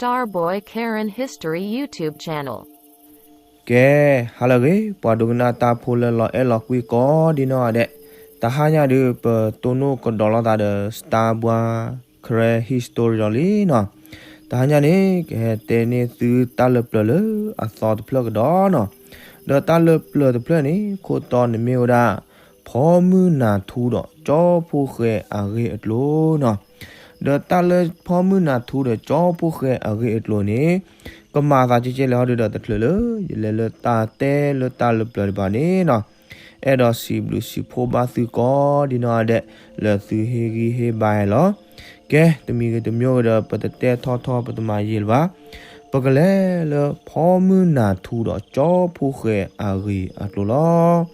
Starboy Karen History YouTube channel. ကဲ, ဟါလၢအဂ့ၤ ပှၤဒိကနၣ်တၢ်ဖိလၢလီၤအဲၣ်လီၤကွံကိးဒ်နီၢ်ဂၤဒဲး, တဟါညါဒုး ပတိၢ်နီၣ်ကဒီးလိာ်သးဒီး Starboy Karen History ဒီးလံနီၤ. တဟါညါန့ၣ် ကဟဲတဲန့ၢ်သုတၢ်လၢပျၢၤလၢအသီတဖျၢၣ်ကဒီးနီၤ. ဒီးတၢ်လၢပျၢၤတဖျၢၣ်န့ၣ် ခိၣ်တီန့ၣ်မ့ၢ်ဝဲဒၣ် ဖီမုၢ်နၤထူဒီးကၠီဖှိၣ်ဃဲအဂ့ၢ်အကျိၤနီၤ. ဒီးတၢ်လၢဖီမုၢ်နၤထူဒီးကၠီဖှိၣ်ဃဲအဂ့ၢ်အကျိၤန့ၣ် ကမၤသးကဲကဲလဲၣ်ဟီဒုဒီး တချုးလၢယလဲၤလၢတၢ်တဲလၢတၢ်လၢပျၢၤဒံးဘၣ်န့ၣ်နီၤ, အဲၣ်ဒိးစံးဘျုးစံးဖှိၣ်ဘၣ်သုကိးဒ်နီၢ်ဂၤဒဲး လၢသုဟ့ၣ်ဂံၢ်ဟ့ၣ်ဘါလီၤ. ကဲ, တမံၤဂ့ၤတမံၤဂ့ၤဒီး ပတတဲထီထီ ပတမၤယံာ်လၢၤဘၣ်. ပကလဲၤလၢဖီမုၢ်နၤထူဒီးကၠီဖှိၣ်ဃဲအဂ့ၢ်အကျိၤလီၤ.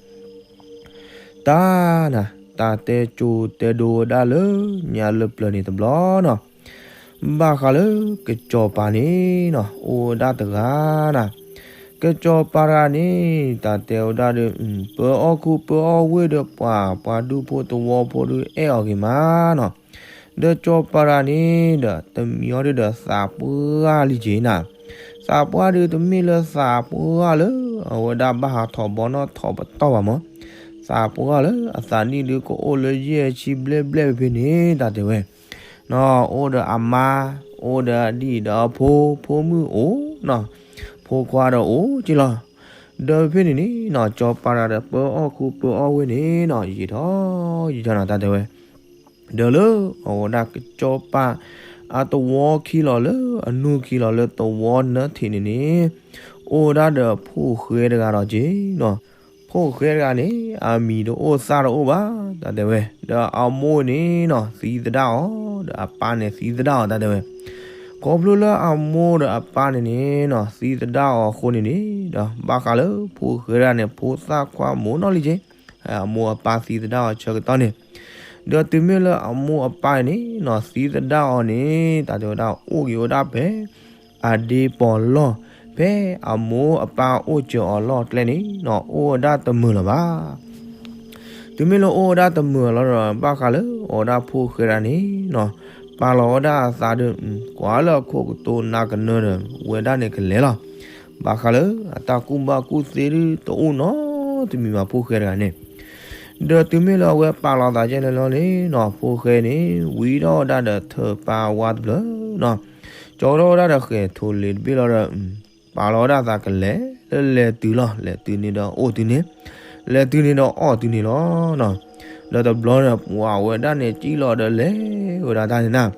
တၢ်နၤ, တၢ်တဲကၠိတဲဒိဝဲဒၣ်လၢညါလၢပျၢၤန့ၣ်တဘျီနီၤ. ဘၣ်ဃးလၢကစီၤပၤန့ၣ်နီၤ အိၣ်ဝဲဒၣ်တဂၤနၤ. ကစီၤပၤတဂၤန့ၣ် တၢ်တဲဝဲဒၣ်ဒီး ပၢအီၣ်ခူပၢအီၣ်ဝ့ၢ်ဒီးပှၤ ပှၤဒူဖိသဝီဖိဒုးအဲၣ်အီၤဂ့ၤမးနီၤ. ဒီးစီၤပၤတဂၤန့ၣ်ဒီး တမံၤအီၤဒုဒီးသးပှၢ်လံက့ၤနၤ. သးပှၢ်ဒုးတမ့ၢ်လၢသးပှၢ်လၢ အဝဲဒၣ်ဘၣ်ဟးထီၣ်ဘီနီၣ်ထီၣ်ပတီၢ်ဘၣ်မး. သးပှၢ်လၢအသးနံၣ်ဒုးကအိၣ်လၢယဲၢ်ဆံဘျဲၣ်ဘျဲၣ်ဖဲန့ၣ် တၢ်တဲဝဲ နီၤ, အိၣ်ဒီးအမါ, အိၣ်ဒီးအဒံၣ်ဒီးအဖိ, ဖိမုၣ်အိၣ်နီၤ, ဖိခွါဒီးအိၣ်က့လီၤ. ဒီးဖဲန့ၣ်န့ၣ်နီၤ စီၤပၤတဂၤဒီးပၢအီၣ်ခူပၢအီၣ်ဝ့ၢ်န့ၣ်နီၤ ယံာ်ထီၣ်ယံာ်ထီၣ်နီၤ တၢ်တဲဝဲ. ဒီးလၢအဝဲဒၣ်ကစီၤပၤအသဝီခံလီၤလၢအနူၢ်ခံလီၤလၢသဝီနၢထံးန့ၣ်န့ၣ် အိၣ်ဝဲဒၣ်ဒီးဖိၣ်ဃဲတဂၤဒီးက့ၤနီၤ. ဖိၣ်ဃဲတဂၤန့ၣ် အမံၤတအိၣ်သၣ်တအိၣ်ဘၣ် တၢ်တဲဝဲ. ဒီးအမိၢ်န့ၣ်နီၤ သံသဒၣ်အီၤ, ဒီးအပၢ်န့ၣ်သံသဒၣ်အီၤ တၢ်တဲဝဲ. ခီဖျိလၢအမိၢ်ဒီးအပၢ်န့ၣ်န့ၣ်နီၤ သံသဒၣ်အီၤအဃိန့ၣ်န့ၣ် ဒီးဘၣ်ဃးလၢဖိၣ်ဃဲတဂၤန့ၣ် ဖိသၣ်ခွါမိၢ်နီၢ်လံက့ၤ အမိၢ်အပၢ်သံသဒၣ်အီၤဆၢကတီၢ်န့ၣ်, ဒီးတုၤမ့ၢ်လၢအမိၢ်အပၢ်န့ၣ်နီၤ သံသဒၣ်အီၤန့ၣ် တၢ်တဲဝဲဒၣ်အိၣ်က့ၤဝဲဒၣ်ဖဲ အဒ့ပီၤလီၢ်, ဖဲအမိၢ်အပၢ်အိၣ်စၢၤအီၤလီၢ်ကျဲန့ၣ်နီၤ အိၣ်ဝဲဒၣ်တမုာ်လၢၤဘၣ်. တုၤမ့ၢ်လၢအိၣ်ဝဲဒၣ်တမုာ်လီၤဒီး ဘၣ်ဃးလၢအဝဲဒၣ်ဖိၣ်ဃဲတဂၤန့ၣ်နီၤ ပာ်လီၤဝဲဒၣ်အသးဒီး ကွၢ်လၢအခိၣ်ကတိၤနၤကနၢဒီး ဝဲဒၣ်န့ၣ်ကလဲၤလီၤ. ဘၣ်ဃးလၢအတၢ်ကူၣ်ဘၣ်ကူၣ်သ့ဒုးတအိၣ်နီတမံၤဘၣ် ဖိၣ်ဃဲတဂၤန့ၣ်. ဒီးတုၤမ့ၢ်လၢအဝဲပာ်လီၤသးကဲလဲၣ်လီၤန့ၣ်နီၤ ဖိၣ်ဃဲန့ၣ် ဝံထီၣ်ဝဲဒၣ်ဒီးထၢၣ်ပၢ်ဝါတဖျၢၣ်နီၤ, ကၠီထီၣ်ဝဲဒၣ်ဒီးဃဲၤထိးလ့ၤတဘ့ၣ်လီၤဒီး ပာ်လီၤဝဲဒၣ်သးကလဲၤလၢလဲၤတုၤလီၤ. လဲၤတုၤန့ၣ်ဒီးအိၣ်တုၤန့ၣ်, လဲၤတုၤန့ၣ်ဒီးအီၣ်တုၤန့ၣ်လီၤ. ဒီးတဘျီန့ၣ် ပှၤဝဲဒၣ်န့ၣ် ကံၣ်လီၤဒီးလဲၤဝဲဒၣ်တၢ်န့ၣ်နၤ,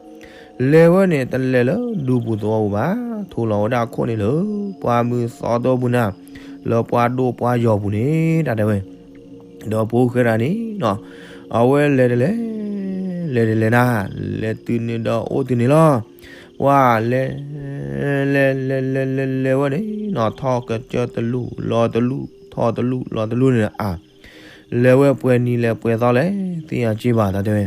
လဲၤဝဲန့ၣ် တလဲၤလၢဒူပူၤသဝီပူၤဘၣ်, ထိးလီၤဝဲဒၣ်အခိၣ်န့ၣ်လၢ ပှၢ်မုၢ်သီတိၢ်ပူၤနၤ, လၢပှၢ်ဒိၣ်ပှၢ်ယီၤပူၤန့ၣ် တၢ်တဲဝဲ. ဒီးဖိၣ်ဃဲတဂၤန့ၣ်နီၤ, အဝဲလဲၤတလဲၤ, လဲၤတလဲၤနၤ, လဲၤတုၤန့ၣ်ဒီးအိၣ်တုၤန့ၣ်လီၤ. ပှၤလဲၤ, လဲၤလဲၤလဲၤလဲၤလဲၤဝဲန့ၣ်နီၤ, ထီၣ်ကစၢၢ်တလူၢ် လီၤတလူၢ် ထီၣ်တလူၢ် လီၤတလူၢ်န့ၣ်ဧါ, လဲၤဝဲပှဲၤနံၤလဲၤပှဲၤသီလဲၣ် သ့ၣ်ညါက့ဘၣ် တၢ်တဲဝဲ.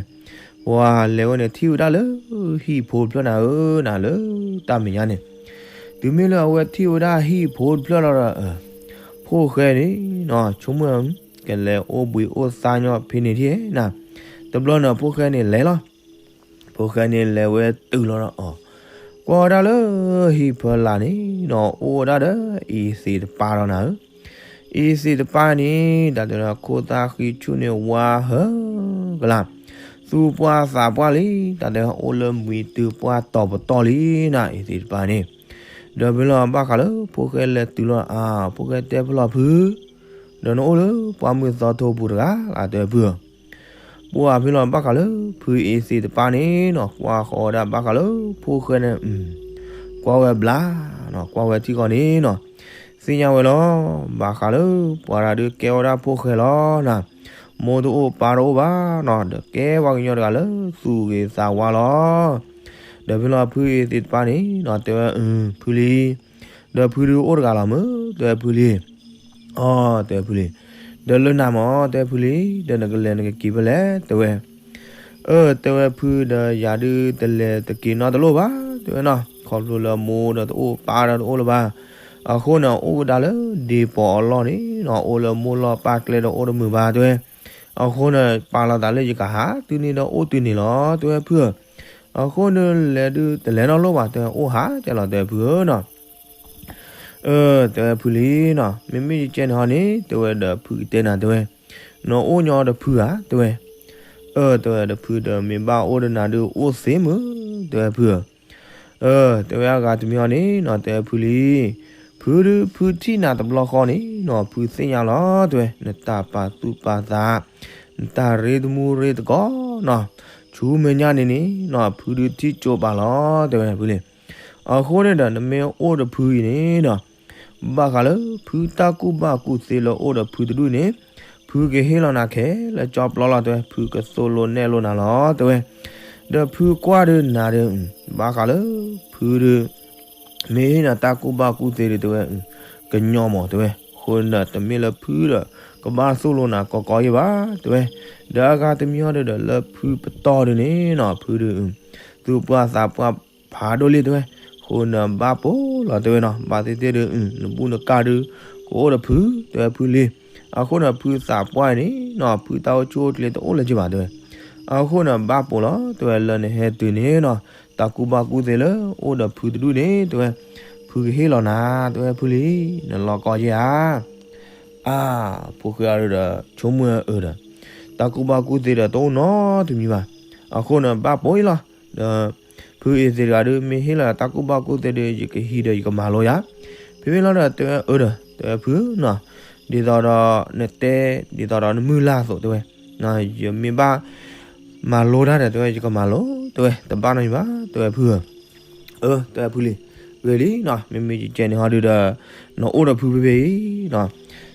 ပှၤလဲၤဝဲန့ၣ်ထံၣ်ဝဲဒၣ်လၢ ဟံၣ်ဖိတဖျၢၣ်နၤဧၢနၤ လၢတၢ်မဲာ်ညါန့ၣ်. တုၤမ့ၢ်လၢအဝဲထံၣ်ဝဲဒၣ်ဟံၣ်ဖိတဖျၢၣ်လီၤဒီး ဖိၣ်ဃဲန့ၣ်နီၤ ဆိကမိၣ် ကလဲၤအိၣ်ဘှံးအိၣ်သါညီဖဲန့ၣ်ထံၣ်နၤ. တဘျီန့ၣ် ဖိၣ်ဃဲန့ၣ်လဲၤလီၤ. ဖိၣ်ဃဲန့ၣ်လဲၤဝဲတုၤလီၤဒီးအီၤ, ကွၢ်ဝဲဒၣ်လၢဟံၣ်ဖီလာ်န့ၣ်နီၤ အိၣ်ဝဲဒၣ်ဒီးအံၤသ့ၣ်တပၤလီၤနၤဧၢ. အံၤသ့ၣ်တပၤန့ၣ် တၢ်တဲဒီးခိၣ်သၣ်ဃံဆူၣ်န့ၣ်ဝါဟၢကလါ, သူၣ်ပှၢ်သးပှၢ်လံ, တၢ်တဲအိၣ်လၢမှံၤတုၤပှၢ်တီၤပတီၢ်လံနၤ အံၤသ့ၣ်တပၤန့ၣ်. ဒီးဖဲလီၤဘၣ်ဃးလၢဖိၣ်ဃဲလဲၤတုၤလီၤအါ, ဖိၣ်ဃဲတဲဖဲလီၤဖု ဒီးနအိၣ်လၢပှၢ်မုၢ်သီထိပူၤတဂၤလၢ တဲဖုဧၢ. ပှၤဖဲလီၤဘၣ်ဃးလၢဖုအံၤသ့ၣ်တပၤန့ၣ်နီၤ ကွၢ်ဃီၤဝဲဒၣ်ဘၣ်ဃးလၢဖိၣ်ဃဲန့ၣ်, ကွၢ်ဝဲဘျါနီၤ ကွၢ်ဝဲထံဃီန့ၣ်နီၤ, သ့ၣ်ညါဝဲလီၤ. ဘၣ်ဃးလၢပှၤတဂၤဒုးကဲဝဲဒၣ်ဖိၣ်ဃဲလီၤနၤ, မိၢ်တအိၣ်ပၢ်တအိၣ်ဘၣ်နီၤ ဒီးကဲပှၤကညီတဂၤလၢသူၣ်ဂ့ၤသးဝါလီၤ. ဒီးဖဲလီၤဖုအံၤသ့ၣ်တပၤန့ၣ်နီၤ တဲဝဲ ဖုလံ ဒီးဖုဒုးအိၣ်တဂၤလီၤမ့ၢ် တဲဝဲဖုလံ. အီ တဲဝဲဖုလံ. ဒီးလၢနၤမ့ၢ် တဲဝဲဖုလံ, ဒီးနကလဲၤနကက့ၤဖဲလဲၣ် တဲဝဲ. အၢ တဲဝဲဖု ဒီးယၤဒုးတလဲၤတက့ၤနီတလိၣ်ဘၣ် တဲဝဲနီၤ, ခီဖျိလၢမိၢ်ဒီးတအိၣ်ပၢ်ဒီးတအိၣ်လၢၤဘၣ်. အဃိန့ၣ်အိၣ်ဝဲဒၣ်လၢဒ့ပီၤအလီၢ်န့ၣ်နီၤ အိၣ်လၢမိၢ်လီၢ်ပၢ်ကျဲဒီးအိၣ်တမုာ်ဘၣ် တဲဝဲ. အဃိန့ၣ် ပာ်လီၤသးလၢယကဟးတုၤန့ၣ်ဒီးအိၣ်တုၤန့ၣ်လီၤ တဲဝဲဖုဧၢ. အဃိန့ၣ်လဲၤဒုးတလဲၤနီတလိၣ်ဘၣ် တဲဝဲ အိၣ်ဟးကဲလီၤ တဲဝဲ ဖုဧၢနီၤ. အၢ တဲဝဲ ဖုလံနီၤ, မ့မ့ၢ်ယကဲန့ၣ်ဟီန့ၣ် တဲဝဲ ဒီးဖုကတဲနၤ တဲဝဲ, နအိၣ်ညီဒီးဖုဧါ တဲဝဲ. အၢ တဲဝဲ ဒီးဖုဒီးမ့ၢ်ဘၣ်အိၣ်ဒီးနၤဒုးအိၣ်သ့မုၢ် တဲဝဲ ဖုဧၢ. အၢ တဲဝဲ အဂၤတမံၤဟီန့ၣ်နီၤ တဲဝဲ ဖုလံ, ဖုဒုး ဖုထံၣ်နၤတဘျီဃီန့ၣ်နီၤ ဖုသ့ၣ်ညါလီၤ တဲဝဲ, နတၢ်ပာ်သူၣ်ပာ်သး, နတၢ်ရ့တမူရ့တကိးနီၤ, ဆူမဲာ်ညါန့ၣ်န့ၣ်နီၤ ဖုဒုးထံၣ်ကၠိပာ်လီၤ တဲဝဲ ဖုလံ. အဃိန့ၣ်ဒီး နမ့ၢ်အိၣ်ဒီးဖုအံၤန့ၣ်နီၤ ဘၣ်ဃးလၢဖုတၢ်ကူၣ်ဘၣ်ကူၣ်သ့လၢအိၣ်ဒီးဖုတဒူၣ်န့ၣ် ဖုကဟ့ၣ်လီၤနၤခဲလၢာ်ကၠီပျီလီၤ တဲဝဲ, ဖုကသိၣ်လိနဲၣ်လိနၤလီၤ တဲဝဲ. ဒီးဖုကွၢ်ဒုးနၤဒုး ဘၣ်ဃးလၢဖုဒုး မ့ၢ်ဟ့ၣ်နၤတၢ်ကူၣ်ဘၣ်ကူၣ်သ့ဒုး တဲဝဲ ကညီမး တဲဝဲ, အဃိန့ၣ်ဒီး တမ့ၢ်လၢဖုဒီး ကဘၣ်သိၣ်လိနၤကီကီယဲၢ်ဘၣ် တဲဝဲ. ဒီးအဂၤတမံၤဟီဒုးဒီး လၢဖုပတီၢ်ဒုးန့ၣ်နီၤ ဖုဒုး သူၣ်ပှၢ်သးပှၢ်ဖးဒိၣ်လံ တဲဝဲ, အဃိန့ၣ်ဘၣ်ပိာ်လီၤ တဲဝဲနီၤ, ဘၣ်သ့ၣ်သ့ၣ်ဒုး နဘူၣ်နကၢ်ဒုး ကအိၣ်ဒီးဖု တဲဝဲ ဖုလံ. အဃိန့ၣ် ဖုသးပှၢ်အံၤန့ၣ်နီၤ ဖုတၢ်အိၣ်ဆူၣ်အိၣ်ချ့တအိၣ်လၢၤက့ဘၣ် တဲဝဲ. အဃိန့ၣ် ဘၣ်ပိာ်လီၤ တဲဝဲ, လၢနဟဲတုၤန့ၣ်နီၤ တၢ်ကူၣ်ဘၣ်ကူၣ်သ့လၢအိၣ်ဒီးဖုတဒူၣ်န့ၣ် တဲဝဲ, ဖုကဟ့ၣ်လီၤနၤ တဲဝဲ ဖုလံ, နလီၤကီယဲၢ်ဧါ. အါ ဖိၣ်ဃဲအံၤဒီး ဆိကမိၣ်အၢဒီး တၢ်ကူၣ်ဘၣ်ကူၣ်သ့ဒီးတအိၣ်နီတမံၤဘၣ်. အဃိန့ၣ် ဘၣ်ပိာ်အံၤလီၤ. ဒီးဖုအ့သ့ၣ်တဂၤဒုး မ့ၢ်ဟ့ၣ်လီၤတၢ်ကူၣ်ဘၣ်ကူၣ်သ့ဒုး ယကဟံးဒီးယကမၤလိယၤ. ဖဲမ့ၢ်လီၤဒီး တဲဝဲအၢဒီး တဲဝဲဖုနီၤ, ဒ်သိးဒီးနတဲ ဒ်သိးဒီးနမုၢ်လၢ်အသိး တဲဝဲ, ယမ့ၢ်ဘၣ်မၤလိတၢ်ဒီး တဲဝဲ ယကမၤလိ တဲဝဲ, တဘၣ်နီတမံၤဘၣ် တဲဝဲဖုဧၢ. အၢ တဲဝဲဖုလံ, ဂ့ၤလံနီၤ, မ့မ့ၢ်ယကဲန့ၣ် ဟီဒုးဒီး နအိၣ်ဒီးဖုဖဲဖဲအံၤနီၤ.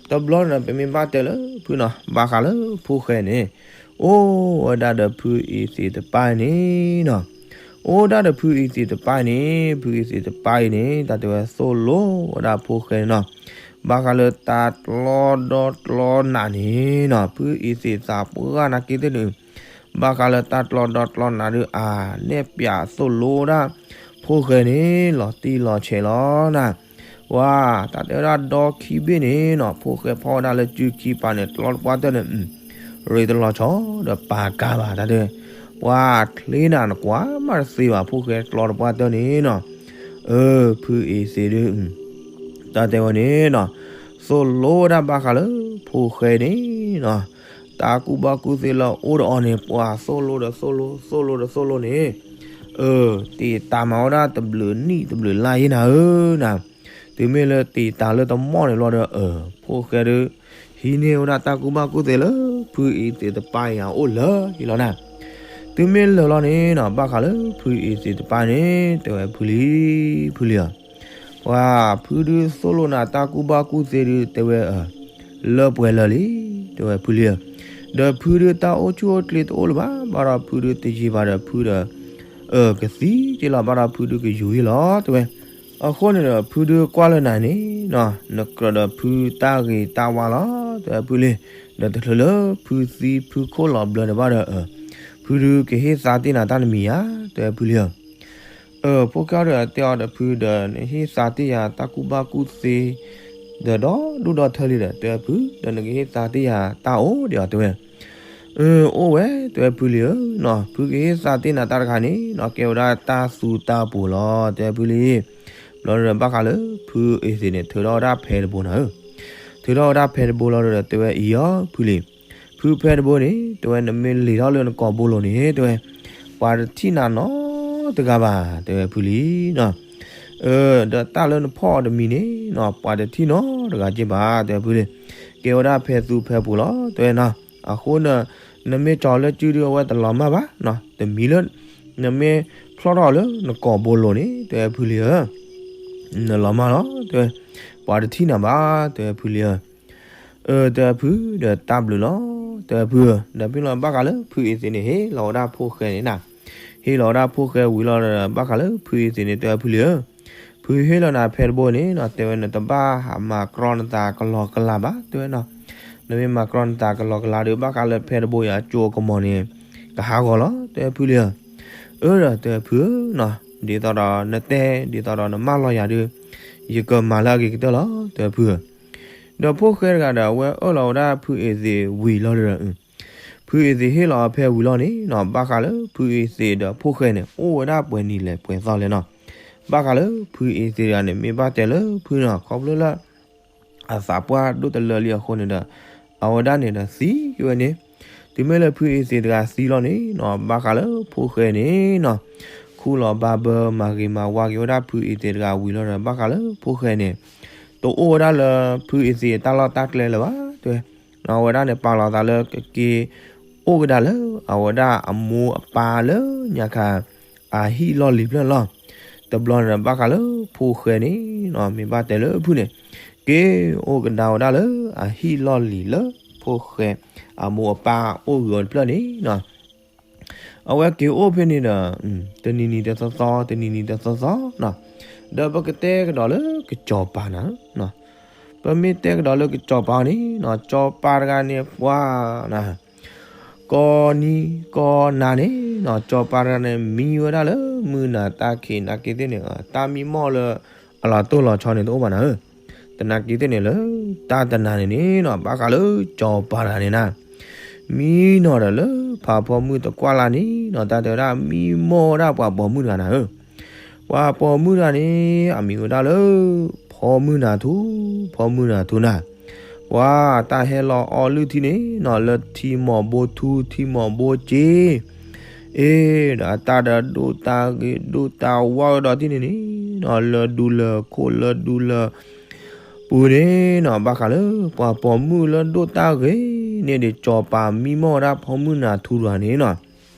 တဘျီန့ၣ် ပမ့ၢ်ဘၣ်တဲလၢဖုနီၤ, ဘၣ်ဃးလၢဖိၣ်ဃဲန့ၣ် အိၣ်ဝဲဒၣ်ဒီးဖုအ့သ့ၣ်တပၢ်န့ၣ်နီၤ. အိၣ်ဒၣ်ဒီးဖုအ့သ့ၣ်တပၢ်အံၤန့ၣ်, ဖုအ့သ့ၣ်တပၢ်အံၤန့ၣ် တၢ်တဲဝဲသိၣ်လိဝဲဒၣ်ဖိၣ်ဃဲန့ၣ်နီၤ. ဘၣ်ဃးလၢတၢ်ကျီဒီကျီနးန့ၣ်နီၤ, ဖုအ့သ့ၣ်သးပှၢ်နာ်က့သ့ၣ်န့ၣ် ဘၣ်ဃးလၢတၢ်ကျီဒီကျီနးဒုး အါ နဲၣ်ပၠးသိၣ်လိဒၣ်ဖိၣ်ဃဲန့ၣ် လီၤတံၢ်လီၤဆဲးလီၤနၤ. ပှၤ တၢ်တဲဝဲဒၣ်ဒီခံဘ့ၣ်န့ၣ်နီၤ, ဖိၣ်ဃဲဖီၣ်ဝဲဒၣ်လၢစုခံပၤန့ၣ် ကျီတပှၢ်တၢၢ်န့ၣ် ရ့တလီၤဆီဒီးပာ်ကါဘၣ် တၢ်တဲဝဲ. ပှၤချ့နၤနကွၢ်မးတသ့ဘၣ် ဖိၣ်ဃဲကျီတပှၢ်တၢၢ်န့ၣ်နီၤ. အၢ ဖုအ့သ့ၣ်ဒုး တၢ်တဲဝဲန့ၣ်နီၤ, သိၣ်လိဝဲဒၣ်ဘၣ်ဃးလၢဖိၣ်ဃဲန့ၣ်နီၤ. တၢ်ကူၣ်ဘၣ်ကူၣ်သ့လၢအိၣ်ဒီးအီၤန့ၣ် ပှၤသိၣ်လိဒီးသိၣ်လိ သိၣ်လိဒီးသိၣ်လိန့ၣ် အၢ တံာ်တာ်မၤဝဲဒၣ်တဘျုးနံၣ်တဘျုးလါယဲၢ်နၤဧၢနၤ. တုၤမ့ၢ်လၢတံာ်တာ်လၢတမီၢ်န့ၣ်ဘျီဒီး အၢ ဖိၣ်ဃဲဒုး ဟံးန့ၢ်ဝဲဒၣ်တၢ်ကူၣ်ဘၣ်ကူၣ်သ့လၢ ဖုအ့သ့ၣ်တပၢ်အံၤအအိၣ်လၢာ်လီၤနၤ. တုၤမ့ၢ်လၢာ်လီၤန့ၣ်နီၤ, ဘၣ်ဃးလၢဖုအ့သ့ၣ်တပၢ်န့ၣ် တဲဝဲဖုလံ, ဖုလံဧၢ, ပှၤဖုဒုးသိၣ်လိနၤတၢ်ကူၣ်ဘၣ်ကူၣ်သ့ဒုး တဲဝဲအၢ လၢပှဲၤလၢာ်လံ, တဲဝဲဖုလံဧၢ. ဒီးဖုဒုးတၢ်အိၣ်ဆူၣ်အိၣ်ချ့တအိၣ်လၢၤဘၣ်, ဘၣ်ဒီးဖုဒုးတယံာ်ဘၣ်ဒီးဖုဒီး အၢ ကသံက့လီၤ, ဘၣ်ဒီးဖုဒုးကယူၤယ့ၢ်လီၤ တဲဝဲ. အဃိန့ၣ်ဒီး ဖုဒုးကွၢ်လၢနၤန့ၣ်နီၤ, နကြၢးဒီးဖုတၢ်ဂ့ၤတၢ်ဝါလီၤ တဲဝဲဖုလံ. ဒီးတချုးလၢဖုသံဖုခိၣ်လီၤဘျၢန့ၣ်ဘၣ်ဒီး အၢ ဖုဒုးကဟ့ၣ်သါတ့ၢ်နၤတၢ်တမံၤဧါ တဲဝဲဖုလံဧၢ. အၢ ဖိၣ်ဃဲဒီးတဲအီၤဒီးဖုဒီး နဟ့ၣ်သါတ့ၢ်ယၤတၢ်ကူၣ်ဘၣ်ကူၣ်သ့ ဒီးဒီဒူၣ်ဒီထၢလံဒီး တဲဝဲဖု ဒီးနကဟ့ၣ်သါတ့ၢ်ယၤတၢ်အိၣ်ဒံးဧါ တဲဝဲ. အၢ အိၣ်ဝဲ တဲဝဲဖုလံဧၢနီၤ, ဖုကဟ့ၣ်သါတ့ၢ်နၤတၢ်တခါန့ၣ်နီၤ ကဲဝဲဒၣ်တၢ်သူတၢ်ပှိၤလီၤ တဲဝဲဖုလံ. ဘျီဒီးဘၣ်ဃးလၢဖုအ့သ့ၣ်န့ၣ် ထုးထီၣ်ဝဲဒၣ်ဖဲတဘိနၤဧၢ, ထုးထီၣ်ဝဲဒၣ်ဖဲတဘိလီၤဒီး တဲဝဲအံၤအီၤဖုလံ. ဖုဖဲတဘိန့ၣ် တဲဝဲ နမ့ၢ်လ့ၤထီၣ်လၢနကိာ်ဘိလိၤန့ၣ် တဲဝဲ ပှၤတထံၣ်နၤနီတဂၤဘၣ် တဲဝဲဖုလံနီၤ. အၢ ဒီးတၢ်လၢနဖီၣ်အီၤတမံၤန့ၣ်နီၤ ပှၤတထံၣ်နီတဂၤက့ဘၣ် တဲဝဲဖုလံ. ကဲဝဲဒၣ်ဖဲသူဖဲပှိၤလီၤ တဲဝဲနီၤ. အဃိန့ၣ် နမ့ၢ်ကၠီၤလၢစုဒုးအဝဲတလီၤမၢ်ဘၣ်နီၤ, တမံၤလၢ နမ့ၢ်ဖျီၣ်ထီၣ်လၢနကိာ်ဘိလိၤန့ၣ် တဲဝဲဖုလံဧၢ နလီၤမၢ်လီၤ တဲဝဲ, ပှၤတထံၣ်နၤဘၣ် တဲဝဲဖုလံဧၢ. အၢ တဲဝဲဖု ဒီးတၢ်ဘျုးလီၤ တဲဝဲဖုဧၢ. ဒီးဖဲလီၤဘၣ်ဃးလၢဖုအ့သ့ၣ်န့ၣ် ဟ့ၣ်လီၤဝဲဒၣ်ဖိၣ်ဃဲန့ၣ်နၤ, ဟ့ၣ်လီၤဝဲဒၣ်ဖိၣ်ဃဲဝံၤလီၤဒီး ဘၣ်ဃးလၢဖုအ့သ့ၣ်န့ၣ် တဲဝဲဖုလံဧၢ, ဖုဟ့ၣ်လီၤနၤဖဲတဘိန့ၣ်နီၤ တဲဝဲ နတဘၣ်ဟးမၤကြီနသးကလီကလၤဘၣ် တဲဝဲနီၤ. နမ့ၢ်မၤကြီနသးကလီကလၤဒီး ဘၣ်ဃးလၢဖဲတဘိယၤကၠိအကမီၤန့ၣ် ကဟးဂီၤလီၤ တဲဝဲဖုလံဧၢ. အၢ ဒီးတဲဝဲဖုဧၢနီၤ, ဒ်သိးဒီးနတဲ ဒ်သိးဒီးနမၢလီၤယၤဒီး ယကမၤလၢအဂ့ၤကတၢၢ်လီၤ တဲဝဲဖုဧၢ. ဒီးဖိၣ်ဃဲတဂၤဒီး အဝဲအၢၣ်လီၤဝဲဒၣ်ဖုအ့သ့ၣ်ဝံၤလီၤဒီး အၢ ဖုအ့သ့းဟ့ၣ်လီၤအီၤဖဲဝံၤလီၤန့ၣ်နီၤ ဘၣ်ဃးလၢဖုအ့သ့းဒီးဖိၣ်ဃဲန့ၣ် အိၣ်ဝဲဒၣ်ပှဲၤနံၤလဲၣ်ပှဲၤသီလဲၣ်နီၤ. ဘၣ်ဃးလၢဖုအ့သ့းတဂၤန့ၣ် မ့ၢ်ဘၣ်တဲလၢဖုနီၤ ခီဖျိလၢ အသးပှၢ်ဒိၣ်တလၢလံအဃိန့ၣ်ဒီး အဝဲဒၣ်န့ၣ်ဒီးသံဝဲန့ၣ်, တုၤမ့ၢ်လၢဖုအ့သ့းတဂၤသံလီၤန့ၣ်နီၤ ဘၣ်ဃးလၢဖိၣ်ဃဲန့ၣ်နီၤ ခူၣ်လီၤဘၣ်ဘၢမၤဂ့ၤမၤဝါက့ၤဝဲဒၣ်ဖုအ့သ့းတဂၤဝံၤလီၤဒီး ဘၣ်ဃးလၢဖိၣ်ဃဲန့ၣ် တအိၣ်ဝဲဒၣ်လၢဖုအ့သ့းအတၢ်လီၢ်တၢ်ကျဲလၢၤဘၣ်တဲဝဲ. အဝဲဒၣ်န့ၣ် ပာ်လီၤသးလၢကက့ၤအိၣ်ကဒါလၢ အဝဲဒၣ်အမိၢ်အပၢ်လၢညါခါ အဟံၣ်လီၢ်လံၤဖျၢၣ်လီၤ. တဘျီန့ၣ်ဒီး ဘၣ်ဃးလၢဖိၣ်ဃဲန့ၣ်နီၤ မ့ၢ်ဘၣ်တဲလၢဖုန့ၣ် က့ၤအိၣ်ကဒါဝဲဒၣ်လၢအဟံၣ်လီၢ်လံၤလၢဖိၣ်ဃဲ အမိၢ်အပၢ်အိၣ်ဂ့ၤအီၤတဖျၢၣ်န့ၣ်နီၤ အဝဲက့ၤအိၣ်ဖဲန့ၣ်ဒီး တနံၤနံၤတသီသီ တနံၤနံၤတသီသီနီၤ, ဒီးပကတဲကဒီးလၢကစီၤပၤနၤ, ပမ့ၢ်တဲကဒီးလၢကစီၤပၤန့ၣ်နီၤ စီၤပၤတဂၤန့ၣ်ပှၤနၤ ကိးနံၤကိးနၤန့ၣ်နီၤ စီၤပၤတဂၤန့ၣ် မံဝဲဒၣ်လၢမုၢ်နၤတၢ်ခံးနာ်က့သ့ၣ်န့ၣ် တၢ်မံမီၢ်လၢအလီၤတိၢ်လီၤဆီန့ၣ်တအိၣ်ဘၣ်နၤဧၢ တနာ်က့သ့ၣ်န့ၣ်လၢ တၢ်တနၤန့ၣ်န့ၣ်နီၤ ဘၣ်ဃးလၢစီၤပၤတဂၤန့ၣ်နၤ မံနီၤဒီးလၢဖးဖီမုၢ်တကွၢ်လၢ်န့ၣ်နီၤ တၢ်တဲဝဲဒၣ်မံမီၢ်ဝဲဒၣ်ပှၤပိာ်မုၣ်တဂၤနၤဧၢ, ပှၤပိာ်မုၣ်တဂၤန့ၣ် အမံၤဝဲဒၣ်လၢ ဖီမုၢ်နၤထူ, ဖီမုၢ်နၤထူနၤ, ပှၤတၢ်ဟဲလီၤအီလုၢ်ထံန့ၣ်နီၤ လၢထံမီၢ်ဘိထူ ထံမီၢ်ဘိစ့ အ့ ဒီးအတၢ်ဒီးဒိၣ်တၢ်ဂ့ၤဒိၣ်တၢ်ဝါကဒီးထံၣ်န့ၣ်န့ၣ်နီၤ လၢဒူလၢခိၣ်လၢဒူလၢ ပူၤန့ၣ်နီၤ ဘၣ်ဃးလၢ ပှၤပိာ်မုၣ်လၢဒိၣ်တၢ်ဂ့ၤန့ၣ်ဒီး စီၤပၤမံမီၢ်ဝဲဒၣ်ဖီမုၢ်နၤထူတဂၤန့ၣ်နီၤ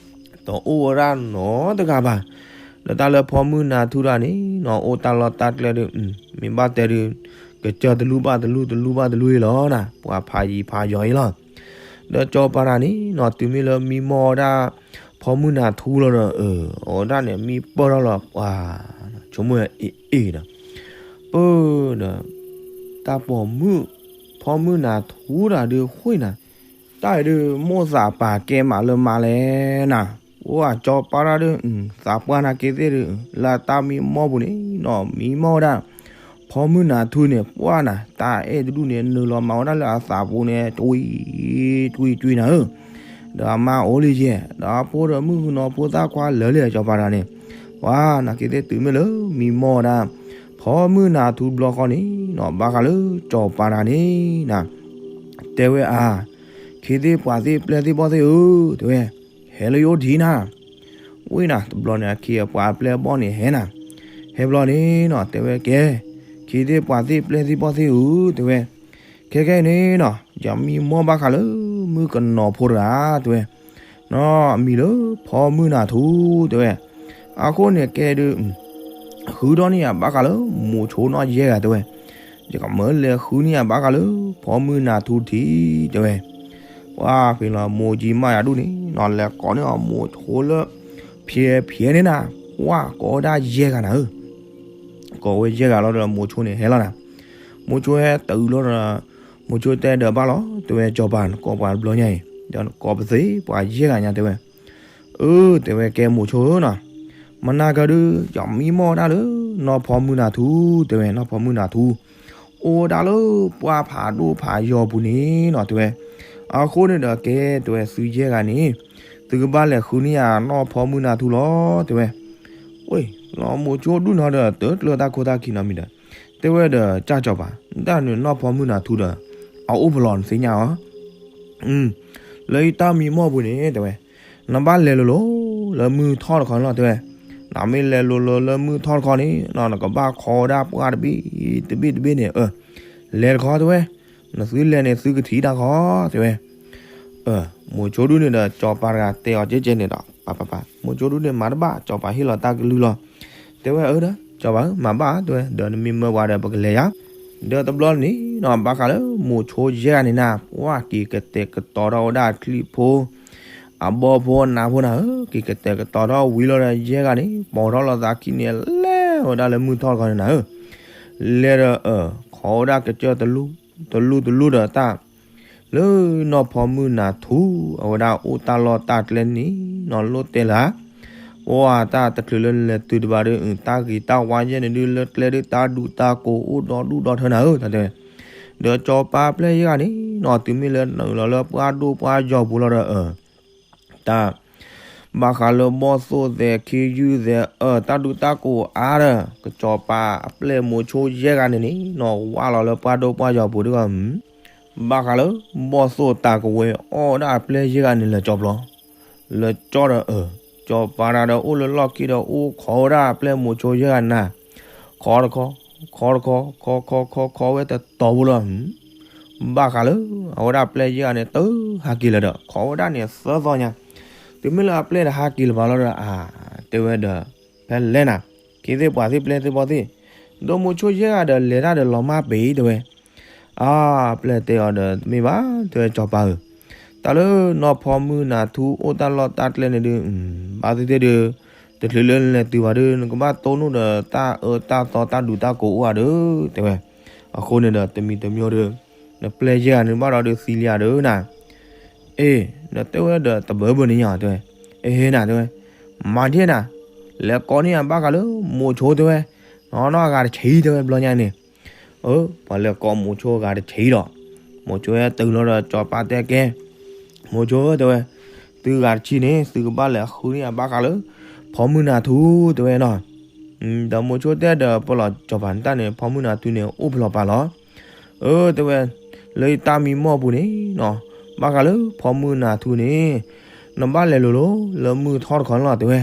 တအိၣ်ဝဲဒၣ်နီတဂၤဘၣ်. ဒီးတၢ်လၢဖီမုၢ်နၤထူတဂၤန့ၣ်နီၤ အိၣ်တၢ်လီၢ်တၢ်ကျဲဒီး မ့ၢ်ဘၣ်တဲဒီး ကစၢၢ်တလူၢ်ဘၣ်တလူၢ် တလူၢ်ဘၣ်တလူၢ်အံၤလီၤနၤ ပှၤဖးယံၤဖးယီၤအံၤလီၤ. ဒီးစီၤပၤတဂၤန့ၣ်နီၤ တုၤမ့ၢ်လၢမံမီၢ်ဝဲဒၣ် ဖီမုၢ်နၤထူလီၤဒီး အဝဲဒၣ်န့ၣ် မံပၢၢ်ထီၣ်လီၤပှၤ ဆိကမိၣ်အ့ၣ်အ့ၣ်ဒီး ပၢၢ်ဒီး တၢ်ပိာ်မုၣ် ဖီမုၢ်နၤထူတဂၤဒုးဃ့ၢ်နၤ တၢ်အံၤဒုး မိၣ်သးပာ်ကဲမးလၢမါလဲၣ်နၤ, အိၣ်အစီၤပၤတဂၤဒီး သးပှၢ်နာ်က့သ့ၣ်ဒီး လၢတၢ်မံမီၢ်ပူၤန့ၣ်နီၤ မံမီၢ်ဝဲဒၣ် ဖီမုၢ်နၤထူန့ၣ် ပှၢ်နၤ တၢ်အဲၣ်တဒူၣ်န့ၣ် နုာ်လီၤမၤဝဲဒၣ်လၢအသးပူၤန့ၣ် တွံၢ် တွံၢ် တွံၢ်နၤဧၢ, ဒီးအမါအိၣ်လံယဲၢ် ဒီးအဖိဒီးမုၣ်ကနီၤဖိသၣ်ခွါလၢာ်လံအစီၤပၤတဂၤန့ၣ်, ပှၢ်နာ်က့သ့ၣ်တုၤမ့ၢ်လၢမံမီၢ်ဝဲဒၣ် ဖီမုၢ်နၤထူတဘျီဃီန့ၣ်နီၤ ဘၣ်ဃးလၢစီၤပၤတဂၤန့ၣ်နၤ တဲဝဲအါ, ခ့သ့ၣ်ပှၤသ့ၣ်ပျဲၢ်သ့ၣ်ဘီၣ်သ့ၣ်ဧၢ တဲဝဲ, ဟဲလၢယအိၣ်ထံနၤ, ဝံၤနၤ တဘျီန့ၣ် အခ့အပှၤအပျဲၢ်အဘီၣ်န့ၣ်ဟဲနၤ, ဟဲဘျီန့ၣ်နီၤ တဲဝဲကဲ, ခ့သ့ၣ်ပှၤသ့ၣ်ပျဲၢ်သ့ၣ်ဘီၣ်သ့ၣ်ဧၢ တဲဝဲ, ခဲခဲအံၤန့ၣ်နီၤ ယမံမီၢ်ဘၣ်ဃးလၢမုၣ်ကနီၤဖိတဂၤ တဲဝဲ, နီၤအမံၤလၢဖီမုၢ်နၤထူ တဲဝဲ, အဃိန့ၣ်ကဲဒုး ဃုထီၣ်န့ၢ်ယၤဘၣ်ဃးလၢမိၤဆိနီၢ်ယဲၢ်ဂၤ တဲဝဲ, ယကမၢလဲၤဃုန့ၢ်ယၤဘၣ်ဃးလၢ ဖီမုၢ်နၤထူထံး တဲဝဲ, ပှၢ်ဖဲလီၤမိၤကံမၢ်ယၤဒူၣ်န့ၣ်နီၤ လဲၤကိးန့ၢ်အီၤမိၤဆိလၢ ဖျဲးဖျဲးန့ၣ်နၤ, ပှၢ်ကိးဝဲဒၣ်ယဲၢ်ဂၤနၤဧၢ ကိးဝဲယဲၢ်ဂၤလီၤဒီးမိၤဆိန့ၣ်ဟဲလီၤနၤ, မိၤဆိဟဲတုၤလီၤဒီး မိၤဆိတဲဒီးဘၣ်လီၤ တဲဝဲ စီၤပၤနကိးပှၤတဘျီညါအံၤ ဒီးနကိးပသ့ပှၤယဲၢ်ဂၤညါ တဲဝဲ, အၢ တဲဝဲကဲမိၤဆိဧၢနီၤ, မနၤကဒုး ယမံမီၢ်ဝဲဒၣ်လၢ နီၢ်ဖီမုၢ်နၤထူ တဲဝဲ နီၢ်ဖီမုၢ်နၤထူ အိၣ်ဝဲဒၣ်လၢပှၢ်ဖးဒိၣ်ဖးယီၤပူၤန့ၣ်နီၤ တဲဝဲ, အဃိန့ၣ်ဒီးကဲ တဲဝဲ သုယဲၢ်ဂၤန့ၣ် သုကဘၣ်လဲၤဃုန့ၢ်ယၤနီၢ်ဖီမုၢ်နၤထူလီၤ တဲဝဲ, ဝ့ၢ် လီၤမိၤဆိဒူၣ်နီၤဒီး တကျၢၤတၢ်ခိတၢ်ခံနီတမံၤဒီး တဲဝဲဒီး ကၢ်စီၤပၤ တၢ်န့ၣ်နီၢ်ဖီမုၢ်နၤထူဒီး အအိၣ်ပလီၢ်နသ့ၣ်ညါအီၤ လၢယတၢ်မံမီၢ်ပူၤန့ၣ် တဲဝဲ, နဘၣ်လဲၤလိၤလိၤလၢမုၢ်ထီၣ်တခီန့ၣ်လီၤ တဲဝဲ, နမ့ၢ်လဲၤလိၤလိၤလၢမုၢ်ထီၣ်တခီန့ၣ် နကဘၣ်ခိးဝဲဒၣ်ပှၢ်တဘ့ၣ်တဘ့ၣ်တဘ့ၣ်န့ၣ် အၢ လဲၤတခီ တဲဝဲ, နသုလဲၤန့ၣ်သုကထံၣ်တၢ်ခီ တဲဝဲ, မိၤဆိဒူၣ်န့ၣ်ဒီး စီၤပၤတဂၤတဲအီၤကဲကဲန့ၣ်ဒီး ပၢ်ပၢ်ပၢ် မိၤဆိဒူၣ်န့ၣ်မၤတဘၣ် စီၤပၤဟ့ၣ်လီၤတၢ်ကလုၢ်လီၤ, တဲဝဲအၢဒီး စီၤပၤဧၢ မၤဘၣ် တဲဝဲ ဒီးနမ့ၢ်မၢပှၤဒီးပကလဲၤယၤ, ဒီးတဘျီန့ၣ်နီၤ ဘၣ်ဃးလၢမိၤဆိယဲၢ်ဂၤန့ၣ်နၤ ပှၢ်က့ၤကတဲာ်ကတီၤထီၣ်ဝဲဒၣ်အချံၣ်ဖိ အဘီဖိအနၢ်ဖိနၤဧၢ, က့ၤကတဲာ်ကတီၤထီၣ်ဝံၤလီၤဒီးယဲၢ်ဂၤန့ၣ် ပိာ်ထီၣ်လိာ်သးခံန့ၣ် လဲၤဝဲဒၣ်လၢမုၢ်ထီၣ်တခီန့ၣ်နၤဧၢ, လဲၤဒီးအၢ ခိးဝဲဒၣ်ကစၢၢ်တလူၢ်တလူၢ်ဒီးတၢ် လၢနီၢ်ဖီမုၢ်နၤထူ အဝဲဒၣ်အိၣ်တၢ်လီၢ်တၢ်ကျဲန့ၣ်နီၤ လိၣ်တဲလၢ ပှၢ်တၢ်တချုးလၢလဲၤတုၤတဘၣ်ဒီး တၢ်ဂ့ၤတၢ်ဝါယဲၢ်န့ၣ်ဒုး လၢကျဲဒုးတၢ်ဒူတၢ်ကိးအိၣ်ဒီဒူၣ်ဒီထၢနၤဧၢ တၢ်တဲဝဲ, ဒီးစီၤပၤပျဲၢ်ယဲၢ်ဂၤန့ၣ်နီၤ တုၤမ့ၢ်လၢနုာ်လီၤလၢပှၢ်ဒိၣ်ပှၢ်ယီၤပူၤလီၤဒီးအၢ တၢ် ဘၣ်ဃးလၢဘီၣ်သိၣ်သဲး ခ့ယုၢ်သဲး အၢ တၢ်ဒူတၢ်ကိးအါဒီး ကစီၤပၤအပျဲၢ်မိၤဆိယဲၢ်ဂၤန့ၣ်န့ၣ်နီၤ ဝၢ်လီၤလၢပှၢ်ဒိၣ်ပှၢ်ယီၤပူၤတဂၤ ဘၣ်ဃးလၢ ဘီၣ်သိၣ်တၢ်ကဝဲၤအီၣ်ဝဲဒၣ်အပျဲၢ်ယဲၢ်ဂၤန့ၣ် လၢကၠီပျီ လၢကၠီဒီးအၢ ကၠီပၤတၢ်ဒီးအိၣ်လၢလီၢ်ခံဒီး အိၣ်ခိးဝဲဒၣ်အပျဲၢ်မိၤဆိယဲၢ်ဂၤနၤ ခိးတခီ ခိးတခီ ခိးခိးခိးခိးဝဲတတီၤဖိလီၤ ဘၣ်ဃးလၢ အဝဲဒၣ်ပျဲၢ်ယဲၢ်ဂၤန့ၣ် တဟးက့ၤလၢၤဒီး ခိးဝဲဒၣ်န့ၣ်သၢသီညါ တုၤမ့ၢ်လၢအပျဲၢ်တဟးက့ၤလၢၤဘၣ်လီၤဒီး အါ တဲဝဲဒီး ဖဲလဲၣ်နၤ ခ့သ့ၣ်ပှၤသ့ၣ်ပျဲၢ်သ့ၣ်ဘီၣ်သ့ၣ် ဒီးမိၤဆိယဲၢ်ဂၤဒီးလဲၤတၢ်ဒီးလီၤမၢ်ပ့ၤတဲဝဲ အါ ပျဲၢ်တဲအီၤဒီး တမ့ၢ်ဘၣ် တဲဝဲကၠီပၤဧၢ တၢ်လၢနီၢ်ဖီမုၢ်နၤထူအိၣ်တၢ်လီၢ်တၢ်ကျဲန့ၣ်ဒုး ဘၣ်သ့ၣ်သ့ၣ်ဒုး တချုးလၢနလဲၤတုၤဘၣ်ဒီး နကဘၣ်တိၢ်နီၣ်ဒီးတၢ်အၢတၢ်သီတၢ်ဒူတၢ်ကိးအိၣ်ဧါဒီး တဲဝဲ အဃိန့ၣ်ဒီးတမံၤတမံၤဒီး နပျဲၢ်ယဲၢ်ဂၤန့ၣ်ဘၣ်ဒီးဒုးသံလံဧါဒီးနၤ အ့ ဒီးတဲဝဲဒီးတဘၢဘၢန့ၣ်ညါတဲဝဲ အ့ဟ့နၤတဲဝဲ မၤဒ်နၤ လဲၤကိးန့ၢ်ယၤဘၣ်ဃးလၢမိၤဆိတဲဝဲ နီၢ်နီၢ်အဂၤတဆံးတဲဝဲဘျီညါန့ၣ် အၢ ပှၤလဲၤကိးမိၤဆိအဂၤတဆံးဒီး မိၤဆိဟဲတုၤလီၤဒီးကၠီပၤတဲကဲ မိၤဆိတဲဝဲ သုဂၤတဆံးန့ၣ် သုကဘၣ်လဲၤဃုန့ၢ်ယၤဘၣ်ဃးလၢ ဖီမုၢ်နၤထူတဲဝဲနီၤ ဒီးမိၤဆိတဲဒီးပလီၢ်ကၠီပၤန့ၣ်တၢ်န့ၣ် ဖီမုၢ်နၤထူန့ၣ် အိၣ်ဖျိးပာ်လီၤ အၢ တဲဝဲ လၢယတၢ်မံမီၢ်ပူၤန့ၣ်နီၤ ဘၣ်ဃးလၢဖီမုၢ်နၤထူန့ၣ် နဘၣ်လဲၤလိၤလိၤလၢမုၢ်ထီၣ်တခီန့ၣ်လီၤတဲဝဲ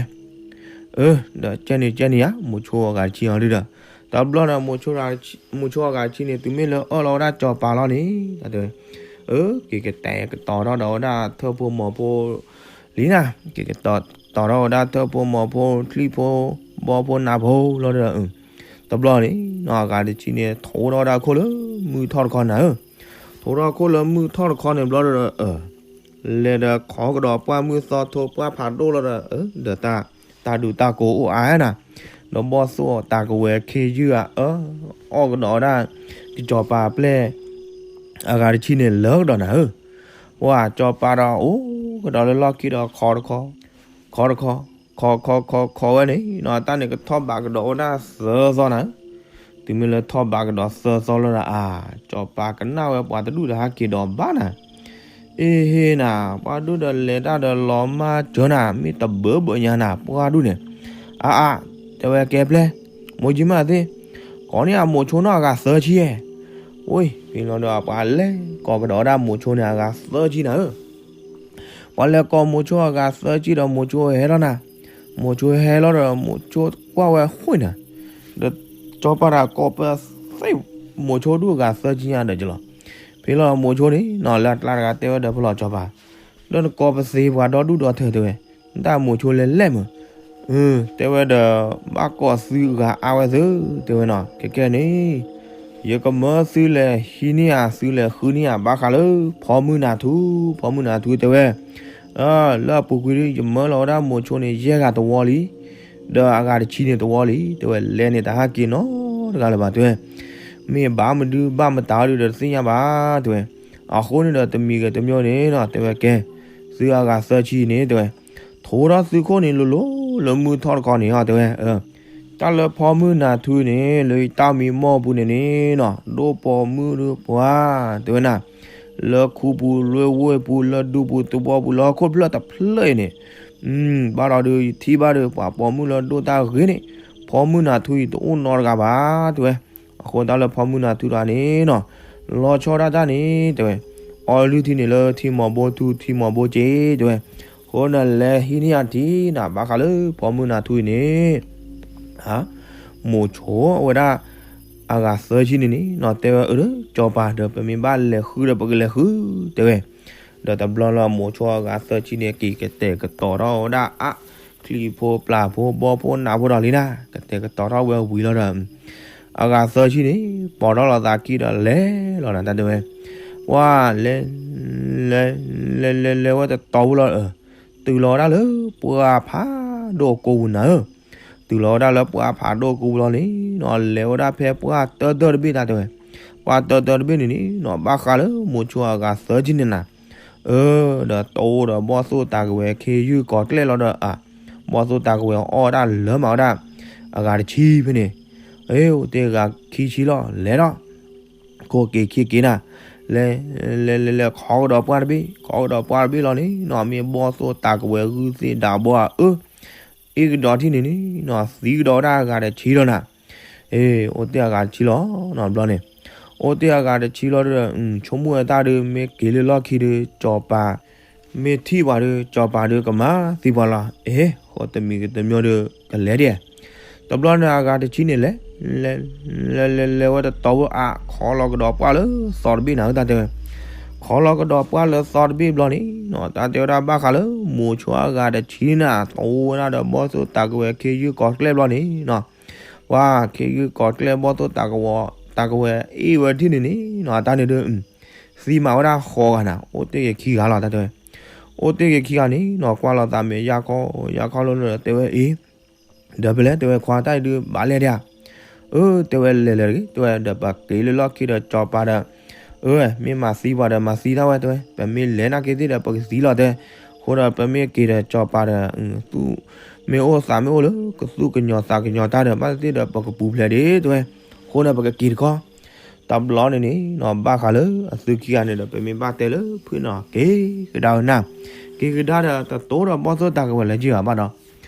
အၢ ဒီးကဲန့ၣ်ကဲန့ၣ်ဧါ မိၤဆိအဂၤတဆံးအီၤဒုဒီး တဘျီန့ၣ် မိၤဆိအဂၤတဆံးန့ၣ် တုၤမ့ၢ်လၢအၢၣ်လီၤဝဲဒၣ်ကၠီပၤလီၤန့ၣ် တဲဝဲ အၢ က့ၤကတဲာ်ကတီၤထီၣ်ဒီးဝဲဒၣ်ထၢၣ်ဖိမီၤဖိ လံနၤ က့ၤကတီၤထီၣ်ဝဲဒၣ်ထၢၣ်ဖိမီၤဖိ ချံၣ်ဖိဘီဖိနးဖိလီၤဒီး တဘျီန့ၣ်နီၤ အဂၤတဆံးန့ၣ် ထိးထီၣ်ဝဲဒၣ်ခိၣ်လၢမုၢ်ထီၣ်တခီနၤဧၢ ထိးထီၣ်ခိၣ်လၢမုၢ်ထီၣ်တခီန့ၣ်ဘျီဒီး လဲၤဒီးခိးကဒီးပှၢ်မုၢ်သီထိးပှၢ်ဖးဒိၣ်လီၤဒီး ဒီးတၢ် တၢ်ဒူတၢ်ကိးအိၣ်အါနၤ ဒီးဘီၣ်သိၣ်တၢ်ကဝဲၤခ့ယုၢ်အအၢ အီၣ်ကဒီးဝဲဒၣ် ကစီၤပၤအပျဲၢ် အဂၤတဆံးန့ၣ်လၢကဒီးနၤဧၢ ပှၢ်ကစီၤပၤဒီးအိၣ်ကဒီးလၢလီၢ်ခံဒီးခိးတခီ ခိးတခီ ခိးခိးခိးခိးဝဲန့ၣ်နီၤ တၢ်န့ၣ်ကထီၣ်ဘးကဒီးဝဲဒၣ်သၢသီနၤဧၢ တုၤမ့ၢ်လၢထီၣ်ဘးကဒီးသၢသီလီၤဒီး အါ ကစီၤပၤကနၣ်ဝဲပှၤတဒူၣ်တဟးက့ၤဒီးဘၣ်နၤ အ့ဟ့နၤ ပှၢ်ဒိၣ်ဒီးလဲၤတၢ်ဒီးလီၤမၢ်စၢၤနၤ မ့ၢ်တဘၢဘၢညါနၤ ပှၢ်ဒိၣ်န့ၣ် အါအါ တဲဝဲကဲပျဲၢ် မိၢ်ကၠံမးသ့ၣ် ကိးန့ၢ်အမိၤဆိနီၢ်အဂၤသၢဆံဧဲ ဝ့ၢ် ဖဲလီၤဒီးပှၤလဲၤကိးကဒီးဝဲဒၣ်မိၤဆိန့ၣ်အဂၤသၢဆံနၤဧၢ ပှၤလဲၤကိးမိၤဆိအဂၤသၢဆံဒီးမိၤဆိဟဲလီၤနၤ မိၤဆိဟဲလီၤဒီး မိၤဆိကွၢ်ဝဲဃိၣ်နၤ ဒီးကစီၤပၤတၢ်ကိးပသ့ မိၤဆိဒူၣ်အဂၤသၢဆံညါဒီးကလီၤ ဖဲလီၤမိၤဆိန့ၣ်နီၤ လၢအကျါတဂၤတဲဝဲဒီးပလီၢ်ကစီၤပၤ ဒီးနကိးပသ့ပှၤဒီဒူၣ်ဒီထၢတဲဝဲ နတၢ်မိၤဆိလဲၤလဲၣ်မုၢ် တဲဝဲဒီး ဘၣ်ကိးသုဂၤအါဝဲသု တဲဝဲနီၤ ကဲကဲန့ၣ် ယကမၢသုလဲၤဟံးန့ၢ်ဧါ သုလဲၤဃုန့ၢ်ဧါ ဘၣ်ဃးလၢ ဖီမုၢ်နၤထူ ဖီမုၢ်နၤထူတဲဝဲ လၢအပူၤကွံာ်ဒ်ယမၢလီၤဝဲဒၣ်မိၤဆိန့ၣ် ယဲၢ်ဂၤတဝီလံ ဒီးအဂၤတဆံးန့ၣ်တဝီလံ တဲဝဲ လဲၤန့ၣ်တဟးက့ၤနီတဂၤလၢၤဘၣ်တဲဝဲ မ့ၢ်ဘၣ်မနုၤဘၣ်မတၤအီၤဒုဒီးတသ့ၣ်ညါဘၣ်တဲဝဲ အဃိန့ၣ်ဒီးတမံၤဂ့ၤတမံၤန့ၣ်နီၤ တဲဝဲကဲ သုအဂၤသၢဆံန့ၣ်တဲဝဲ ထိးထီၣ်သုခိၣ်န့ၣ်လိၤလိၤလၢမုၢ်ထီၣ်တခီန့ၣ်အီၤတဲဝဲ တၢ်လၢဖီမုၢ်နၤထူန့ၣ် လၢယတၢ်မံမီၢ်ပူၤန့ၣ်န့ၣ်နီၤ ဒိၣ်ပိာ်မုၣ်ဒုပှၤ တဲဝဲနၤ လၢခူပူၤလၢဝ့ၢ်ပူၤ လၢဒူပူၤသဝီပူၤ လၢဟီၣ်ခိၣ်ဖျၢၣ်တဖျၢၣ်အံၤန့ၣ် ဘၣ်ဒီးဒုးယထံၣ်ဘၣ်ဒီး ပှၤပိာ်မုၣ်လၢဒိၣ်တၢ်ဂ့ၤန့ၣ် ဖီမုၢ်နၤထူအံၤတအိၣ်နီတဂၤဘၣ် တဲဝဲ အဃိတၢ်လၢဖီမုၢ်နၤထူတဂၤန့ၣ်နီၤ လီၤဆီဒၣ်တၢ်န့ၣ် တဲဝဲ အီလုၢ်ထံန့ၣ်လၢထံမီၤဘိထူ ထံမီၤဘိက့ၤ တဲဝဲ အဃိန့ၣ်လဲၤဟံးန့ၢ်အထံနၤ ဘၣ်ဃးလၢဖီမုၢ်နၤထူအံၤန့ၣ် မိၤဆိအဝဲဒၣ် အဂၤသၢဆံန့ၣ်န့ၣ်နီၤ တဲဝဲအၢ ကစီၤပၤဒီး ပမ့ၢ်ဘၣ်လဲၤဃုဒီးပကလဲၤဃု တဲဝဲ ဒီးတဘျီလၢမိၤဆိအဂၤသၢဆံန့ၣ် က့ၤကတဲာ်ကတီၤထီၣ်ဝဲဒၣ်အါ ချံဖိပျၢ်ဖိဘီဖိနးဖိဒီးလံနၤ ကတဲာ်ကတီၤထီၣ်ဝဲဝံၤလီၤဒီး အဂၤသၢဆံန့ၣ် ပိာ်ထီၣ်လီၤသးခံဒီးလဲၤလီၤနၤ တၢ်တဲဝဲ ပှၢ်လဲၤ လဲၤ လဲၤလဲၤလဲၤဝဲတတီၤဖိလီၤ တုၤလီၤဝဲဒၣ်လၢပှၢ်ဖးဒိၣ်ကိပူၤနၤဧၢ တုၤလီၤဝဲဒၣ်လၢပှၢ်ဖးဒိၣ်ကိပူၤလီၤန့ၣ်နီၤ လဲၤဝဲဒၣ်ဖဲပှၢ်တၢၢ်တၢၢ်တဘ့ၣ်တၢ်တဲဝဲ ပှၢ်တၢၢ်တၢၢ်တဘ့ၣ်န့ၣ်န့ၣ်နီၤ ဘၣ်ဃးလၢမိၤဆိအဂၤသၢဆံန့ၣ်နၤ အၢ ဒီးတအိၣ်ဒီးဘီၣ်သိၣ်တၢ်ကဝဲၤခ့ယုၢ်ကီၤကျဲၣ်လီၤဒီး အ ဘီၣ်သိၣ်တၢ်ကဝဲၤအီၣ်ဝဲဒၣ်လၢမးဝဲဒၣ် အဂၤတဆံဖဲန့ၣ် အ့ အိၣ်တ့ၢ်ဂၤခံဆံလီၤ လဲၤဒီး ခိၣ်က့ၤခံက့ၤနၤ လဲၤ လဲၤလဲၤလဲၤ ခိးကဒီးပှၢ်တဘ့ၣ် ခိးကဒီးပှၢ်တဘ့ၣ်လီၤန့ၣ်နီၤ မ့ၢ်ဘီၣ်သိၣ်တၢ်ကဝဲၤဂုၢ်သ့ၣ်ဒၣ်ဘီဧါ အၢ အ့ၣ်ကဒီးထံၣ်န့ၣ်န့ၣ်နီၤ သံကဒီးဝဲဒၣ်အဂၤတဆံလီၤနၤ အ့ အိၣ်တ့ၢ်အဂၤတဆံလီၤနီၤ ဘျီန့ၣ် အိၣ်တ့ၢ်အဂၤတဆံလီၤဒီး ဆိကမိၣ်ဝဲတၢ်ဒီး မ့ၢ်က့ၤလၢလီၢ်ခံဒီး စီၤပၤ မ့ၢ်ထံၣ်ပှၤဒီး စီၤပၤဒီးကမၤသံပှၤလီၤ အ့ ဃိတမံၤကတမံၤဒီး ကလဲၤဒဲး တဘျီန့ၣ်အဂၤတဆံန့ၣ်လဲၤ လဲၤ လဲၤလဲၤလဲၤဝဲတတီၤဝဲအါ ခိးလီၤကဒီးပှၢ်လၢသီတဘ့ၣ်နၤ တၢ်တဲဝဲ ခိးလီၤကဒီးပှၢ်လၢသီတဘ့ၣ်ဘျီန့ၣ်နီၤ တၢ်တဲဝဲဒၣ်ဘၣ်ဃးလၢ မိၤဆိအဂၤတဆံန့ၣ် တအိၣ်ဝဲဒၣ်ဒီးဘီၣ်သိၣ်တၢ်ကဝဲၤခ့ယုၢ်ကီၤကျဲၢ်ဘျီန့ၣ်နီၤ ပှၤခ့ယုၢ်ကီၤကျဲၢ်ဘီၣ်သိၣ်တၢ်ကဝဲၤ တၢ်ကဝဲၤအ့ၣ်ဝဲထံၣ်န့ၣ်န့ၣ်နီၤ တၢ်န့ၣ်ဒီး သံမးဝဲဒၣ်ဃိးဂၤနၤ အိၣ်တ့ၢ်က့ၤခံဂၤလီၤ တၢ်တဲဝဲ အိၣ်တ့ၢ်က့ၤခံဂၤန့ၣ်နီၤ ကွၢ်လိာ်သးမဲာ်ယၢ်ခီ ယၢ်ခီလိာ်လၢ တဲဝဲအ့ၣ် ဒီးဖဲလဲၣ် တဲဝဲခွါတၢ်အံၤဒုးဘၣ်လဲၣ်ဒၣ်ဧါ အၢ တဲဝဲလဲၤလဲၤတဂ့ၤ တဲဝဲဒီးပက့ၤလၢလီၢ်ခံဒီးစီၤပၤဒီး အၢ မ့ၢ်မၤသံပှၤဒီးမၤသံတၢ်ဝဲ တဲဝဲ ပမ့ၢ်လဲၤနာ်က့သ့ၣ်ဒီးပကသံလီၤ တဲ အဃိဒီးပမ့ၢ်က့ၤဒီးစီၤပၤဒီး သူၣ်မ့ၢ်အိၣ်သးမ့ၢ်အိၣ်လၢ ကသူၣ်ကညီၤသးကညီၤတၢ်ဒီး ဘၣ်သ့ၣ်သ့ၣ်ဒီးပကပူၤဖျဲးဒံး တဲဝဲ အဃိန့ၣ်ပကက့ၤတခီ တဘျီန့ၣ်န့ၣ်နီၤ ဘၣ်ဃးလၢအသုခံဂၤန့ၣ်ဒီး ပမ့ၢ်ဘၣ်တဲလၢဖုၣ်နီၤ က့ၤကဒါဝဲနၤ က့ၤကဒါဒီး တတိၤဒီးဘီၣ်သိၣ်တၢ်ကဝဲၤလၢက့ၤဘၣ်ဘၣ်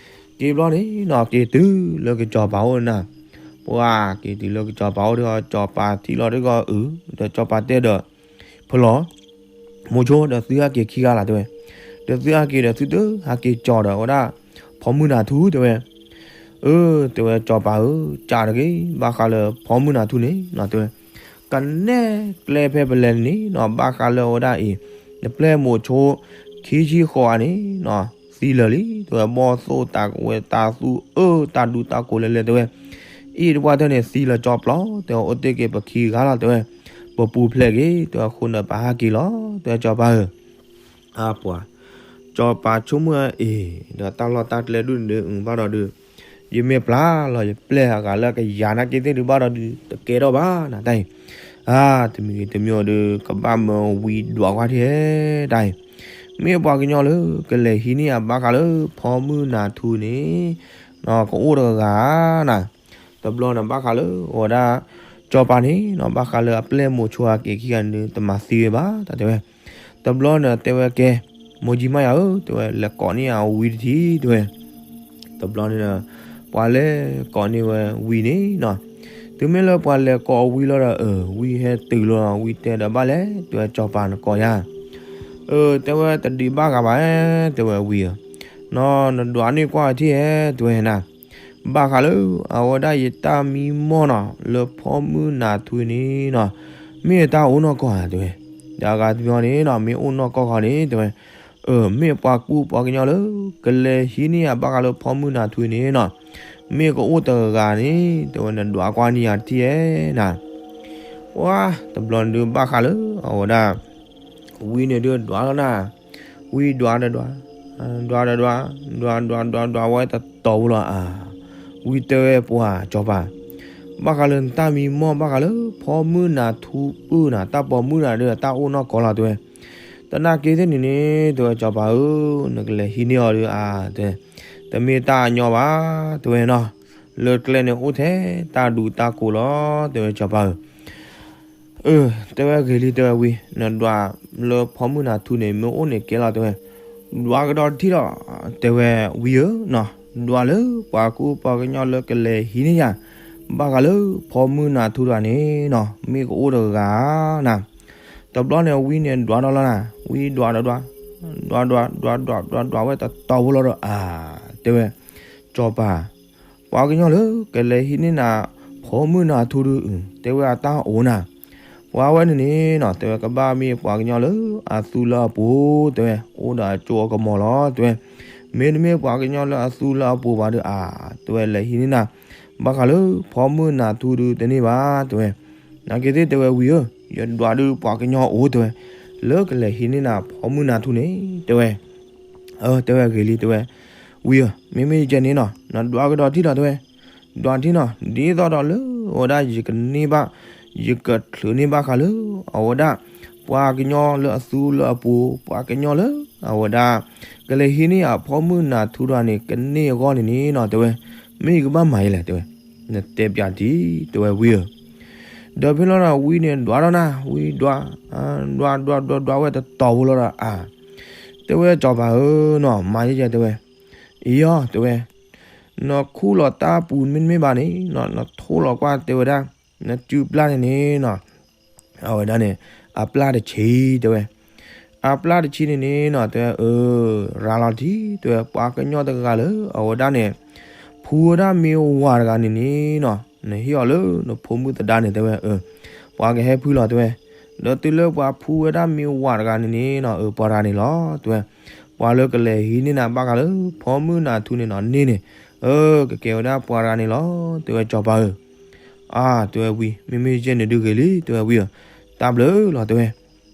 ဒီး က့ၤဘျီန့ၣ်နီၤ က့ၤတုၤလၢကစီၤပၤအိၣ်နၤ ပှၤက့ၤတုၤလၢကစီၤပၤအိၣ်ဒီး စီၤပၤထံၣ်လီၤတဂီၢ်အုး ဒီးစီၤပၤတဲဒီး ဖဲလီၤ မိၤဆိဒီးသုဟဲက့ၤခံဂၤလီၤ တဲဝဲ ဒီးသုဟဲက့ၤဒီးသုတဟဲက့ၤကၠီၤဒီးဝဲဒၣ် ဖီမုၢ်နၤထူ တဲဝဲ အၢ တဲဝဲ စီၤပၤဧၢ ကးတဂ့ၤ ဘၣ်ဃးလၢဖီမုၢ်နၤထူန့ၣ်နီၤ တဲဝဲ ကနဲၣ်ကျဲဖဲပလဲၤန့ၣ်နီၤ ဘၣ်ဃးလၢအဝဲဒၣ်အံၤ နပျဲၢ်မိၤဆိ ခံဆံဃိးဂၤန့ၣ်နီၤ သံလၢာ်လံ တဲဝဲ ဘီၣ်သိၣ်တၢ်ကဝဲၤတၢ်သူၣ်အၢတၢ်ဒူတၢ်ကိးလဲၤလဲၤ တဲဝဲ အ့ၣ်တပှၢ်တၢၢ်န့ၣ်သံလၢာ်ကၠီပျီ တဲဝဲ အိၣ်တ့ၢ်က့ၤပခံဂၤလီၤ တဲဝဲ ပပူၤဖျဲးက့ၤ တဲဝဲ အဃိန့ၣ်ပဟဲက့ၤလီၤ တဲဝဲ စီၤပၤဧၢ အပှၤ စီၤပၤဆိကမိၣ်အ့ၣ် ဒီးတၢ်လီၢ်တၢ်ကျဲဒူၣ်န့ၣ်ဒုး ဘၣ်ဒီးဒုး ယမ့ၢ်ပျၢ်လီၤယပျဲၢ်အဂၤလၢကယၤနာ်က့သ့ၣ်ဒုး ဘၣ်ဒီးဒုး တကဲထီၣ်ဘၣ်နၤတၢ်အံၤ အါ တမံၤဂ့ၤတမံၤဒီး ကဘၣ်မၢဝံဒွးကွၢ်ထံၣ်တၢ်အံၤ မ့ၢ်ပှၤကညီလၢ ကလဲၤဟံးန့ၢ်အဘၣ်ဃးလၢ ဖီမုၢ်နၤထူန့ၣ် ကအိၣ်တဂၤနၤ တဘျီန့ၣ် ဘၣ်ဃးလၢ အဝဲဒၣ် စီၤပၤန့ၣ်နီၤ ဘၣ်ဃးလၢအပျဲၢ်မိၤဆိအက့ၤခံဂၤန့ၣ် တမၤသံဝဲဘၣ် တၢ်တဲဝဲ တဘျီန့ၣ် တဲဝဲကဲ မိၢ်ကၠံမါယၤဧၢ တဲဝဲ လဲၤကိးန့ၢ်အဝံတထံၣ် တဲဝဲ တဘျီန့ၣ်ဒီး ပှၤလဲၤကိးန့ၢ်ဝဲဝံန့ၣ်နီၤ တုၤမ့ၢ်လၢပှၤလဲၤကိးအဝံလီၤဒီး အၢ ဝံဟဲတုၤလီၤ ဝံတဲဒီးဘၣ်လဲၣ် တဲဝဲ စီၤပၤနကိးယၤ အၢ တဲဝဲ တဒံးဘၣ်ဂၤဘၣ် တဲဝဲဝံဧၢ နီၤ နဒွးန့ၢ်ကွၢ်ထံၣ်ဧဲ တဲဝဲနၤ ဘၣ်ဃးလၢ အဝဲဒၣ်ယတၢ်မံမီၢ်နီၤ လၢဖီမုၢ်နၤထူန့ၣ်နီၤ မ့ၢ်တၢ်အိၣ်နီၢ်ကီၢ်ဧါ တဲဝဲ ဒီးအဂၤတဘျီန့ၣ်နီၤ မ့ၢ်အိၣ်နီၢ်ကီၢ်ဃီန့ၣ် တဲဝဲ အၢ မ့ၢ်ပှၤကူပှၤကညီလၢ ကလဲၤဟံးန့ၢ်အဘၣ်ဃးလၢဖီမုၢ်နၤထူန့ၣ်နီၤ မ့ၢ်ကအိၣ်တဂၤန့ၣ် တဲဝဲ နဒွးကွၢ်န့ၢ်ယၤတထံၣ်ဧဲနၤ ပှၤ တဘျီန့ၣ်ဒုးဘၣ်ဃးလၢ အဝဲဒၣ် ဝံန့ၣ်ဒုးဒွးလီၤနၤ ဝံဒွးဒီးဒွး ဒွးဒီးဒွး ဒွးဒွးဒွးဒွးဝဲတတီၤဖိလီၤအါ ဝံတဲဝဲပှၤစီၤပၤ ဘၣ်ဃးလၢနတၢ်မံမီၢ် ဘၣ်ဃးလၢဖီမုၢ်နၤထူပုၢ်နၤ တၢ်ပိာ်မုၣ်နၤဒီး တၢ်အိၣ်နီၢ်ကီၢ်လီၤ တဲဝဲ တနာ်က့သ့ၣ်န့ၣ်န့ၣ် တဲဝဲ စီၤပၤဧၢ နကလဲၤဟံးန့ၢ်အီၤဒီးအါ တဲ တမ့ၢ်တၢ်အညီဘၣ် တဲဝဲနီၤ လၢကျဲန့ၣ်အိၣ်ထဲတၢ်ဒူတၢ်ကိးလီၤ တဲဝဲ စီၤပၤဧၢ အၢ တဲဝဲဂ့ၤလံ တဲဝဲဝံ နဒွးလၢဖီမုၢ်နၤထူန့ၣ် မ့ၢ်အိၣ်န့ၣ်ကဲလီၤ တဲဝဲ ဒွးကဒီးတထံၣ်လီၤ တဲဝဲဝံဧၢနီၤ ဒွးလၢပှၤကူပှၤကညီလၢကလဲၤဟံးန့ၢ်ယၤ ဘၣ်ဃးလၢဖီမုၢ်နၤထူတဂၤန့ၣ်နီၤ မ့ၢ်ကအိၣ်တဂၤနၤ တဘျီန့ၣ်ဝံန့ၣ်ဒွးဒီးလီၤနၤ ဝံဒွးဒီးဒွး ဒွးဒွးဒွးဒွးဒွးဒွးဝဲတတီၤဖိလီၤဒီးအါ တဲဝဲ စီၤပၤ ပှၤကညီလၢကလဲၤဟံးန့ၢ်နၤ ဖီမုၢ်နၤထူဒုး တဲဝဲအတၢ်အိၣ်နၤ ပှၤဝဲန့ၣ်န့ၣ်နီၤ တဲဝဲကဘၣ်မ့ၢ်ပှၤကညီလၢအသူလၢအပူၤ တဲဝဲ အိၣ်ဒီးအစိအကမီၤလီၤ တဲဝဲ မ့တမ့ၢ်ပှၤကညီလၢအသူလၢအပူၤဘၣ်ဒီးအါ တဲဝဲလဲၤဟံးန့ၢ်နၤ ဘၣ်ဃးလၢဖီမုၢ်နၤထူဒုးတန့ၢ်ဘၣ် တဲဝဲ နာ်က့သ့ၣ်တဲဝဲဝံဧၢ ယဒွးဒုးပှၤကညီအိၣ် တဲဝဲ လၢကလဲၤဟံးန့ၢ်နၤဖီမုၢ်နၤထူန့ၣ် တဲဝဲ အၢ တဲဝဲဂ့ၤလံ တဲဝဲ ဝံဧၢ မ့မ့ၢ်ယကဲန့ၣ်နီၤ နဒွးကဒီးတထံၣ်လီၤ တဲဝဲ ဒွးတထံၣ်နီၤ ဒ်သိးဒီးလၢအဝဲဒၣ်ယကန့ၢ်ဘၣ် ယကချုးန့ၢ်ဘၣ်ဃးလၢ အဝဲဒၣ် ပှၤကညီလၢအသူလၢအပူၤ ပှၤကညီလၢ အဝဲဒၣ် ကလဲၤဟံးန့ၢ်အဖီမုၢ်နၤထူတဂၤန့ၣ် ကန့ၢ်အဂီၢ်န့ၣ်န့ၣ်နီၤ တဲဝဲ မ့ၢ်ယကဘၣ်မၤယဲလဲၣ် တဲဝဲ နတဲပျးတံၢ် တဲဝဲဝံဧၢ ဒီးဖဲလီၤဒီးဝံန့ၣ်ဒွးထီၣ်နၤ ဝံဒွး, ဒွးဒွးဒွးဒွးဝဲတတီၤဖိလီၤဒီး အါ, တဲဝဲစီၤပၤဧၢနီၤ မၤယဲယဲတဲဝဲ, အံၤယီၤတဲဝဲ, နခူၣ်လီၤတၢ်ပူၤမ့တမ့ၢ်ဘၣ်န့ၣ်နီၤ နထိလီၤကွၢ်တဲဝဲဒၣ်, နစုပျၢ်န့ၣ်န့ၣ်နီၤ အဝဲဒၣ်န့ၣ် အပျၢ်တဆံတဲဝဲ, အပျၢ်တဆံန့ၣ်န့ၣ်နီၤ တဲဝဲ အၢ ရၤလီၤထံ တဲဝဲ ပှၤကညီတဂၤလၢအဝဲဒၣ်န့ၣ် ဖှူဝဲဒၣ်မ့ၢ်ဝၤတဂၤန့ၣ်န့ၣ်နီၤ နဟ့ၣ်အီၤလၢနဖိမုၣ်သဒါန့ၣ်တဲဝဲ အၢ ပှၤကဟဲဖုလီၤတဲဝဲ, ဒီးတုၤလၢပှၤဖှူဝဲဒၣ်မ့ၢ်ဝၤတဂၤန့ၣ်န့ၣ်နီၤ အၢ ပှၤတဂၤန့ၣ်လီၤတဲဝဲ, ပှၤလၢကလဲၤဟံးန့ၢ်နၤဘၣ်ဃးလၢ ဖီမုၢ်နၤထူန့ၣ်နီၤ န့ၢ်န့ၣ်, အၢ ကကဲဝဲဒၣ်ပှၤတဂၤန့ၣ်လီၤ တဲဝဲစီၤပၤဧၢ အါ တဲဝဲဝံ မ့မ့ၢ်ယဲန့ၣ်ဒုးဂ့ၤလံ တဲဝဲဝံဧၢ, တၢ်ဘျုးလီၤတဲဝဲ,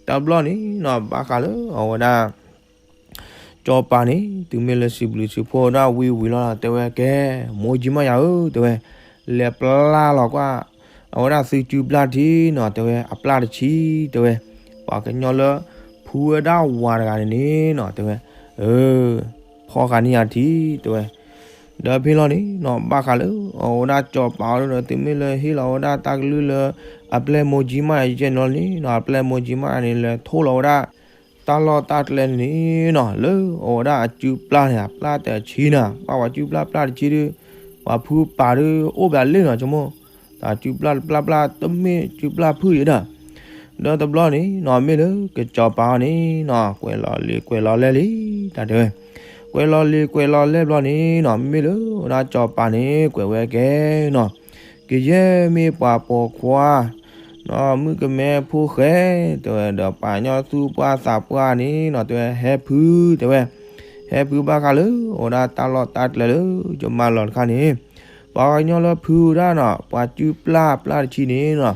တၢ်ဘျီန့ၣ်နီၤဘၣ်ဃးလၢအဝဲဒၣ် စီၤပၤန့ၣ် တုၤမ့ၢ်လၢစံးဘျုးစံးဖှိၣ်ဝဲဒၣ်ဝံဝံၤလီၤ တဲဝဲကဲ မိၢ်ကၠံမးယၤဧၢ တဲဝဲ, လဲၤပျၢ်လီၤကွၢ် အဝဲဒၣ်သုစုပျၢ်ထံနီၤ တဲဝဲ အပျၢ်တဆံ တဲဝဲ, ပှၤကညီလၢ ဖှူဝဲဒၣ်ဝၤတဂၤန့ၣ်န့ၣ်နီၤ တဲဝဲ, အၢ ဖီၣ်ဃာ်န့ၢ်ယၤထံ တဲဝဲ, ဒီးဖဲလီၤန့ၣ်နီၤ ဘၣ်ဃးလၢ အဝဲဒၣ်စီၤပၤအီၤဒီး တုၤမ့ၢ်လၢဟ့ၣ်လီၤဝဲဒၣ်တၢ်ကလုၢ်လၢ အပျဲၢ်မိၢ်ကၠံမးယၤယဲန့ၣ်လီၤန့ၣ်နီၤ အပျဲၢ်မိၢ်ကၠံမးယၤန့ၣ် လဲၤထိလီၤဝဲဒၣ် တၢ်လီၢ်တၢ်ကျဲန့ၣ်နီၤ လၢအဝဲဒၣ်အစုပျၢ်န့ၣ် အပျၢ်တဆံနီၤ ဘၣ်ပှၤစုပျၢ်ပျၢ်တဆံဒီး ပှၤဖုပာ်ဒီးအိၣ်ဘၣ်လၢနီၤ ဆိကမိၣ်, တၢ်စုပျၢ်ပျၢ်ပျၢ်တမ့ၢ်စုပျၢ်ဖုယဲဒၣ်, ဒီးတဘျီန့ၣ်နီၤ မ့ၢ်လၢကစီၤပၤအီၤန့ၣ်နီၤ ကွဲးလီၤလံာ်ကွဲးလီၤလဲၢ်လံ တၢ်တဲဝဲ, ကွဲးလီၤလံာ်ကွဲးလီၤလဲၢ်ဘျီန့ၣ်နီၤ မ့မ့ၢ်လၢဝဲဒၣ်စီၤပၤန့ၣ် ကွဲးဝဲကဲနီၤ ကယဲၢ်မ့ၢ်ပှၤပိာ်ခွါ နီၤ မုၣ်ကမဲဖိဃဲ တဲဝဲဒီး ပှၤကညီသူပှၢ်သးပှၢ်န့ၣ်နီၤ တဲဝဲ ဟဲဖု တဲဝဲ, ဟဲဖုဘၣ်ဃးလၢ အဝဲဒၣ်တၢ်လီၢ်တၢ်ကျဲလၢ ယမၤလီၤတခါန့ၣ်, ပှၤကညီလၢဖုဝဲဒၣ်နီၤ ပှၤစုပျၢ်ပျၢ်တဆံန့ၣ်နီၤ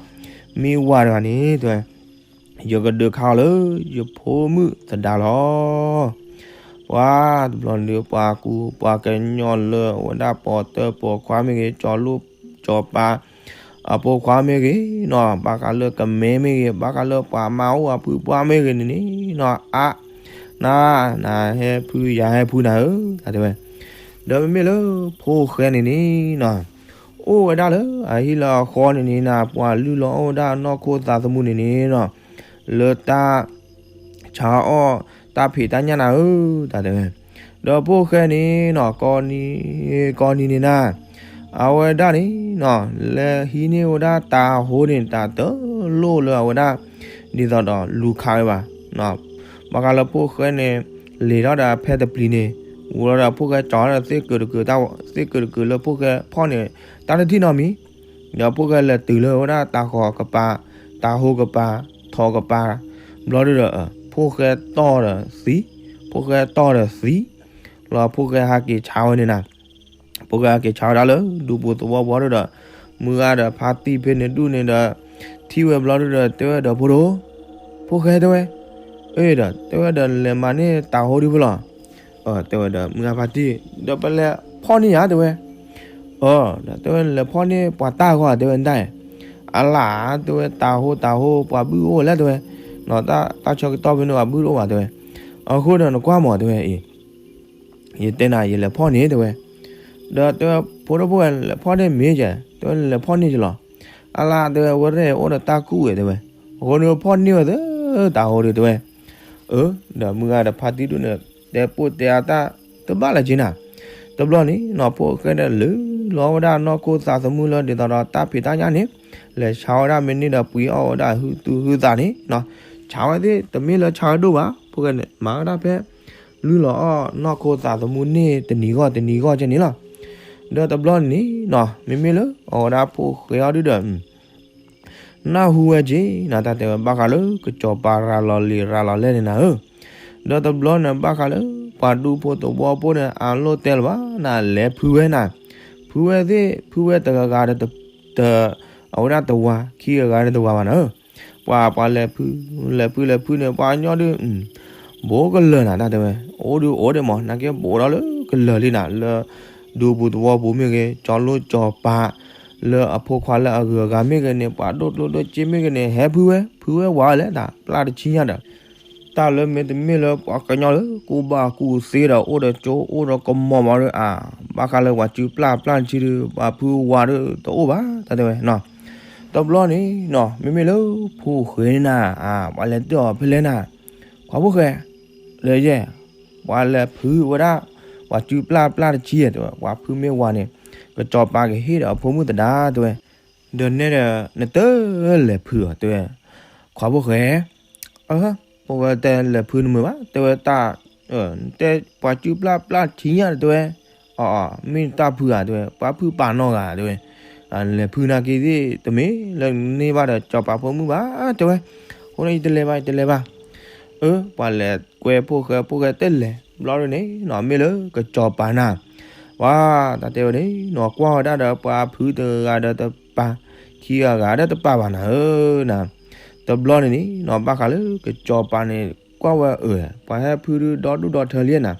မ့ၢ်ဝၤတဂၤန့ၣ် တဲဝဲ ယကဒုးခးအီၤလၢ ယဖိမုၣ်သဒါလီၤ. ပှၤတဘျီန့ၣ် ပှၤကူပှၤကညီလၢအဝဲဒၣ်ပိာ်တၢ်ပိာ်ခွါမ့ၢ်ဂ့ၤ ကၠီၤလိၣ်ကၠီၤပၤ အပိာ်ခွါမ့ၢ်ဂ့ၤနီၤ ဘၣ်ဃးလၢကမဲမ့ၢ်ဂ့ၤ ဘၣ်ဃးလၢပှၤမါအိၣ်အဖုပှၢ်မ့ၢ်ဂ့ၤန့ၣ်န့ၣ်နီၤ အါ နၤ နၤဟဲဖုယၤဟဲဖုနၤဧၢ တၢ်တဲဝဲ, ဒီးမ့မ့ၢ်လၢဖိၣ်ဃဲန့ၣ်န့ၣ်နီၤ အိၣ်ဝဲဒၣ်လၢအဟံၣ်လၢအဃီန့ၣ်န့ၣ်နၤ ပှၤလုၢ်လီၤအီၣ်ဝဲဒၣ်နီၢ်ခိသးသမူန့ၣ်န့ၣ်နီၤ လၢတၢ် ဆါအီၣ်တၢ်ဖံးတၢ်ညၣ်နၤဧၢ တၢ်တဲဝဲ, ဒီးဖိၣ်ဃဲန့ၣ်နီၤ ကိးနံၤ ကိးနံၤန့ၣ်နၤ အဝဲဒၣ်န့ၣ်နီၤ လဲၤဟံးန့ၢ်ဝဲဒၣ်တၤဟိန့ၣ် တၢ်တလိၣ်လၢအဝဲဒၣ် ဒ်သိးဒီးလူၤခးဝဲဘၣ်, ဘၣ်ဃးလၢဖိၣ်ဃဲန့ၣ် လ့ၤထီၣ်ဒီးအဖဲတပျံၤန့ၣ် ဝံၤလီၤဒီးဖိၣ်ဃဲကၠီၤဒီးသ့ၣ်ကုာ်တကုာ် သ့ၣ်ကုာ်တကုာ်လၢဖိၣ်ဃဲဖီၣ်န့ၣ် တၢ်တထံၣ်နီတမံၤ ဒီးဖိၣ်ဃဲလဲၤတုၤလၢဝဲဒၣ်တၤဃီၤကပၤ, တၤဟိကပၤ, ထိးကပၤ, ဘျီဒုဒီး ဖိၣ်ဃဲတီၢ်ဒီးသံ, ဖိၣ်ဃဲတီၢ်ဒီးသံ, လီၤဖိၣ်ဃဲဟးက့ၤဆါဝဲန့ၣ်နၤ, ဖိၣ်ဃဲဟးက့ၤဆါဝဲဒၣ်လၢ ဒူပူၤသဝီပူၤဒုဒီး မုၢ်ဂၤဒီးဖါတံၢ်ဖဲန့ၣ်ဒူၣ်န့ၣ်ဒီး ထံၣ်ဝဲဘျီဒုဒီး တဲဝဲဒီးဖိဒိၣ်, ဖိၣ်ဃဲတဲဝဲ, အ့ဒီး တဲဝဲဒီးလဲၤမၤန့ၢ်တၤဟိဒ်ဖိလီၤ တဲဝဲဒီး မုၢ်ဂၤဖါတံၢ် ဒီးပလဲၤဖီၣ်န့ၢ်ယၤတဲဝဲ, အၢ ဒီးတဲဝဲလဲၤဖီၣ်န့ၢ်ပှၤတၢ်ဂီၤတဲဝဲဒၣ်, အလၢတဲဝဲတၤဟိတၤဟိပှၤဘုၣ်အိၣ်လဲၣ်တဲဝဲ, တၢ်ဆၢကတီၢ်ဖဲန့ၣ်ပှၤဘုၣ်တအိၣ်ဘၣ်တဲဝဲ, အဃိဒီးနကွၢ်မးတဲဝဲအံၤ, ယတဲနၤယလဲၤဖီၣ်န့ၢ်တဲဝဲ, ဒီးတဲဝဲဖိဒိၣ်ဖိဝဲလဲၤဖီၣ်န့ၢ်မ့ၢ်ယဲ, တဲဝဲလဲၤဖီၣ်န့ၢ်ယလီၤ, အလၢတဲဝဲဝဲရဲၣ်အိၣ်ဒီးတၢ်ကူၣ်ဝဲတဲဝဲ, အဃိန့ၣ်ဖီၣ်န့ၢ်ဝဲသၢတၤဟိဒီးတဲဝဲ အၢ ဒီးမုၢ်ဂၤဒီးဖါတံၢ်ဒူၣ်န့ၣ် တဲပိာ်တဲအတၢ်တဘၣ်လၢက့နၤ, တဘျီန့ၣ်နီၤ ဖိၣ်ဃဲဒီးလုၢ်လီၤဝဲဒၣ်နီၢ်ခိသးသမူလၢဒ်သိးဒီးတၢ်ဖံးတၢ်ညၣ်န့ၣ်, လဲၤဆါဝဲဒၣ်မ့ၢ်န့ၢ်ဒီးပှ့ၤအီၣ်ဝဲဒၣ်ဟုသူၣ်ဟုသးန့ၣ်နီၤ, ဆါဝဲသ့ၣ်တမ့ၢ်လၢဆါဝဲဒိၣ်ဘၣ်, ဖိၣ်ဃဲန့ၣ် မၤဝဲဒၣ်ဖဲ လုၢ်လီၤအီၣ်နီၢ်ခိသးသမူန့ၢ်တနံၤဂီၢ်တနံၤဂီၢ်ကဲန့ၣ်လီၤ. ဒီးတဘျီန့ၣ်နီၤ မ့မ့ၢ်လၢအဝဲဒၣ်ဖိၣ်ဃဲအီၤဒုဒီး နၢ်ဟူဝဲက့ၤ နတၢ်တဲဝဲဘၣ်ဃးလၢကစီၤပၤရၤလီၤလံာ်ရၤလီၤလဲၢ်န့ၣ်နၤဧၢ, ဒီးတဘျီန့ၣ်ဘၣ်ဃးလၢ ပှၤဒူဖိသဝီဖိန့ၣ် အလိၣ်တဲလၢၤဘၣ် နလဲၤဖုဝဲနၤ, ဖုဝဲသ့ၣ် ဖုဝဲတဂၤဂၤဒီး တ အဝဲဒၣ်တဝၤ ခံဂၤဂၤဒီးတဝၤဘၣ်နၤဧၢ, ပှၤပှၤလဲၤဖု လဲၤဖုလဲၤဖုန့ၣ် ပှၤကညီဒု ဘိးကလၢာ်နၤ တၢ်တဲဝဲ အိၣ်ဒုအိၣ်ဒံးမး နာ်က့ဘိးဒီးလၢကလၢာ်လံနၤ လၢ ဒူပူၤသဝီပူၤမ့ၢ်ဂ့ၤ ကၠီၤလိၣ်ကၠီၤပၤ လၢအဖိခွါလၢအဂုၤအဂၤမ့ၢ်ဂ့ၤန့ၣ် ပှၤဒိၣ်ကျိၣ်ဒိၣ်စ့မ့ၢ်ဂ့ၤန့ၣ် ဟဲဖုဝဲ ဖုဝဲဝးဝဲလဲၣ် တၢ်ပျၢ်တဆံညါဒီး တၢ်လၢမ့တမ့ၢ်လၢပှၤကညီလၢကူၣ်ဘၣ်ကူၣ်သ့ဒီး အိၣ်ဒီးကၠိအိၣ်ဒီးကမီၤမးဒီး အါ ဘၣ်ဃးလၢပှၤစုပျၢ်ပျၢ်တဆံဒီး ပှၤဖုဝးဒီးတအိၣ်ဘၣ် တၢ်တဲဝဲနီၤ. တဘျီန့ၣ်နီၤ မ့မ့ၢ်လၢဖိၣ်ဃဲန့ၣ်နၤ ပှၤလဲၤတၢၢ်အီၤဖဲလဲၣ်နၤ, ခွါဖိၣ်ဃဲ, ဒီးယဲၢ်, ပှၤလဲၤဖုးဝဲဒၣ် ပှၤစုပျၢ်ပျၢ်တဆံဧါ တဲဝဲ, ပှၤဖုးမ့ၢ်ဝၤန့ၣ် ကစီၤပၤကဟ့ၣ်ဒီးအဖိမုၣ်သဒါ တဲဝဲ, ဒီးနဲဒၣ်နတလဲၤဖုးအီၤ တဲဝဲ, ခွါဖိၣ်ဃဲ ဖိၣ်ဃဲတဲလဲၤဖုးနမုာ်ဘၣ် တဲဝဲတၢ်, တဲပှၤစုပျၢ်ပျၢ်တဆံညါ တဲဝဲ, အ မ့ၢ်တၢ်ဖုးဧါ တဲဝဲ, ပှၤဖုးပာ်နီၢ်ဂၤ တဲဝဲ, လဲၤဖုးနာ်က့သ့ၣ်တမ့ၢ်လၢန့ၢ်ဘၣ်ဒီးစီၤပၤဖိမုၣ်ဘၣ် တဲဝဲ, အဃိန့ၣ်ယတလဲၤဘၣ် ယတလဲၤဘၣ် အၢ ပှၤလဲၤကွဲဖိၣ်ဃဲ ဖိၣ်ဃဲတလဲၤ ဘျီဒုန့ၣ်နီၤ မ့ၢ်လၢကစီၤပၤနၤ, ဝါ တၢ်တဲဝဲန့ၣ်နီၤ ကွၢ်ဝဲဒၣ်ဒီးပှၤဖုးတဂၤဒီးတပာ်, ခံဂၤဂၤဒီးတပာ်ဘၣ်နၤဧၢ, နၤ, တဘျီန့ၣ်န့ၣ်နီၤ ဘၣ်ဃးလၢကစီၤပၤန့ၣ် ကွၢ်ဝဲအၢ ပှၤဟဲဖုးဒုဒီဒူၣ်ဒီထၢလံနၤ,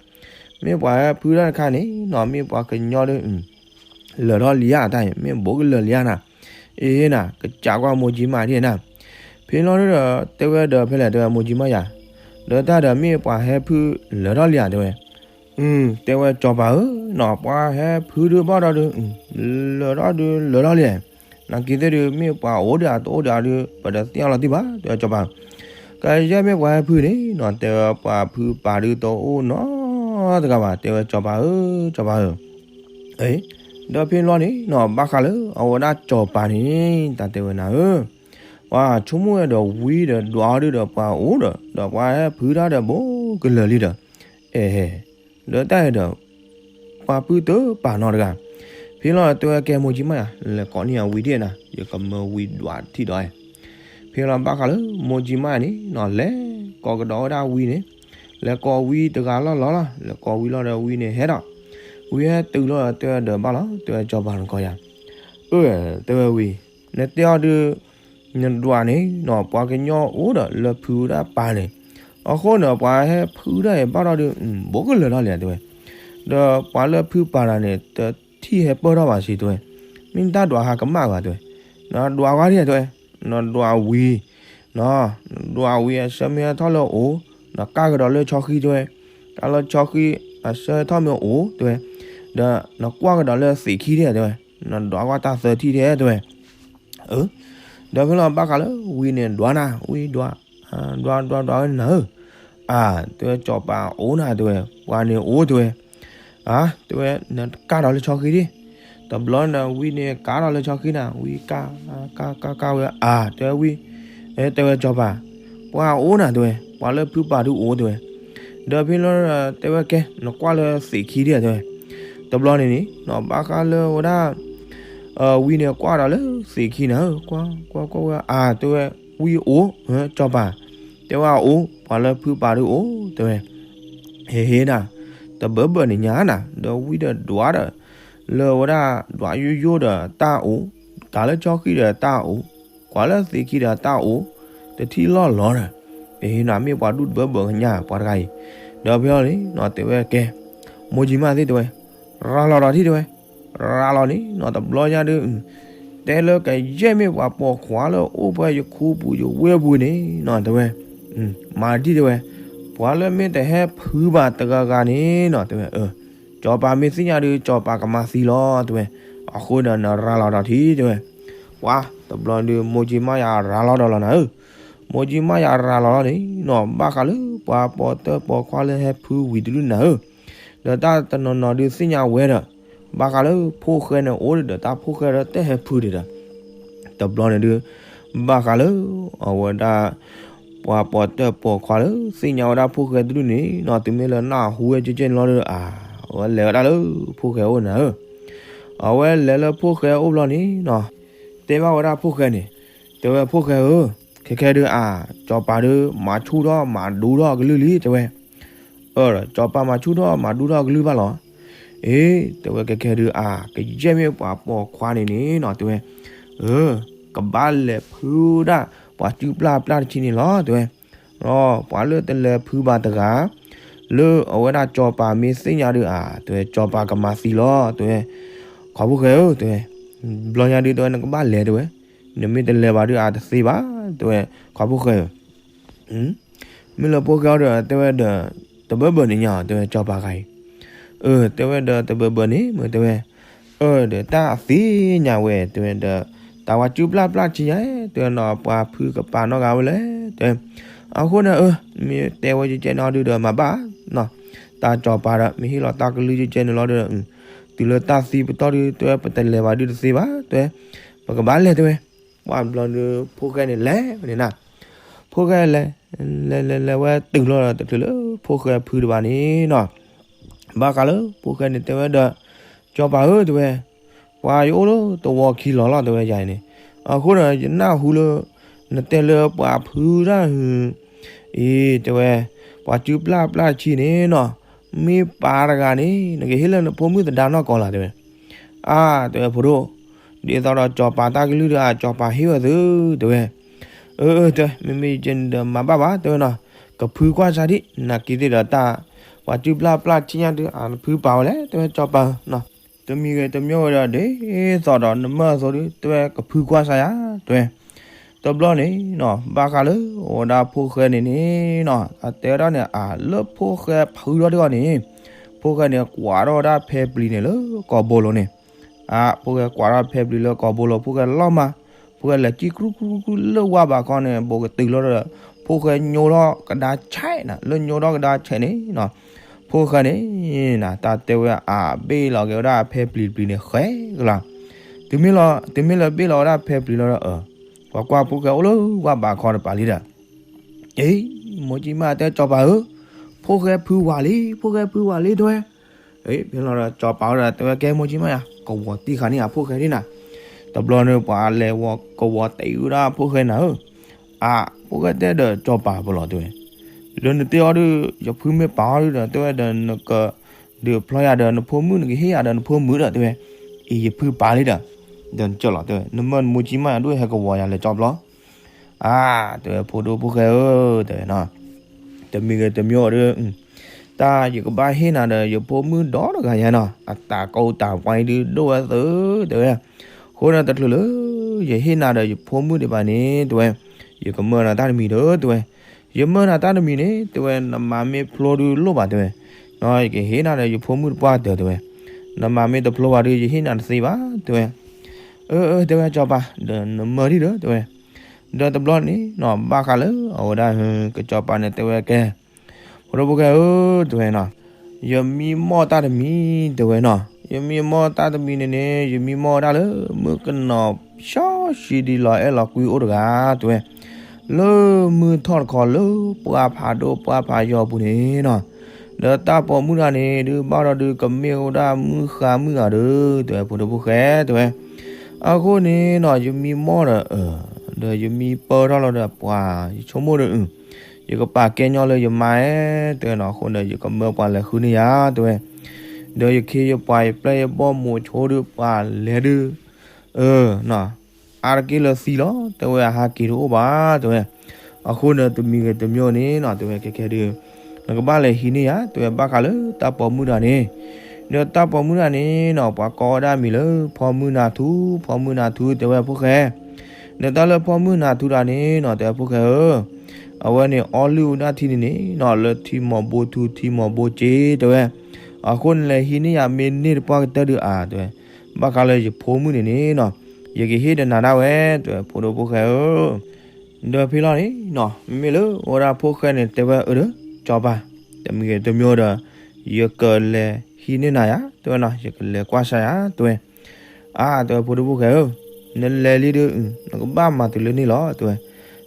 မ့ၢ်ပှၤဟဲဖုးတၢ်တခါန့ၣ်နီၤ မ့ၢ်ပှၤကညီဒု လၢာ်ထီၣ်လံဧါတၢ်အံၤ မ့ၢ်ဘူးကလၢာ်လံဧါနၤ, အ့နၤ ကစးကွၢ်မိၢ်ကၠံမၣ်ဒ်နၤ, ဖဲလီၤဒီး တဲဝဲဒီးဖဲလဲၣ် တဲဝဲမိၢ်ကၠံမၣ်ယၤ, ဒီးတၢ်ဒီးမ့ၢ်ပှၤဟဲဖုးလၢာ်ထီၣ်လံဧါ တဲဝဲ, တဲဝဲစီၤပၤဧၢ, နီၤ ပှၤဟဲဖုးဒုဘၣ်ဒီးဒု လၢာ်ထီၣ်ဒုလၢာ်ထီၣ်လံ, နာ်က့သ့ၣ်ဒု မ့ၢ်ပှၤအိၣ်ဒံးဧါတအိၣ်ဒံးဧါဒု ပတသ့ၣ်ညါလီၤတံၢ်ဘၣ် တဲဝဲစီၤပၤ, ကယဲၢ်မ့ၢ်ပှၤဟဲဖုးန့ၣ်နီၤ တဲဝဲပှၤဖုးပာ်ဒုတအိၣ်နီတဂၤဘၣ် တဲဝဲစီၤပၤဧၢ စီၤပၤဧၢ ဒီးဖဲလီၤန့ၣ်နီၤ ဘၣ်ဃးလၢအဝဲဒၣ်စီၤပၤန့ၣ် တၢ်တဲဝဲနၤဧၢ, ပှၤဆိကမိၣ်ဝဲဒီးဝံဒီးဒွးအီၤဒုဒီးပှၤအိၣ်ဒီး ဒီးပှၤဟဲဖုးတၢ်ဒီးဘူးကလၢာ်လံဒီး, အဲ ဒီးတၢ်အံၤဒီး ပှၤဖုးတပာ်နီတဂၤ, ဖဲလီၤတဲဝဲကဲမိၢ်ကၠံမၣ်ယၤ လဲၤကိးန့ၢ်အဝံဒ်နၤ ယကမၢဝံဒွးထံၣ်ဒီး, ဖဲလီၤဘၣ်ဃးလၢမိၢ်ကၠံမၣ်န့ၣ်နီၤ လဲၤကိးကဒီးဝဲဒၣ်ဝံန့ၣ်, လဲၤကိးဝံတဂၤလီၢ်လီၢ်လီၤ လဲၤကိးဝံလီၤဒီးဝံန့ၣ်ဟဲဒီး, ဝံဟဲတုၤလီၤဒီးတဲဝဲဒီးဘၣ်လီၤ တဲဝဲစီၤပၤနကီယၤ, အၢ တဲဝဲဝံ, နတဲအီၤဒု နဒွးန့ၣ်နီၤ ပှၤကညီအိၣ်ဒီးလၢဖုးဝဲဒၣ်ပာ်န့ၣ်, အဃိန့ၣ် ပှၤဟဲဖုးတၢ်အံၤဘၣ်ဒီးဒု ဘူးကလၢာ်ထီၣ်လံ တဲဝဲ, ဒီးပှၤလၢဖုးပာ်တၢ်န့ၣ် တထံၣ်ဟဲပၢၢ်ထီၣ်ဘၣ်စ့ တဲဝဲ, မ့ၢ်တၢ်ဒွးဟးကမၣ်ဘၣ် တဲဝဲ, နဒွးဝဲဒၣ် တဲဝဲ, နဒွးဝံ, နဒွးဝံအဆၢမ့ၢ်ဟဲထီၣ်လၢအအိၣ်, နကၢ်ကဒီးလၢဆီဃံ တဲဝဲ, ကၢ်လၢဆီဃံ အဆၢဟဲထီၣ်မ့ၢ်အိၣ် တဲဝဲ, ဒီးနကွၢ်ကဒီးလၢသံးခံဒၣ် တဲဝဲ, နဒွးကွၢ်တၢ်သၢထံၣ်ဒၣ် တဲဝဲ အၢ, ဒီးဖဲလီၤဘၣ်ဃးလၢဝံန့ၣ်ဒွးနၤ ဝံဒွး, ဒွးဒွးဒွးဝဲနၤဧၢ, အၢ တဲဝဲစီၤပၤအိၣ်နၤ တဲဝဲ ပှၤန့ၣ်အိၣ် တဲဝဲ, အၢ တဲဝဲ နကၢ်ဒီးလၢဆီဃံဒၣ်, တဘျီန့ၣ်ဝံန့ၣ်ကၢ်ဒီးလၢဆီဃံနၤ ဝံကၢ်, ကၢ်ကၢ်ကၢ်ဝဲ အၢ တဲဝဲဝံ, တဲဝဲစီၤပၤ, ပှၤအိၣ်နၤ တဲဝဲ ပှၤလၢဖုးပာ်ဒုအိၣ် တဲဝဲ, ဒီးဖဲလီၤတဲဝဲကဲ နကွၢ်လၢသံးခံဒၣ် တဲဝဲ, တဘျီန့ၣ်န့ၣ်နီၤ ဘၣ်ဃးလၢဝဲဒၣ် ဝံန့ၣ်ကွၢ်ဒီးလၢသံးခံနၤဧၢ, ကွၢ်ကွၢ်ကွၢ်ဝဲ အၢ တဲဝဲ, ဝံအိၣ်, စီၤပၤ, တဲဝဲအိၣ် ပှၤလၢဖုးပာ်ဒုအိၣ် တဲဝဲ, ဟ့ဟ့နၤ, တဘၢဘၢၣ်န့ၣ်ညါနၤ ဒီးဝံဒီးဒွးဒီး, လၢဝဲဒၣ်ဒွးယိယိဒီးတၢ်အိၣ်, ကၢ်လၢဆီဃံဒီးတၢ်အိၣ်, ကွၢ်လၢသံးခံဒီးတၢ်အိၣ်, တထံၣ်လီၢ်လီၤဒီး, ဟ့ဟ့နၤမ့ၢ်ပှၤဒူၣ်တဘၢဘၢၣ်ညါ ပှၤတဂၤအံၤ, ဒီးဖဲလီၤန့ၣ်နီၤ တဲဝဲကဲ, မိၢ်ကၠံမၣ်သ့ၣ် တဲဝဲ ရၤလီၤဒီးထံၣ် တဲဝဲ, ရၤလီၤန့ၣ်နီၤ တဘျီညါဒု တဲလၢကယဲၢ်မ့ၢ်ပှၤပိာ်ခွါလၢအိၣ်ဖဲယခူပူၤယဝ့ၢ်ပူၤန့ၣ်နီၤ တဲဝဲ, မၤတံၢ် တဲဝဲ, ပှၤလၢမ့ၢ်တဟဲဖုးဘၣ်တဂၤဂၤန့ၣ်နီၤ တဲဝဲ, စီၤပၤမ့ၢ်သ့ၣ်ညါဒု စီၤပၤကမၤသံလီၤ တဲဝဲ, အဃိဒီးနရၤလီၤဒီးထံၣ် တဲဝဲ, ပှၤတဘျီဒု မိၢ်ကၠံမၣ်ယၤရၤလီၤဒီးလီၤနၤဧၢ, မိၢ်ကၠံမၣ်ယၤရၤလီၤလီၤန့ၣ်နီၤ ဘၣ်ဃးလၢပှၤပိာ်တၢ်ပိာ်ခွါလၢဟဲဖုးဝံၤတဒုနၤဧၢ, ဒီးတၢ်တနီၤနီၤဒုးသ့ၣ်ညါဝဲဒီး, ဘၣ်ဃးလၢဖိၣ်ဃဲန့ၣ်အိၣ်ဒီးတၢ်ဖိၣ်ဃဲဒီးတဟဲဖုးဒံးဒီး, တဘျီန့ၣ်ဒုး, ဘၣ်ဃးလၢ, အဝဲဒၣ်, ပှၤပိာ်တၢ်ပိာ်ခွါလၢသ့ၣ်ညါဝဲဒၣ်ဖိၣ်ဃဲတဒုန့ၣ်နီၤ တုၤမ့ၢ်လၢနၢ်ဟူဝဲကဲကဲန့ၣ်လီၤဒီး အ, အဝဲလဲၤဝဲဒၣ်လၢဖိၣ်ဃဲအိၣ်နၤဧၢ, အဝဲလဲၤလၢဖိၣ်ဃဲအိၣ်ဘျီန့ၣ်နီၤ, တဲဘၣ်ဝဲဒၣ်ဖိၣ်ဃဲန့ၣ်, တဲဝဲဖိၣ်ဃဲဧၢ, ခဲခဲဒုးအ, စီၤပၤဒုး မၤဆူၣ်ထီၣ်မၤဒူထီၣ်အကလုၢ်လံ တဲဝဲ အၢ, စီၤပၤမၤဆူၣ်ထီၣ်မၤဒူထီၣ်အကလုၢ်ဘၣ်လီၤ. အ့, တဲဝဲကဲကဲဒုးအါ, ကယဲၢ်မ့ၢ်ပှၤပိာ်ခွါန့ၣ်န့ၣ်နီၤ တဲဝဲ, အၢ, ကဘၣ်လဲၤဖုးဒၣ် ပှၤစုပျၢ်ပျၢ်တဆံန့ၣ်လီၤ တဲဝဲ, ပှၤလၢတလဲၤဖုးဘၣ်တဂၤ, လၢအဝဲဒၣ်စီၤပၤမ့ၢ်သ့ၣ်ညါဒုးအါ, တဲဝဲ စီၤပၤကမၤသံလီၤ တဲဝဲ, ခွါဖိၣ်ဃဲဧၢ တဲဝဲ, ဘျီညါဒုး တဲဝဲ နကဘၣ်လဲၤ တဲဝဲ, နမ့ၢ်တလဲၤဘၣ်ဒုးအါတသ့ဘၣ် တဲဝဲ, ခွါဖိၣ်ဃဲဧၢ မ့ၢ်လၢဖိၣ်ဃဲအီၤဒီး တဲဝဲဒီး, တဘၢဘၢၣ်န့ၣ်ညါ တဲဝဲ စီၤပၤဂၤအံၤ, အၢ တဲဝဲဒီး တဘၢဘၢၣ်န့ၣ် မ့ၢ်တဲဝဲ, အၢ ဒီးတၢ်သ့ၣ်ညါဝဲ တဲဝဲဒီး, တၢ် အဝဲစုပျၢ်ပျၢ်ဆံညါ တဲဝဲနီၤ ပှၤဖုကပာ်နီတဂၤဝဲလဲၣ် တဲဝဲ. အဃိန့ၣ် အၢ မ့ၢ်တဲဝဲကဲကဲန့ၣ်အီၤဒုဒီးမၤဘၣ်နီၤ, တၢ်စီၤပၤဒီး မ့ၢ်ဟ့ၣ်လီၤတၢ်ကလုၢ်ကဲကဲန့ၣ်လီၤဒီး တုၤလၢတၢ်သံပတီၢ်ဒု တဲဝဲ ပတလဲၤဘၣ်ဒုတသ့ဘၣ် တဲဝဲ, ပကဘၣ်လဲၤ တဲဝဲ. ပှၤဘျီဒု ဖိၣ်ဃဲန့ၣ်လဲၤဝဲန့ၣ်နီၤ, ဖိၣ်ဃဲလဲၤ လဲၤလဲၤလဲၤဝဲတုၤလီၤဒီး တချုးလၢဖိၣ်ဃဲဖုတဘၣ်န့ၣ်နီၤ ဘၣ်ဃးလၢဖိၣ်ဃဲန့ၣ်တဲဝဲဒီး စီၤပၤဧၢ တဲဝဲ, ပှၤယအိၣ်လၢသဝီခံလီၤလီၤ တဲဝဲယၤန့ၣ်, အဃိဒီးယနၢ်ဟူလၢ နတဲလၢပှၤဖုတၢ်ဟု အံၤ တဲဝဲ, ပှၤစုပျၢ်ပျၢ်ဆံန့ၣ်နီၤ, မ့ၢ်ပၢ်တဂၤန့ၣ် နကဟ့ၣ်လၢနဖိမုၣ်သဒါနီၢ်ကီၢ်လီၤ တဲဝဲ. အါ တဲဝဲဖိဒိၣ်, ဒ်သိးဒီးစီၤပၤတၢ်ကလုၢ်ဒီးအစီၤပၤဟ့ၣ်ဝဲသု တဲဝဲ. အၢ တဲဝဲ မ့မ့ၢ်ယကဲန့ၣ်ဒီးမၤဘၣ်ဘၣ် တဲဝဲနီၤ, ကဖုကွၢ်စၢ်ဒံး နာ်က့သ့ၣ်ဒီးတၢ် ပှၤစုပျၢ်ပျၢ်ဆံညါဒု အဖုပၢ်ဝဲလဲၣ် တဲဝဲစီၤပၤနီၤ, တမံၤဂ့ၤတမံၤဝဲဒီး ဒ်သိးဒီးနမၢအသိးဒု တဲဝဲကဖုကွၢ်စၢ်ယၤ တဲဝဲ. တဘျီန့ၣ်နီၤ ဘၣ်ဃးလၢအဝဲဒၣ်ဖိၣ်ဃဲန့ၣ်န့ၣ်နီၤ အတဲဝဲဒၣ်န့ၣ် အလၢဖိၣ်ဃဲဖုထီၣ်တဂီၢ်န့ၣ် ဖိၣ်ဃဲန့ၣ် ကွၢ်ထီၣ်ဝဲဒၣ်ဖဲပျံၤန့ၣ်လၢကီၢ်ဘိလိၤန့ၣ်, အါ ဖိၣ်ဃဲကွၢ်ထီၣ်ဖဲပျံၤလၢကီၢ်ဘိလိၤ ဖိၣ်ဃဲလီၤမၢ်, ဖိၣ်ဃဲလဲၤကံၣ်ကြူၣ်ကြူၣ်ကြူၣ်လၢဝါဘးခီန့ၣ် ဘူးကတုၤလီၤဒီး ဖိၣ်ဃဲညိထီၣ်ကဒါဆဲးနီၤ လၢညိထီၣ်ကဒါဆဲးန့ၣ်နီၤ, ဖိၣ်ဃဲန့ၣ် တၢ်တဲဝဲအဘ့ၣ်လီၤက့ၤဝဲဒၣ်ဖဲပျံၤတပျံၤန့ၣ် ဃဲကလီၤ, တုၤမ့ၢ်လၢ တုၤမ့ၢ်လၢဘ့ၣ်လီၤဝဲဒၣ်ဖဲပျံၤလီၤဒီး ပှၤကွၢ်ဖိၣ်ဃဲအိၣ်လၢဝါဘးခီတပၤလံဒီး အ့ မိၢ်ကံမၢ်တဲစီၤပၤဧၢ, ဖိၣ်ဃဲဖုဝၤလံ ဖိၣ်ဃဲဖုဝၤလံ တဲဝဲ. အ့ ဖဲလီၤဒီးစီၤပၤဝဲဒီးတဲဝဲကဲမိၢ်ကံမၢ်ယၤ ကဝီၤတံၢ်ဃာ်န့ၢ်ယၤဖိၣ်ဃဲဒ်နၤ, တဘျီန့ၣ်ပှၤလဲၤဝီၤကဝီၤတံၢ်ဝဲဒၣ်ဖိၣ်ဃဲနၤဧၢ, အါ ဖိၣ်ဃဲတဲဒီးစီၤပၤပလီၤတဲဝဲ, ဒီးနတဲအီၤဒု ယဖုမ့ၢ်ပာ်အီၤဒုဒီး တဲဝဲဒီးနက ဒုးဖျီယၤဒီးနဖိမုၣ် နကဟ့ၣ်ယၤဒီးနဖိမုၣ်ဒီး တဲဝဲ, အ့ ယဖုပာ်လံဒီး, ဒီးနကၢၢ်လီၤတဲဝဲ နမၢနမိၢ်ကံမၢ်ယၤဒုးဟဲကဝီၤယၤလဲၤကၠီဖျီ, အါ တဲဝဲဖိဒိၣ်ဖိၣ်ဃဲဧၢ တဲဝဲနီၤ, တမံၤဂ့ၤတမံၤဒီး တၢ်ယကဘၣ်ဟ့ၣ်နၤဒီးယဖိမုၣ်ဒီတဂၤညါနီၤ အတၢ်ကိၢ်တၢ်ပှၤအံၤဒုးဒိၣ်ဝဲသု တဲဝဲ, အဃိန့ၣ်တချုးလၢ ယဟ့ၣ်နၤဒီးယဖိမုၣ်ဒံးဘၣ်န့ၣ် တဲဝဲ, ယကမၢနၤတၢ်တမံၤဒီး တဲဝဲ, ယမၢနၤတၢ်တမံၤန့ၣ် တဲဝဲ နမၤမ့ၢ်ဖျိဒုးလိၣ်ဘၣ်တဲဝဲ, ယကဟ့ၣ်နၤဒီးယဖိမုၣ်တပှၢ်တၢၢ်တဲဝဲ, နမၤမ့ၢ်တဖျိဘၣ်ဒုး ယဟ့ၣ်နၤတသ့ဘၣ် တဲဝဲ, အၢ အၢ တဲဝဲစီၤပၤ ဒီးနမၢဒံးဒီး တဲဝဲ, ဒီးတဘျီန့ၣ်နီၤ ဘၣ်ဃးလၢအဝဲဒၣ် ကစီၤပၤန့ၣ်တဲဝဲကဲ ဖိဒိၣ်ဖိၣ်ဃဲဧၢ တဲဝဲနီၤ, ယမံမီၢ်တၢ်တမံၤ တဲဝဲနီၤ, ယမံမီၢ်တၢ်တမံၤန့ၣ်န့ၣ် ယမံမီၢ်ဝဲဒၣ်လၢ မုၣ်ကနီၤ စီဆှံဒ်လီၤအဲၣ်လီၤကွံအိၣ်တဂၤ တဲဝဲ, လၢမုၢ်ထီၣ်တခီလၢပှၢ်ဖးဒိၣ်ပှၢ်ဖးယီၤပူၤန့ၣ်နီၤ, ဒီးတၢ်ပိာ်မုၣ်တဂၤန့ၣ် ဒုးဘၣ်ဒီးဒုးကမ့ၢ်ဝဲဒၣ်မုၣ်ဃါမုၣ်ဂၤဒီး တဲဝဲ ဖိဒိၣ်ဖိၣ်ဃဲ တဲဝဲ, အဃိန့ၣ်နီၤ ယမံမီၢ်ဒီး ဒီးယမံပၢၢ်ထီၣ်လီၤဒီးပှၤ ယဆိကမိၣ်ဒီး ယကပာ်ကဲညီလၢယမါအဲ တဲဝဲနီၤ, အဃိန့ၣ် ယကမၢပှၤလဲၤဃုန့ၢ်ယၤ တဲဝဲ, ဒီးယခ့ယပှၤယပျဲၢ်ယဘီၣ်မိၤဆိဒုးပှၤလဲၤဒုး အၢ အါတက့ၢ်လၢသံလီၤ တဲဝဲ အဟးက့ၤတအိၣ်ဘၣ် တဲဝဲ, အဃိန့ၣ် တမံၤဂ့ၤတမံၤန့ၣ်နီၤ တဲဝဲ ခဲခဲဒုး နကဘၣ်လဲၤဟံးန့ၢ်ယၤ တဲဝဲ ဘၣ်ဃးလၢတၢ်ပိာ်မုၣ်တဂၤန့ၣ်, ဒီးတၢ်ပိာ်မုၣ်တဂၤန့ၣ်နီၤ ပှၤကိးဝဲဒၣ်မံၤလၢ ဖီမုၢ်နၤထူ, ဖီမုၢ်နၤထူ တဲဝဲဖိၣ်ဃဲ ဒီးတၢ်လၢဖီမုၢ်နၤထူတဂၤန့ၣ်နီၤ တဲဝဲဖိၣ်ဃဲဧၢ, အဝဲန့ၣ်အီလုၢ်ဝဲဒၣ်ထံန့ၣ်န့ၣ်နီၤ လၢထံမီၤဘိထူ ထံမီၤဘိစ့ တဲဝဲ, အဃိန့ၣ်လဲၤဟံးန့ၢ်ယၤမ့ၢ်န့ၢ်တပှၢ်ကတၢၢ်ဒုးအါ တဲဝဲ, ဘၣ်ဃးလၢယဖိမုၣ်န့ၣ်န့ၣ်နီၤ ယကဟ့ၣ်ဒီးနၤဒၣ်ဝဲ တဲဝဲ ဖိဒိၣ်ဖိၣ်ဃဲဧၢ ဒီးဖဲလီၤန့ၣ်နီၤ မ့မ့ၢ်လၢအဝဲဒၣ်ဖိၣ်ဃဲန့ၣ် တဲဝဲအၢဒီး စီၤပၤ တမံၤဂ့ၤတမံၤဒီး ယကလဲၤဟံးန့ၢ်နၤယၤ တဲဝဲနီၤ ယကလဲၤကွၢ်စၢ်ယၤ တဲဝဲ, အါ တဲဝဲ ဖိဒိၣ်ဖိၣ်ဃဲဧၢ, နလဲၤလံဒုး နကဘၣ်မၤတုၤလၢန့ၣ်လီၤ တဲဝဲ,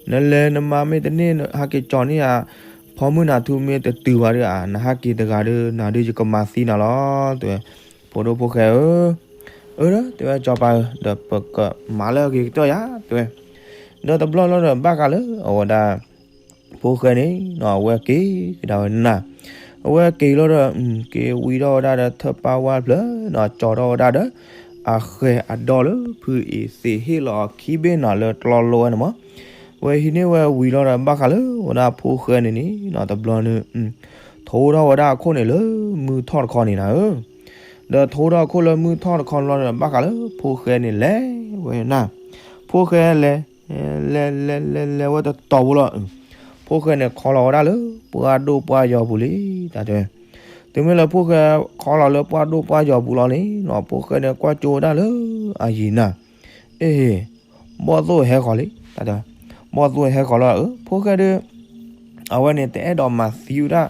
နလဲၤနမၤမ့ၢ်တန့ၢ် ဟးက့ၤကၠီၤန့ၢ်ယၤ ဖီမုၢ်နၤထူမ့ၢ်တတုၤဘၣ်ဒုးအါ နဟးက့ၤတဂၤဒီး နၤဒုးယကမၤသံနၤလီၤ တဲဝဲ, ဖိဒိၣ်ဖိၣ်ဃဲဧၢ အၢ တဲဝဲ စီၤပၤဧၢ ဒီးပကမၤလၢအဂ့ၤကတၢၢ်ယၤ တဲဝဲ, ဒီးတဘျီလီၤဒီး ဘၣ်ဃးလၢအဝဲဒၣ် ဖိၣ်ဃဲန့ၣ်နီၤ အဝဲက့ၤကဒါဝဲနၤ, အဝဲက့ၤလီၤဒီး က့ၤဝံၤထီၣ်ဝဲဒၣ်ဒီးထၢၣ်ပၢ်ဝါဖျၢၣ်နီၤ ကၠီထီၣ်ဝဲဒၣ်ဒီး အဃဲၤအဒီလၢဖုအံၤသ့ၣ်ဟ့ၣ်လီၤအခံဘ့ၣ်နီၤလၢကျီလိဝဲန့ၣ်မး, ဝဲဟံးန့ၢ်ဝဲဝံၤလီၤဒီး ဘၣ်ဃးလၢဝဲဒၣ်ဖိၣ်ဃဲန့ၣ်န့ၣ်နီၤ တဘျီန့ၣ် ထိထီၣ်ဝဲဒၣ်အခိၣ်န့ၣ်လၢမုၢ်ထီၣ်တခီန့ၣ်နၤဧၢ, ဒီးထိထီၣ်အခိၣ်လၢမုၢ်ထီၣ်တခီလီၤဒီး ဘၣ်ဃးလၢဖိၣ်ဃဲန့ၣ်လဲၤဝဲနၤ, ဖိၣ်ဃဲလဲၤ လဲၤလဲၤလဲၤလဲၤဝဲတတီၤဖိလီၤ, ဖိၣ်ဃဲန့ၣ်ခီလီၤဝဲဒၣ်လၢပှၢ်ဒိၣ်ပှၢ်ယီၤပူၤလံ တၢ်တဲဝဲ, တုၤမ့ၢ်လၢဖိၣ်ဃဲခီလီၤလၢပှၢ်ဒိၣ်ပှၢ်ယီၤပူၤလီၤန့ၣ်နီၤ ဖိၣ်ဃဲန့ၣ်ကွၢ်ကၠိဝဲဒၣ်လၢအယံၤနၤ, အ့ၣ် ဘီၣ်သိၣ်ဟဲဃီၤလံ, ဘီၣ်သိၣ်ဟဲဃီၤလီၤဧၢ, ဖိၣ်ဃဲဒုး အဝဲန့ၣ်တအဲၣ်ဒိးမၤသံဝဲဒၣ်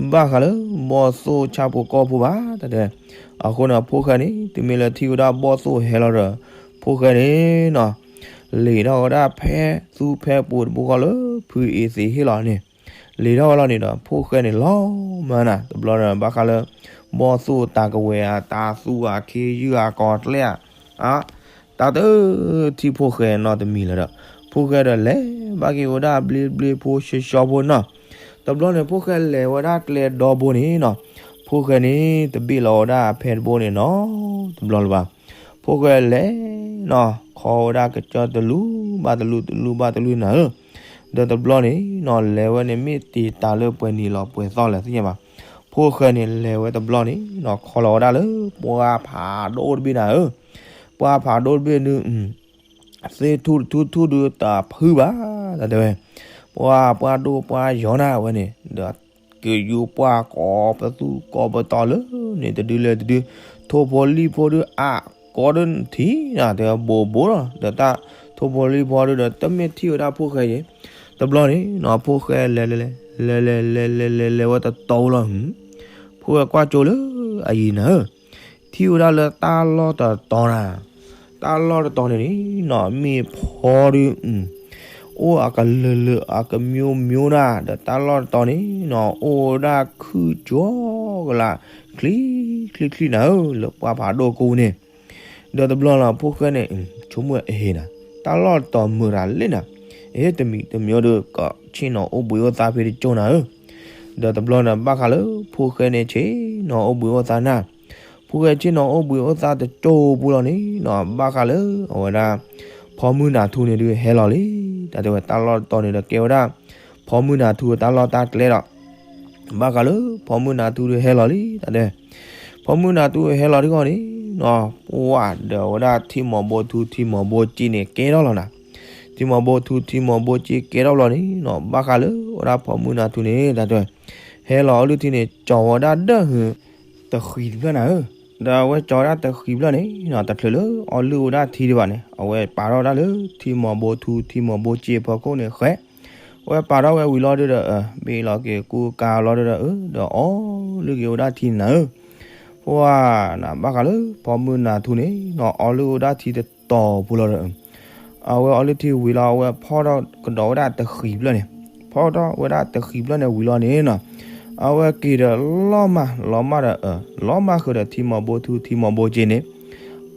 ဘၣ်ဃးလၢ ဘီၣ်သိၣ်ဆၣ်ဖိကီၢ်ဖိဘၣ် တၢ်တဲဝဲ. အဃိန့ၣ် ဖိၣ်ဃဲန့ၣ် တုၤမ့ၢ်လၢထံၣ်ဝဲဒၣ်ဘီၣ်သိၣ်ဟဲလီၤဒီး ဖိၣ်ဃဲန့ၣ်နီၤ လံာ်ထီၣ်ဝဲဒၣ်ဖဲသူဖဲပူၤတဘိဃီလၢ ဖုအ့သ့ဟ့ၣ်လီၤန့ၣ်, လံာ်ထီၣ်ဝဲလီၤန့ၣ်ဒီး ဖိၣ်ဃဲန့ၣ်လီၤမၢ်နၤ, တဘျီဒီး ဘၣ်ဃးလၢ ဘီၣ်သိၣ်တၢ်ကဝဲၤဧါ တၢ်သူဧါ ခ့ယုၢ်ဧါ ကီၤကျဲဧါ တၢ်တထံၣ်ဖိၣ်ဃဲနီတမံၤလၢၤဒီး ဖိၣ်ဃဲဒီးလဲၤဘၣ်က့ၤဝဲဒၣ်ဘျ့ဘျ့ဖိဆှီဆှီဖိနီၤ. တဘျီန့ၣ် ဖိၣ်ဃဲလဲၤဝဲဒၣ်ကျဲဒီဘိန့ၣ်နီၤ, ဖိၣ်ဃဲန့ၣ် တဘ့ၣ်လီၤဝဲဒၣ်ဖဲတဘိန့ၣ်နီၤ တဘျီလၢၤဘၣ်. ဖိၣ်ဃဲလဲၤနီၤ ခီဝဲဒၣ်ကစၢၢ်တလူၤဘၣ်တလူၤ တလူၤဘၣ်တလူၤနၤဧၢ, ဒီးတဘျီန့ၣ်နီၤ လဲၤဝဲန့ၣ်မ့ၢ်တ့ၢ်တၢ်လၢပှဲၤနံၤလီၤပှဲၤသီလဲၣ်သ့ၣ်ညါဘၣ်. ဖိၣ်ဃဲန့ၣ်လဲၤဝဲတဘျီန့ၣ်နီၤ ခီလီၤဝဲဒၣ်လၢပှၢ်ဖးဒိၣ်တဘ့ၣ်နၤဧၢ, ပှၢ်ဖးဒိၣ်တဘ့ၣ်ဒုး သ့ၣ်ထူၣ်တထူၣ်ထူၣ်ဒုးတၢ်ဖုဘၣ် တၢ်တဲဝဲ, ပှၢ်ပှၢ်ဒိၣ်ပှၢ်ယီၤနၤဝဲန့ၣ် ဒီးကယူၤပှၢ်ကိးပသူကိးပတီၤလၢန့ၣ် တဒုလၢတဒု ထိၣ်ဖိလံၣ်ဖိဒုးအါကိးဒုးထံၣ်နၤ တဲဝဲဘိးဘိးလီၤ ဒီးတၢ်ထိၣ်ဖိလံၣ်ဖိဒုးဒီး တမ့ၢ်ထံၣ်ဝဲဒၣ်ဖိၣ်ဃဲယဲၢ်, တဘျီန့ၣ်နီၤ ဖိၣ်ဃဲလဲၤလဲၤလဲၤလဲၤလဲၤလဲၤလဲၤလဲၤဝဲတတီၤလီၤ ဖိၣ်ဃဲကွၢ်ကၠိလၢအယံၤနၤဧၢ ထံၣ်ဝဲဒၣ်လၢတၢ်လီၢ်တတီၤနၤ, တၢ်လီၢ်တတီၤန့ၣ်န့ၣ်နီၤ မ့ၢ်ဖီဒုး အိၣ်အကလုာ်လုာ်အကမျိုးမျိုးနၤ, ဒီးတၢ်လီၢ်တတီၤန့ၣ်နီၤ အိၣ်ဝဲဒၣ်ခုၣ်ကၠီကလး ချံချံချံနၤဧၢ လၢပှၢ်ဖးဒိၣ်ကိးန့ၣ်, ဒီးတဘျီလီၤ ဖိၣ်ဃဲန့ၣ် ဆိကမိၣ်အဟ့ၣ်နၤ, တၢ်လီၢ်တတီၤမုာ်တၢ်လံနၤ, အဟ့ၣ်တမံၤတမံၤဒီး ကဆ့ၣ်နီၤအိၣ်ဘှံးအိၣ်သါဖဲတကၠိၢ်နၤဧၢ ဒီးတဘျီန့ၣ် ဘၣ်ဃးလၢ ဖိၣ်ဃဲန့ၣ်ဆ့ၣ်နီၤအိၣ်ဘှံးအိၣ်သါနၤ, ဖိၣ်ဃဲဆ့ၣ်နီၤအိၣ်ဘှံးအိၣ်သါတကၠိၢ်ပူၤလီၤန့ၣ်နီၤ ဘၣ်ဃးလၢအဝဲဒၣ် ဖီမုၢ်နၤထူန့ၣ်ဒုးဟဲလီၤလံ, တၢ်တဲဝဲတၢ်လီၢ်တတီၤန့ၣ်ဒီးကဲဝဲဒၣ် ဖီမုၢ်နၤထူတၢ်လီၢ်တၢ်ကျဲဒီး ဘၣ်ဃးလၢ ဖီမုၢ်နၤထူဒုးဟဲလီၤလံ တၢ်တဲ ဖီမုၢ်နၤထူဟဲလီၤတဂီၢ်န့ၣ်နီၤ ပှၢ်ဒီးဝဲဒၣ်ထံမီၤဘိထူထံမီၤဘိက့န့ၣ်ကဲထီၣ်လီၤနၤ, ထံမီၤဘိထူထံမီၤဘိက့ကဲထီၣ်လီၤန့ၣ်နီၤ ဘၣ်ဃးလၢဝဲဒၣ်ဖီမုၢ်နၤထူန့ၣ် တၢ်တဲ ဟဲလီၤအီလုၢ်ထံန့ၣ် ကၠီၤဝဲဒၣ်ဒၢၣ်ဟု တဃံးတဖျၢၣ်နၤဧၢ, ဒီးအဝဲကၠီၤဝဲဒၣ်တဃံးဖျၢၣ်န့ၣ်နီၤ တချုးလၢအီလုၢ်ဝဲဒၣ်ထံဒံးဘၣ်န့ၣ် အဝဲပာ်ထီၣ်ဝဲဒၣ်လၢထံမီၤဘိထူထံမီၤဘိက့ဖီခိၣ်န့ၣ်ဃဲ, အဝဲပာ်ထီၣ်ဝဲဝံၤလီၤဒုးဒီး ဘ့ၣ်လီၤက့ၤကူကၤလီၤဒုးဒီး ဒီးအီလုၢ်က့ၤဝဲဒၣ်ထံနၤဧၢ ပှၢ်နၤဘၣ်ဃးလၢ ဖီမုၢ်နၤထူန့ၣ်နီၤ အီလုၢ်ဝဲဒၣ်ထံတတီၤပူၤလီၤဒီး အဝဲအီလုၢ်ထံဝံၤလီၤ အဝဲဖီၣ်ထီၣ်ကဒီးဝဲဒၣ်တဃံးဖျၢၣ်န့ၣ်, ဖီၣ်ထီၣ်ဝဲဒၣ်တဃံးဖျၢၣ်န့ၣ်ဝံၤလီၤန့ၣ်နီၤ အဝဲက့ၤဒီးလီၤမၢ်လီၤမၢ်ဒီး လီၤမၢ်ဃုာ်ဒီးထံမီၤဘိထူထံမီၤဘိက့န့ၣ်,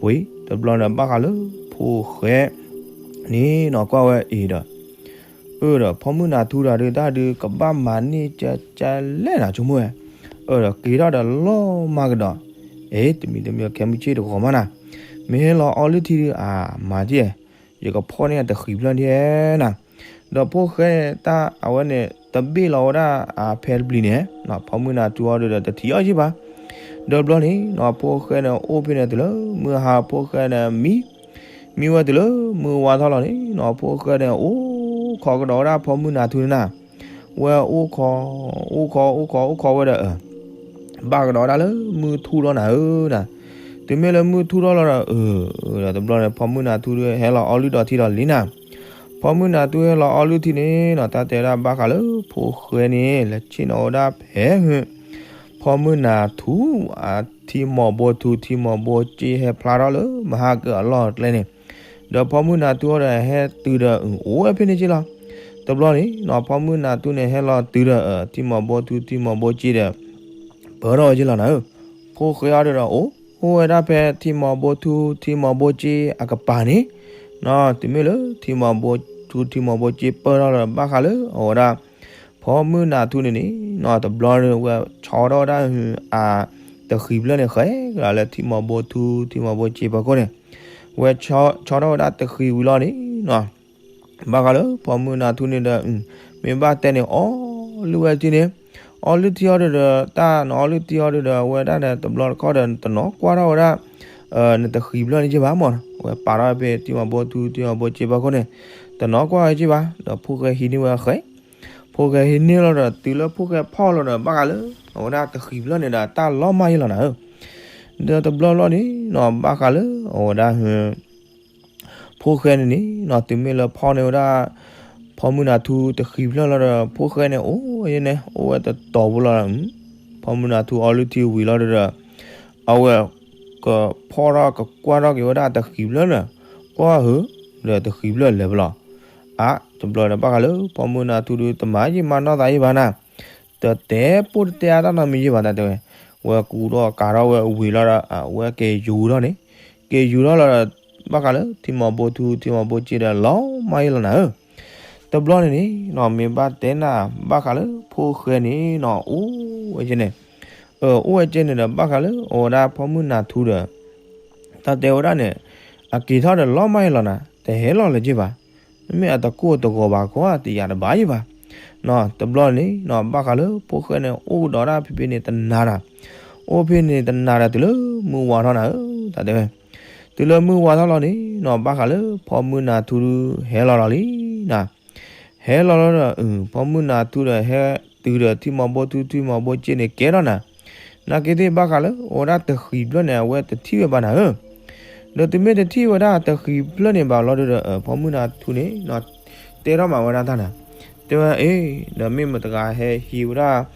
ဝံၤတဘျီန့ၣ် ဘၣ်ဃးလၢဖိၣ်ဃဲန့ၣ်နီၤ ကွၢ်ဝဲအံၤဒီး အၢၣ်ဒီး ဖီမုၢ်နၤထူတၢ်ဒုး တၢ်ဒုးကဘၣ်မၤန့ၢ်ကကလဲၣ်နၤ ဆိကမိၣ်ဝဲ, အၢၣ်ဒီးက့ၤထီၣ်ဒီးလီၤမၢ်ကဒီး, အ့ တမံၤတမံၤခဲမုၢ်ဆ့ၣ်တဂီၤမးနၤ, မ့ၢ်ဟဲလီၤအီလုၢ်ထံဒုး အမၤတံၢ်, ယကဖီၣ်န့ၢ်တဃံးဖျၢၣ်ဒံးနၤ, ဒီးဖိၣ်ဃဲတၢ်အဝဲန့ၣ် တဘ့ၣ်လီၤဝဲဒၣ်အဖဲတပျံၤန့ၣ်, ဖီမုၢ်နၤထူအီၤဒုးဒီးတထံၣ်အီၤယ့ၢ်ဘၣ်, ဒီးဘျီန့ၣ်နီၤ ဖိၣ်ဃဲန့ၣ်အိၣ်ဖဲန့ၣ်တုၤလၢမုၢ်ဟါ ဖိၣ်ဃဲန့ၣ်မံ မံဝဲတုၤလၢမုၢ်ဝါထီၣ်လီၤန့ၣ်နီၤ ဖိၣ်ဃဲန့ၣ် အိၣ်ခိးကဒီးဝဲဒၣ်ဖီမုၢ်နၤထူန့ၣ်နၤ, ဝဲအိၣ်ခိး အိၣ်ခိး အိၣ်ခိး အိၣ်ခိးဝဲဒီး ဘၣ်ကဒီးဝဲဒၣ်လၢမုၢ်ထူၣ်ထီၣ်နၤဧၢနၤ, တုၤမ့ၢ်လၢမုၢ်ထူၣ်ထီၣ်လီၤဒီး အၢ ဒီးတဘျီန့ၣ် ဖီမုၢ်နၤထူဒုးဟဲလီၤအီလုၢ်ဒီးထံဒီးလံနၤ, ဖီမုၢ်နၤထူဟဲလီၤအီလုၢ်ထံန့ၣ်နီၤ တၢ်တဲဝဲဒၣ်ဘၣ်ဃးလၢဖိၣ်ဃဲန့ၣ် လဲၤဆ့ၣ်နီၤဝဲဒၣ်ဖဲဟု ဖီမုၢ်နၤထူ အထံမီၤဘိထူထံမီၤဘိက့ဟဲဖျါထီၣ်လၢမဟါကအလီၢ်အကျဲန့ၣ်, ဒီးဖီမုၢ်နၤထူအီၤဒီးဟဲတုၤဒီးအိၣ်ဝဲဖဲန့ၣ်က့လီၤ, တဘျီန့ၣ်နီၤ ဖီမုၢ်နၤထူန့ၣ်ဟဲလီၤတုၤဒီးထံမီၤဘိထူထံမီၤဘိက့ဒီး ပၢထီၣ်ဝဲက့လီၤနၤဧၢ, ဖိၣ်ဃဲအီၤဒီးအိၣ်ဝဲဒၣ်ဖဲထံမီၤဘိထူထံမီၤဘိက့အကပၤန့ၣ်, တုၤမ့ၢ်လၢထံမီၤဘိထူထံမီၤဘိက့ပၢထီၣ်လီၤဘၣ်ဃးလၢအဝဲဒၣ် ဖီမုၢ်နၤထူန့ၣ်န့ၣ်နီၤ တဘျီန့ၣ် ဝဲဆီထီၣ်ဝဲဒၣ်အတဃံးဖျၢၣ်န့ၣ်ဃဲကဒီးလၢထံမီၤဘိထူထံမီၤဘိက့ဖီခိၣ်န့ၣ်, ဝဲဆီထီၣ်ဝဲဒၣ်တဃံးဝံၤလီၤန့ၣ်နီၤ ဘၣ်ဃးလၢဖီမုၢ်နၤထူန့ၣ်ဒီး မ့ၢ်ဘၣ်တဲန့ၣ် အီလုၢ်ဝဲထံန့ၣ်, အီလုၢ်ထံအီၤဒီး တၢ်နအီလုၢ်ထံအီၤဒီး အဝဲဒၣ်ဒီးတဘျီတခီၣ်ဒီး တနီၤကွၢ်ထီၣ်ဝဲဒၣ် နတဃံးဖျၢၣ်န့ၣ်က့ဘၣ်မၢ်နီၤ, အဝဲပာ်ထီၣ်ဖဲထံမီၤဘိထူထံမီၤဘိက့ဖီခိၣ်န့ၣ်, တနီၤကွၢ်ဝဲက့ဘၣ် ဒီးဖိၣ်ဃဲဟံးန့ၢ်ဝဲဃဲ ဖိၣ်ဃဲဟံးန့ၢ်လီၤဒီး တုၤလၢဖိၣ်ဃဲဖီၣ်လီၤဒီး ဘၣ်ဃးလၢ အဝဲဒၣ်တဃံးဖျၢၣ်န့ၣ်ဒီး တၢ်လီၤမၢ်ယ့ၢ်လီၤနၤဧၢ, ဒီးတဘျီဘျီန့ၣ်နီၤ ဘၣ်ဃးလၢ အဝဲဒၣ်ဟ ဖီ ဖိၣ်ဃဲန့ၣ်န့ၣ်နီၤ တုၤမ့ၢ်လၢဖီၣ်န့ၢ်ဝဲဒၣ် ဖီမုၢ်နၤထူတဃံၤဖျၢၣ်လီၤဒီး ဖိၣ်ဃဲန့ၣ် အိၣ်ဝဲန့ၣ် အိၣ်ဝဲတတီၤဖိလီၤ. ဖီမုၢ်နၤထူအီလုၢ်ထံဝံၤလီၤဒီး အဝဲ ကဖီၣ်ထီၣ်ကကွၢ်ထီၣ်က့ၤဝဲဒၣ်တဃံၤဖျၢၣ်န့ၣ် ကွၢ်ဟုး ဒီးတဃံၤဖျၢၣ်လဲၤဖဲလဲၣ်. အါ တဘျီဒီးဘၣ်ဃးလၢ ဖီမုၢ်နၤထူဒုးတမၤယံာ်မၤနီၢ်သးယံာ်ဘၣ်နၤ, တတဲပိၢ်တတဲအါတၢ်နီတမံၤယံာ်ဘၣ် တၢ်တဲဝဲ, ဝဲကူထီၣ်ကၤထီၣ်ဝဲဝံၤလီၤဒီး အဝဲက့ၤယူၤထီၣ်န့ၣ်, က့ၤယူၤထီၣ်လီၤဒီး ဘၣ်ဃးလၢထံမီၤဘိထူ ထံမီၤဘိက့ဒီး လီၤမၢ်ယံာ်လီၤနၤဧၢ. တဘျီန့ၣ်န့ၣ်နီၤ မ့ၢ်ဘၣ်တဲနၤ ဘၣ်ဃးလၢဖိၣ်ဃဲန့ၣ်နီၤ အိၣ်ဝဲကဲန့ၣ်, အိၣ်ဝဲကဲန့ၣ်ဒီး ဘၣ်ဃးလၢအဝဲဒၣ်ဖီမုၢ်နၤထူဒီး တၢ်တဲဝဲဒၣ်န့ၣ် အက့ၤထီၣ်ဒီးလီၤမၢ်ယံာ်လီၤနၤ, တဟဲလီၤလၢၤက့ဘၣ်. မ့မ့ၢ်အတကိၢ်တဂီၤဘၣ်ခီ တယာ်တဘၣ်ယံာ်ဘၣ်. တဘျီန့ၣ်နီၤ ဘၣ်ဃးလၢဖိၣ်ဃဲန့ၣ် အိၣ်ကဒီးဒၣ်ဖဲဖဲန့ၣ်တနၤဒီး, အိၣ်ဖဲန့ၣ်တနၤဒီး တုၤလၢမုၢ်ဝါထီၣ်နၤဧၢ, တၢ်တဲဝဲ. တုၤလၢမုၢ်ဝါထီၣ်လီၤန့ၣ်နီၤ ဘၣ်ဃးလၢဖီမုၢ်နၤထူဒုးဟဲလီၤလီၤလံနၤ. ဟဲလီၤလီၤဒီး ဖီမုၢ်နၤထူဒီးဟဲတုၤဒီးထံမီၤဘိထူ ထံမီၤဘိက့န့ၣ်ကဲထီၣ်နၤ, နာ်က့သ့ၣ်ဘၣ်ဃးလၢအဝဲဒၣ်တဃံၤဖျၢၣ်န့ၣ် အဝဲတထံၣ်ဝဲဘၣ်နၤဧၢ. ဒီးတုၤမ့ၢ်တထံၣ်ဝဲဒၣ်တဃံၤဖျၢၣ်န့ၣ်ဘၣ်လီၤဒီး ဖီမုၢ်နၤထူန့ၣ်နီၤ တဲထီၣ်မးဝဲဒၣ်တၢ်နၤ, တဲဝဲ အ့ ဒီးမ့ၢ်မတၤတဂၤဟဲဟံးဝဲဒၣ်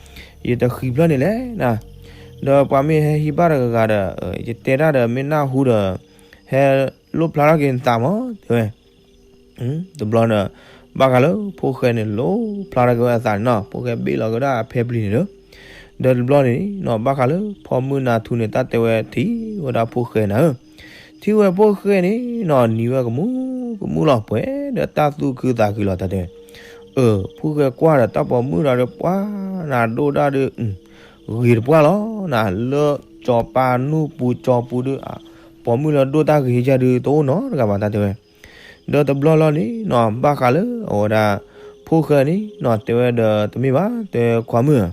ယတဃံၤဖျၢၣ်န့ၣ်လဲၣ်နၤ, ဒီးပှၤမ့ၢ်ဟဲဟံးဘၣ်တဂၤဂၤဒီး ယတဲတၢ်ဒီးမ့ၢ်နၢ်ဟူဒီး ဟဲလိၣ်ဖျါထီၣ်က့ၤနသးမး တဲဝဲ. တဘျီန့ၣ် ဘၣ်ဃးလၢဖိၣ်ဃဲန့ၣ် လိၣ်ဖျါထီၣ်က့ၤဝဲအသးန့ၣ်နီၤ ဖိၣ်ဃဲဘ့ၣ်လီၤက့ၤဝဲဒၣ်အဖဲပျံၤန့ၣ်ဒီး, ဒီးတဘျီန့ၣ်နီၤ ဘၣ်ဃးလၢဖီမုၢ်နၤထူန့ၣ် တၢ်တဲဝဲထံၣ်ဝဲဒၣ်ဖိၣ်ဃဲနၤဧၢ, ထံၣ်ဝဲဖိၣ်ဃဲန့ၣ်နီၤ နံၤဝဲကမူကမူလီၤ ပှဲၤဒီးတၢ်သူၣ်ခုသးခုလီၤ တၢ်တဲဝဲ. ဖိၣ်ဃဲကွၢ်ဒီးတၢ်ပိာ်မုၣ်ဒီးပှၢ်နၤဒိၣ်တၢ်ဒီး ဂ့ၤတပှၢ်လီၤနၤ လၢကၠီၤပၤနူၢ်ပူၤကၠီၤပူၤဒီး ပိာ်မုၣ်လၢဒိၣ်တၢ်ဂ့ၤယၤဒုးတအိၣ်နီတဂၤဘၣ် တၢ်တဲဝဲ. ဒီးတဘျီလီၤန့ၣ်နီၤ ဘၣ်ဃးလၢအဝဲဒၣ် ဖိၣ်ဃဲန့ၣ်နီၤ တဲဝဲဒီးတမ့ၢ်ဘၣ် တဲခွါမုၣ်ဧၢ,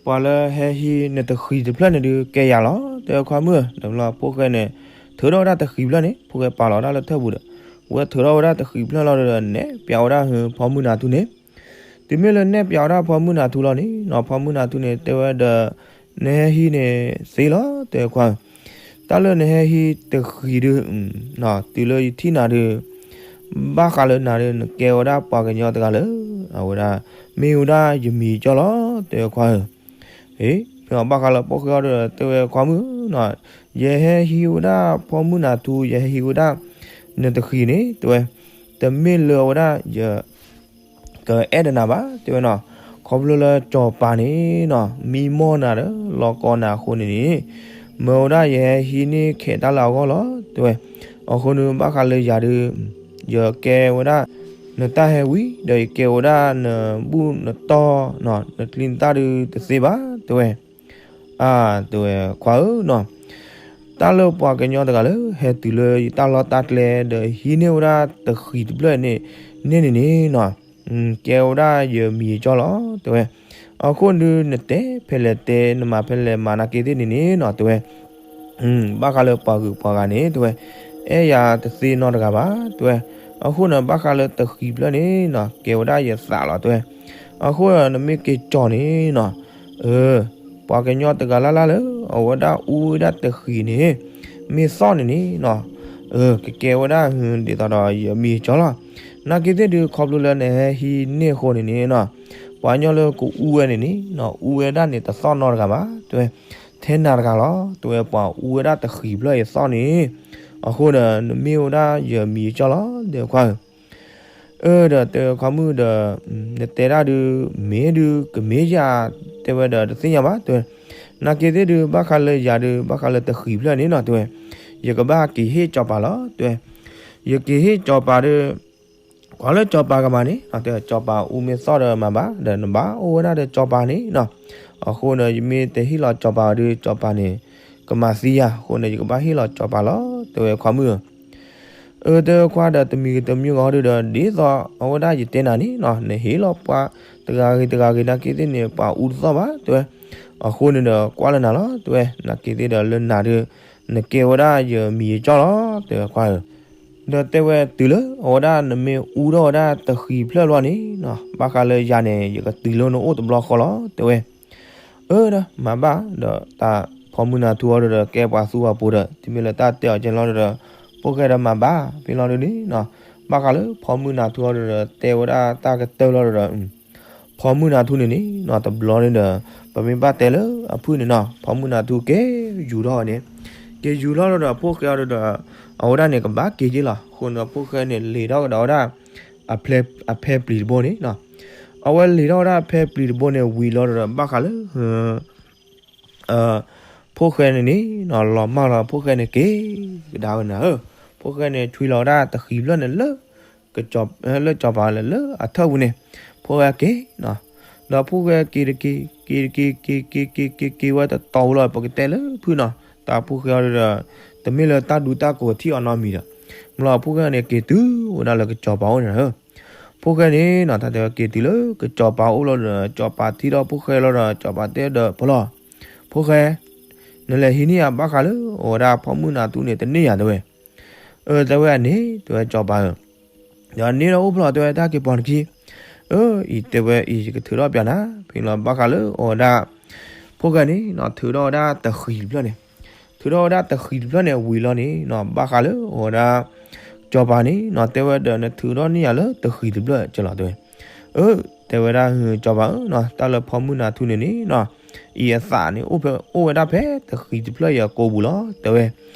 ပှၤလၢဟဲဟံးနတဃံၤတဖျၢၣ်န့ၣ်ဒုး ကဲယၤလီၤ တဲခွါမုၣ်ဧၢ. ဒီးတဘျီဖိၣ်ဃဲန့ၣ် ထုးထီၣ်ဝဲဒၣ်တဃံၤဖျၢၣ်န့ၣ် ဖိၣ်ဃဲပာ်လီၤဝဲဒၣ်လၢထၢၣ်ပူၤဒီး ဝဲထုးထီၣ်ဝဲဒၣ်တဃံၤဖျၢၣ်လီၤဒီး နဲၣ်ပၠးဝဲဒၣ်ဟုဖီမုၢ်နၤထူန့ၣ် တုၤမ့ၢ်လၢနဲၣ်ပၠးဝဲဒၣ်ဖီမုၢ်နၤထူလီၤန့ၣ်နီၤ ဖီမုၢ်နၤထူန့ၣ် တဲဝဲဒီး နဟဲဟံးန့ၣ်သ့လီၤ တဲခွါဧၢ, တၢ်လၢနဟဲဟံးတဃံၤဒုး တုၤလၢယထံၣ်နၤဒုး ဘၣ်ဃးလၢနၤဒုး နကဲဝဲဒၣ်ပှၤကညီတဂၤလၢ အဝဲဒၣ် မ့ၢ်ဝဲဒၣ်ယမံၤကၠီလီၤ တဲခွါဧၢ. ဟ့ၣ် ဘၣ်ဃးလၢဖိၣ်ဃဲအီၤဒီး တဲဝဲခွါမုၣ်နီၤ, ယဟဲဟံးဝဲဒၣ်ဖီမုၢ်နၤထူ ယဟဲဟံးဝဲဒၣ် နတဃံၤန့ၣ် တဲဝဲ, တမ့ၢ်လၢဝဲဒၣ်ယ ကအဲၣ်ဒိးနၤဘၣ် တဲဝဲနီၤ, ခီဖျိလၢကၠီၤပၤန့ၣ်နီၤ မံမီၢ်နၤဒီးလီၤကီနၤအဃိန့ၣ်န့ၣ်, မၢဝဲဒၣ်ယဟဲဟံးန့ၢ်ခဲးတၢ်လၢအဂီၢ်လီၤ တဲဝဲ. အဃိန့ၣ်ဘၣ်ဃးလၢယၤဒုး ယကဲဝဲဒၣ် နတၢ်ဟဲဝံၤ ဒီးယကဲဝဲဒၣ်နဘူၣ်နတီၢ် နကျံနတၢ်ဒုးတသ့ဘၣ် တဲဝဲ. အါ တဲဝဲ ခွါဧၢနီၤ, တၢ်လၢပှၤကညီတဂၤလၢ ဟဲတုၤလၢယတၢ်လီၢ်တၢ်ကျဲဒီးဟံးန့ၢ်ဝဲဒၣ်တဃံၤတဖျၢၣ်န့ၣ် န့ၣ်န့ၣ်န့ၣ်နီၤ, ကဲဝဲဒၣ်ယမံၤကၠီလီၤ တဲဝဲ. အဃိန့ၣ် နတဲဖဲလဲၣ်တဲ နမၤဖဲလဲၣ်မၤ နာ်က့သ့ၣ်န့ၣ်န့ၣ်နီၤ တဲဝဲ. ဘၣ်ဃးလၢပှၤဂုၤပှၤဂၤန့ၣ် တဲဝဲ, အဲၣ်ယၤတသ့နီတဂၤဘၣ် တဲဝဲ. အဃိန့ၣ် ဘၣ်ဃးလၢတဃံၤဖျၢၣ်န့ၣ်နီၤ ကဲဝဲဒၣ်ယသးလီၤ တဲဝဲ. အဃိဒီးနမ့ၢ်က့ၤကၠီၤန့ၣ်နီၤ, ပှၤကညီတဂၤလၢ်လၢ်လၢ အဝဲဒၣ်အူဝဲဒၣ်တဃံၤန့ၣ် မ့ၢ်သီၣ်န့ၣ်န့ၣ်နီၤ, ကကဲဝဲဒၣ်ဒ်သိးဒီးယမံၤကၠီလီၤ. နာ်က့သ့ၣ်ဒုး ခီဖျိလၢနဟဲဟံးန့ၢ်အဃိန့ၣ်န့ၣ်နီၤ, ပှၤကညီလၢကအူဝဲန့ၣ်န့ၣ်နီၤ အူဝဲဒၣ်န့ၣ်တသီၣ်နီတဂၤဘၣ် တဲဝဲ, ထဲနၤတဂၤလီၤ တဲဝဲ ပှၤအူဝဲဒၣ်တဃံၤဖျၢၣ်အသီၣ်န့ၣ်, အဃိဒီး နမ့ၢ်ဝဲဒၣ်ယမံၤကၠီလီၤ တဲခွါဧၢ. အၢ ဒီးတဲခွါမုၣ်ဒီး နတဲဒၣ်ဒုး မ့ၢ်ဒုးကမ့ၢ်ယၤ တဲဝဲဒီးတသ့ၣ်ညါဘၣ် တဲဝဲ. နာ်က့သ့ၣ်ဒုး ဘၣ်ဃးလၢယၤဒုး ဘၣ်ဃးလၢတဃံၤဖျၢၣ်န့ၣ်နီၤ တဲဝဲ, ယကဘၣ်က့ၤဟ့ၣ်ကၠီၤပၤလီၤ တဲဝဲ. ယက့ၤဟ့ၣ်ကၠီၤပၤဒီး ကွၢ်လၢကၠီၤပၤကမၤန့ၣ် တဲဝဲ ကၠီၤပၤအူမ့ၢ်သီၣ်ဒီးမၤဘၣ် ဒီးနဘၣ်အိၣ်ဝဲဒၣ်ဒီးကၠီၤပၤန့ၣ်နီၤ. အဃိန့ၣ် ယမ့ၢ်တဟ့ၣ်လီၤကၠီၤပၤဒီး ကၠီၤပၤန့ၣ် ကမၤသံယၤ အဃိန့ၣ် ယကဘၣ်ဟ့ၣ်လီၤကၠီၤပၤလီၤ တဲဝဲခွါမုၣ်ဧၢ. အၢတဲခွါဒီး တမံၤဂ့ၤတမံၤဂ့ၤဒီး ဒ်သိးအဝဲဒၣ်ယတဲနၤန့ၣ်နီၤ နဟ့ၣ်လီၤပှၤတဂၤဂ့ၤတဂၤဂ့ၤ နာ်က့သ့ၣ်န့ၣ် ပှၤအူတသီၣ်ဘၣ် တဲဝဲ. အဃိန့ၣ်ဒီး ကွၢ်လၢနၤလီၤ တဲဝဲ နာ်က့သ့ၣ်ဒီးလၢနၤဒုး နကဲဝဲဒၣ်ယမံၤယကၠီလီၤ တဲဝဲခွါဧၢ. ဒီးတဲဝဲတုၤလၢအဝဲဒၣ်နမ့ၢ်အူထီၣ်ဝဲဒၣ်တဃံၤဖျၢၣ်လီၤန့ၣ်နီၤ ဘၣ်ဃးလၢယၤန့ၣ် ယကတုၤလၢနအိၣ်တဘျီဃီလီၤ တဲဝဲ. အၢဒီး မၤဘၣ်ဒီး တၢ်ဖီမုၢ်နၤထူအီၤဒီး ကဲပှၤသူပှၤပိၤဒီး တုၤမ့ၢ်လၢတၢ်တဲအီၤကဲလီၤဒီး ဖိၣ်ဃဲဒီးမၤဘၣ် ဖဲလီၤဒုန့ၣ်နီၤ, ဘၣ်ဃးလၢဖီမုၢ်နၤထူအီၤဒီး တဲဝဲဒၣ်တၢ်ကတၢၢ်လီၤဒီး ဖီမုၢ်နၤထူန့ၣ်န့ၣ်နီၤ တဘျီန့ၣ်ဒီး ပမ့ၢ်ဘၣ်တဲလၢအဖုၣ်န့ၣ်နီၤ ဖီမုၢ်နၤထူက့ၤယူၤထီၣ်ဝဲန့ၣ်, က့ၤယူၤထီၣ်လီၤဒီး ဖိၣ်ဃဲအီၤဒီး အဝဲဒၣ်န့ၣ် ကဘၣ်က့ၤက့ၤလီၤ. အဃိန့ၣ် ဖိၣ်ဃဲန့ၣ် လ့ၤထီၣ်ကဒီးဝဲဒၣ် အဖဲ အဖဲပျံၤတဘိန့ၣ်နီၤ, အဝဲလ့ၤထီၣ်ဝဲဒၣ်ဖဲပျံၤတဘိန့ၣ် ဝံၤလီၤဒီး ဘၣ်ဃးလၢ ဖိၣ်ဃဲန့ၣ်န့ၣ်နီၤ လီၤမၢ်လီၤ ဖိၣ်ဃဲန့ၣ်က့ၤ ကဒါဝဲန့ၣ်ဧၢ, ဖိၣ်ဃဲန့ၣ် ဆွံလီၤဝဲဒၣ်တဃံၤဖျၢၣ်န့ၣ်လၢ ကစီၤ လၢစီၤပၤလၢ လၢအထၢၣ်ပူၤန့ၣ်, ဖိၣ်ဃဲက့ၤနီၤ, ဒီးဖိၣ်ဃဲက့ၤတက့ၤ က့ၤတက့ၤ က့ၤက့ၤက့ၤက့ၤက့ၤဝဲတတီၤဝဲလီၤ ပကတဲလၢဖုၣ်နီၤ, တၢ်ဖိၣ်ဃဲအီၤဒီး တမ့ၢ်လၢတၢ်ဒူတၢ်ကိးထံၣ်အီၤနီတမံၤဒီး, မ့ၢ်လီၤဖိၣ်ဃဲန့ၣ် က့ၤတုၤဝဲဒၣ်လၢကစီၤပၤအိၣ်န့ၣ်ဧၢ ဖိၣ်ဃဲန့ၣ်နီၤ တၢ်တဲဝဲက့ၤတုၤလၢကစီၤပၤအိၣ်လီၤဒီး စီၤပၤထံၣ်ထီၣ်ဖိၣ်ဃဲလီၤဒီး စီၤပၤတဲဒီးဖီလီၤ, ဖိၣ်ဃဲ, နလဲၤဟံးန့ၢ်ယၤဘၣ်ဃးလၢ အဝဲဒၣ်ဖီမုၢ်နၤထူန့ၣ် တန့ၢ်ယၤတဲဝဲ, အၢ တဲဝဲအန့ၣ် တဲဝဲစီၤပၤဧၢ, ဒီးန့ၣ်ဒီးအိၣ်ဖျီၣ်တဲဝဲတၢ်က့ၤပိာ်နခံ, အၢ အံၤတဲဝဲအံၤ ယကထုးထီၣ်ပျးနၤ ဖဲလီၤဘၣ်ဃးလၢအဝဲဒၣ် ဖိၣ်ဃဲန့ၣ်နီၤ ထုးထီၣ်ဝဲဒၣ်တဃံၤတဖျၢၣ်န့ၣ်, ထုးထီၣ်ဝဲဒၣ်တဃံၤတဖျၢၣ်န့ၣ် ဝံၤလီၤန့ၣ်နီၤ ဘၣ်ဃးလၢအဝဲဒၣ် စီၤပၤန့ၣ်နီၤ တဲဝဲဒီး နထုးထီၣ်န့ၢ်ယၤလၢတဃံၤတဖျၢၣ်ကလီၤတဲဝဲ, အၢ တဲဝဲဒၣ်စီၤပၤဧၢနီၤ တၢ်လၢဖီမုၢ်နၤထူန့ၣ်န့ၣ်နီၤ အံၤအသးန့ၣ် အိၣ်ဖဲ အိၣ်ဝဲဒၣ်ဖဲတဃံၤတဖျၢၣ်အံၤအကိာ်ပူၤလီၤတဲဝဲ,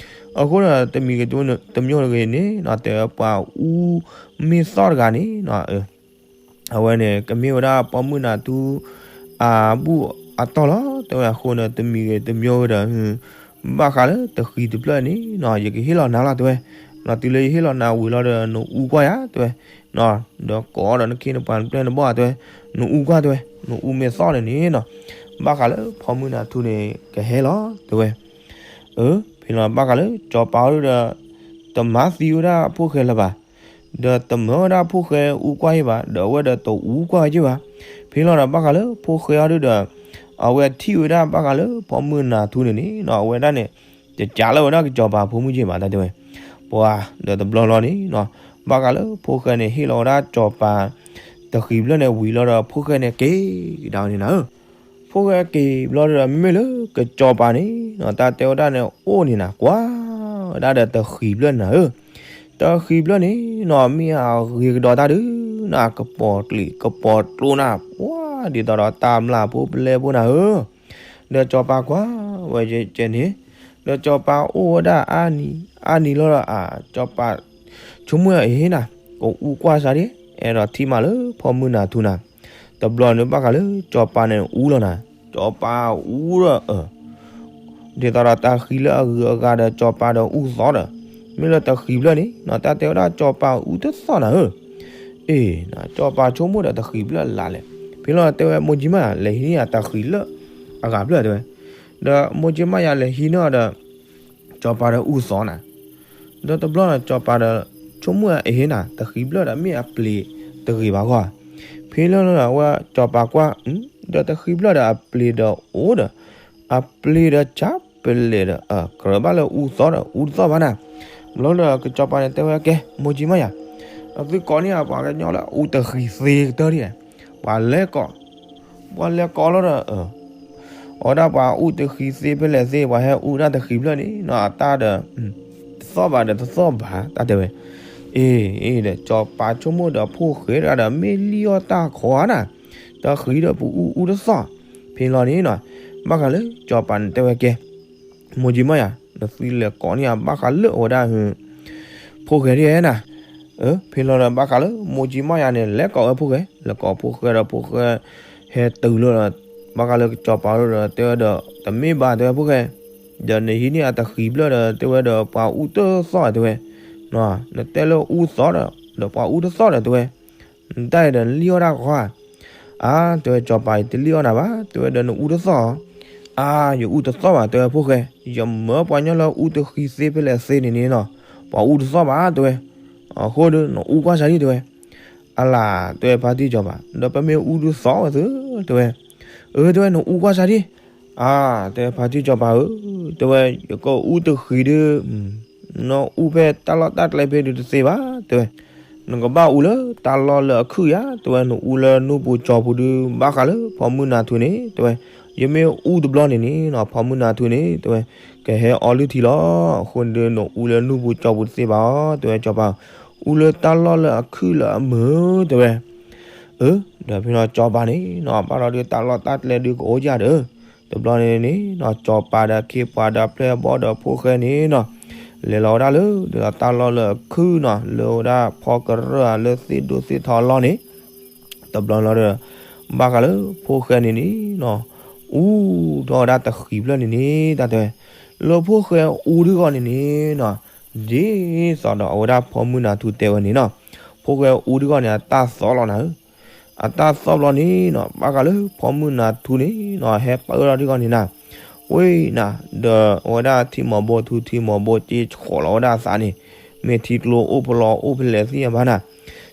အဃိဒီးတမံၤဂ့ၤ တမံၤဂ့ၤန့ၣ်နီၤ တဲဝဲပှၤအူမ့ၢ်သီၣ်တဂၤန့ၣ်နီၤ အဝဲန့ၣ် ကမ့ၢ်ဝဲဒၣ်ဖီမုၢ်နၤထူ အဘူၣ်အတီၢ်လီၤ တဲဝဲ, အဃိန့ၣ် တမံၤဂ့ၤတမံၤဂ့ၤဒီး ဘၣ်ဃးလၢတဃံၤတဖျၢၣ်န့ၣ်နီၤ ယကဟ့ၣ်လီၤနၤလီၤတဲဝဲ, နီၤ တုၤလၢယဟ့ၣ်လီၤနၤဝံၤလီၤဒီး နအူကွၢ်ယၤတဲဝဲ, ဒီးကိးအီၤဒီးနခ့နပှၤနပျဲၢ်နဘီၣ်တဲဝဲ, နအူကွၢ်တဲဝဲ, နအူမ့ၢ်သီၣ်န့ၣ်န့ၣ်နီၤ ဘၣ်ဃးလၢဖီမုၢ်နၤထူန့ၣ် ကဟဲလီၤတဲဝဲ, အၢ ဖဲလီၤဘၣ်ဃးလၢစီၤပၤအိၣ်ဒီး တမၤသံဝဲဒၣ်ဖိၣ်ဃဲလၢၤဘၣ် ဒီးတမၢဝဲဒၣ်ဖိၣ်ဃဲအူကွၢ်ဟ့ၣ်ဘၣ် ဒီးအဝဲဒီးတအူကွၢ်ဝဲက့ၢ်ဘၣ်, ဖဲလီၤဒီးဘၣ်ဃးလၢဖိၣ်ဃဲအီၤဒုဒီး အဝဲထံၣ်ဝဲဒၣ်ဘၣ်ဃးလၢဖီမုၢ်နၤထူန့ၣ်န့ၣ်နီၤ အဝဲဒၣ်န့ၣ် တကးလၢၤဝဲဒၣ်ကစီၤပၤဖိမုၣ်က့ၢ်ဘၣ်တၢ်တဲဝဲ, ပှၤဒီးတဘျီလီၤန့ၣ်နီၤ ဘၣ်ဃးလၢဖိၣ်ဃဲန့ၣ် ဟ့ၣ်လီၤဝဲဒၣ်စီၤပၤ တဃံၤဖျၢၣ်န့ၣ်ဝံၤလီၤဒီး ဖိၣ်ဃဲန့ၣ်က့ၤကဒါဝဲန့ၣ်နၤဧၢ ဖိၣ်ဃဲက့ၤဘျီဒီး မ့မ့ၢ်လၢကစီၤပၤန့ၣ်နီၤ တၢ်တဲဝဲဒၣ်န့ၣ် အိၣ်န့ၣ်နၤ ကွၢ်ဝဲဒၣ်ဒီးတဃံၤဖျၢၣ်နၤဧၢ, တဃံၤဖျၢၣ်န့ၣ်နီၤ မ့ၢ်အဂ့ၤကဒီးတၢ်ဒုးနၤ ကပီၤကျံးကပီၤကျိနၤ ပှၤဒ်သိးဒီးတၢ်မျၢ်ဖိပလဲဖိနၤဧၢ, ဒီးစီၤပၤကွၢ်ဝဲကဲန့ၣ်, ဒီးစီၤပၤအိၣ်ဝဲဒၣ်အါနံၤ အါနံၤလီၤဒီး အၢ စီၤပၤ ဆိကမိၣ်အဟ့ၣ်နၤ ကအူကွၢ်စၢ်ဒ် အဲၣ်ဒိးထံၣ်မးလၢဖီမုၢ်နၤထူနၤ, တဘျီန့ၣ်ဘၣ်ဃးလၢစီၤပၤန့ၣ်အူလီၤနၤ, စီၤပၤအူဒီး အၢ ဒ်သိးဒီးတၢ်ဃံလၢအဂုၤအဂၤဒီး စီၤပၤဒီးအူသီဒီး, မ့ၢ်လၢတဃံၤဖျၢၣ်န့ၣ်နီၤ တၢ်တဲဝဲဒၣ်စီၤပၤအူတသီၣ်နၤဧၢ, အ့ၣ် စီၤပၤဆိကမိၣ်ဒီးတဃံၤဖျၢၣ်လၢ်လဲၣ်, ဖဲလီၤတဲဝဲမိၢ်ကၠံမးယၤ လဲၤဟံးန့ၢ်ယၤတဃံၤလၢအဂၤဖျၢၣ်တဲဝဲ, ဒီးမိၢ်ကၠံမးယၤလဲၤဟံးန့ၢ်အီၤဒီး စီၤပၤဒီးအူသီနၤ ဒီးတဘျီန့ၣ် စီၤပၤဒီး ဆိကမိၣ်အဟ့ၣ်နၤ တဃံၤဖျၢၣ်ဒီးမ့ၢ်အပျ့ၤတဂ့ၤဘၣ်ဂီၢ်, ဖဲလၢအဝဲစီၤပၤကွၢ် ဒီးတဃံၤဖျၢၣ်ဒီးအပျ့ၤဒီးအိၣ်ဒီး အပျ့ၤဒီးကၢ်ပလဲာ်ဒီး အကြၢးဘၣ်လၢအူသီဒီး အူတသီၣ်ဘၣ်နၤ, ဘျီဒီးကစီၤပၤန့ၣ်တဲဝဲကဲ မိၢ်ကၠံမးယၤ, အသုကိးန့ၢ်အပှၤကညီလၢအူတဃံၤသ့ကတၢၢ်ဒ်လဲၣ်, ပှၤလဲၤကိး ပှၤလဲၤကိးလီၤဒီး အဝဲဒၣ်ပှၤအူတဃံၤသ့ဖဲလဲၣ်သ့ ပှၤဟဲအူဒၣ်တဃံၤဖျၢၣ်န့ၣ်နီၤ အတၢ်ဒီး တသီၣ်ဘၣ်ဒီးတသီၣ်ဘၣ် တၢ်တဲဝဲ, အ့ၣ် အ့ၣ်ဒီး စီၤပၤဆိကမိၣ်ဒီးဖိၣ်ဃဲတဂၤဒီး မ့ၢ်လံၣ်အီၣ်တၢ်ခီဧါနၤ, တဃံၤဒီးပအူအူတသီၣ်, ဖဲလီၤန့ၣ်နီၤ ဘၣ်ဃးလၢစီၤပၤန့ၣ်တဲဝဲကဲ မိၢ်ကၠံမးယၤ နသုလဲၤကိးန့ၢ်အဘၣ်ဃးလၢအဝဲဒၣ် ဖိၣ်ဃဲဒ်နၤ, ဖဲလီၤဒီးဘၣ်ဃးလၢမိၢ်ကၠံမးယၤန့ၣ် လဲၤကိးဝဲဖိၣ်ဃဲ လဲၤကိးဖိၣ်ဃဲဒီးဖိၣ်ဃဲ ဟဲတုၤလၢ ဘၣ်ဃးလၢကစီၤပၤဒီးတဲဝဲဒီး တမ့ၢ်ဘၣ်တဲဝဲဖိၣ်ဃဲ, ဒီးနဟံးန့ၢ်အတဃံၤဖျၢၣ်ဒီးတဲဝဲဒီးပှၤအူတသီၣ်တဲဝဲ, နတဲလၢအူသီၣ်ဒီး ဒီးပှၤအူတသီၣ်ဒီးတဲဝဲ, နတၢ်အံၤဒီးလံၣ်အီၣ်တၢ်ဃီဧါ, အါ တဲဝဲစီၤပၤအံၤတလံၣ်အီၣ်နၤဘၣ် တဲဝဲဒီးနအူတသီၣ်ဧါ, အါ ယအူတသီၣ်ဘၣ်တဲဝဲဖိၣ်ဃဲ, ယမၢပှၤကညီလၢအူတဃံၤသ့ဖဲလဲၣ်သ့န့ၣ်န့ၣ်နီၤ, ပှၤအူတသီၣ်ဘၣ်တဲဝဲ, အဃိဒီးနအူကွၢ်စၢ်ဒ်တဲဝဲ, အလၤ တဲဝဲဖါတံၢ်စီၤပၤ ဒီးပမ့ၢ်အူတသီၣ်ဝဲသု တဲဝဲ, အၢ တဲဝဲနအူကွၢ်စၢ်ဒ်, အါ တဲဝဲဖါတံၢ်စီၤပၤဧၢ, တဲဝဲယကအူတဃံၤဒီး နအူဖဲတၢ်လီၢ်တၢ်ကျဲဖဲဒုးတသ့ဘၣ် တဲဝဲ, နကဘၣ်အူလၢတၢ်လီၢ်လၢအခုၣ်ယၤ တဲဝဲ နအူလၢနူၢ်ပူၤကၠီၤပူၤဒုး ဘၣ်ဃးလၢဖီမုၢ်နၤထူန့ၣ် တဲဝဲ, ယမ့ၢ်အူတဘျီန့ၣ်န့ၣ်နီၤ ဖီမုၢ်နၤထူန့ၣ် တဲဝဲ ကဟဲအီလုၢ်ထံလီၤ. အဃိန့ၣ်ဒီး နအူလၢနူၢ်ပူၤကၠီပူၤတသ့ဘၣ်အီၤ တဲဝဲ စီၤပၤ, အူလၢတၢ်လီၢ်လၢအခုၣ်လၢအမုာ် တဲဝဲ. အၢ ဒီးဖဲနီၤ စီၤပၤန့ၣ်နီၤ ဘၣ်ဒီးတၢ်လီၢ်တၢ်ကျဲဒုးကအိၣ်ကဒီး တဘျီန့ၣ်န့ၣ်နီၤ စီၤပၤဒီးခ့ပှၤဒီးဖျဲၣ်ဘီၣ်ဒီးဖိၣ်ဃဲန့ၣ်နီၤ လဲၤလီၤဝဲဒၣ်လၢ ဒ်သိးတၢ်လီၢ်လၢအခုၣ်နီၤ လၢဝဲဒၣ်ဖီကရၢၢ်ဧါ လၢသ့ၣ်ဒိၣ်သ့ၣ်ထီအလီၢ်န့ၣ် တဘျီလီၤဒီး ဘၣ်ဃးလၢဖိၣ်ဃဲန့ၣ်န့ၣ်နီၤ အူထီၣ်ဝဲဒၣ်တဃံးဖျၢၣ်န့ၣ်န့ၣ် တၢ်တဲဝဲ လၢဖိၣ်ဃဲအူဒုးဂီၢ်န့ၣ်န့ၣ်နီၤ ဒ်သိးဒီးအဝဲဒၣ်ဖီမုၢ်နၤထူတဲဝဲန့ၣ်နီၤ ဖိၣ်ဃဲအူဒုးဂီၢ်န့ၣ် အတၢ်သီလီၤနၤဧၢ အတၢ်သီဘျီန့ၣ်နီၤ ဘၣ်ဃးလၢဖီမုၢ်နၤထူန့ၣ်နီၤ ဟဲပၢၢ်ထီၣ်ဒုးဂီၢ်န့ၣ်နၤ ဝ့ၢ်နၤ ဒီးအဝဲဒၣ်ထံမီၤဘိထူထံမီၤဘိက့ဆှီလီၤဝဲဒၣ်အသးန့ၣ် မ့ၢ်ထံကျိအိၣ်ဖျိအိၣ်ဖဲလဲၣ်သ့ၣ်ညါဘၣ်နၤ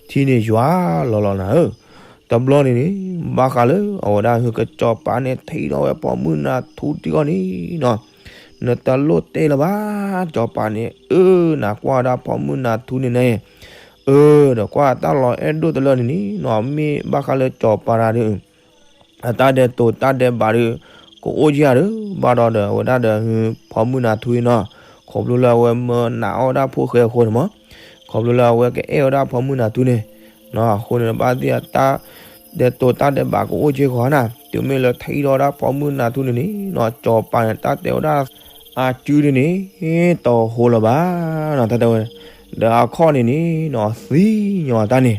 ထံန့ၣ်ယွၤလီၤလီၤနၤဧၢ တဘျီန့ၣ်န့ၣ် ဘၣ်ဃးလၢအဝဲဒၣ်ဟုကစီၤပၤန့ၣ် ထံၣ်ထီၣ်ဝဲဖီမုၢ်နၤထူဒုးဂီၢ်န့ၣ်နီၤ နတလိၣ်တဲလၢၤဘၣ် စီၤပၤန့ၣ် အၢ နကွၢ်ဝဲဒၣ်ဖီမုၢ်နၤထူန့ၣ်န့ၣ် အၢ ဒီးကွၢ်တၢ်လီၤအဲၣ်ဒိၣ်တလၢန့ၣ်န့ၣ်နီၤ မ့ၢ်ဘၣ်ဃးလၢစီၤပၤတၢ်ဒီး အတၢ်ဒဲးတိာ်တၢ်ဒဲးဘးဒီး ကအိၣ်က့ၤဧါဒီး ဘၣ်ဒီးဒီးအဝဲဒၣ်ဒီးဟု ဖီမုၢ်နၤထူအံၤနီၤ ခီဖျိလၢအဝဲမၢနးအီၣ်ဝဲဒၣ်ဖိၣ်ဃဲအဃိန့ၣ်မး ခီဖျိလၢအဝဲကအဲၣ်ဝဲဒၣ်ဖီမုၢ်နၤထူန့ၣ်နီၤ အဃိန့ၣ် ဘၣ်သ့ၣ်အတၢ်ဒဲးတိာ်တၢ်ဒဲးဘးကအိၣ်က့ၤဃီနၤ တုၤမ့ၢ်လၢထံၣ်ထီၣ်ဝဲဒၣ်ဖီမုၢ်နၤထူန့ၣ်န့ၣ်နီၤ စီၤပၤန့ၣ် တၢ်တဲဝဲဒၣ် အစုဒုန့ၣ် တဟိလၢၤဘၣ်နီၤ တၢ်တဲဝဲ ဒီးအခီၣ်န့ၣ်န့ၣ်နီၤ သံညီတၢ်န့ၣ်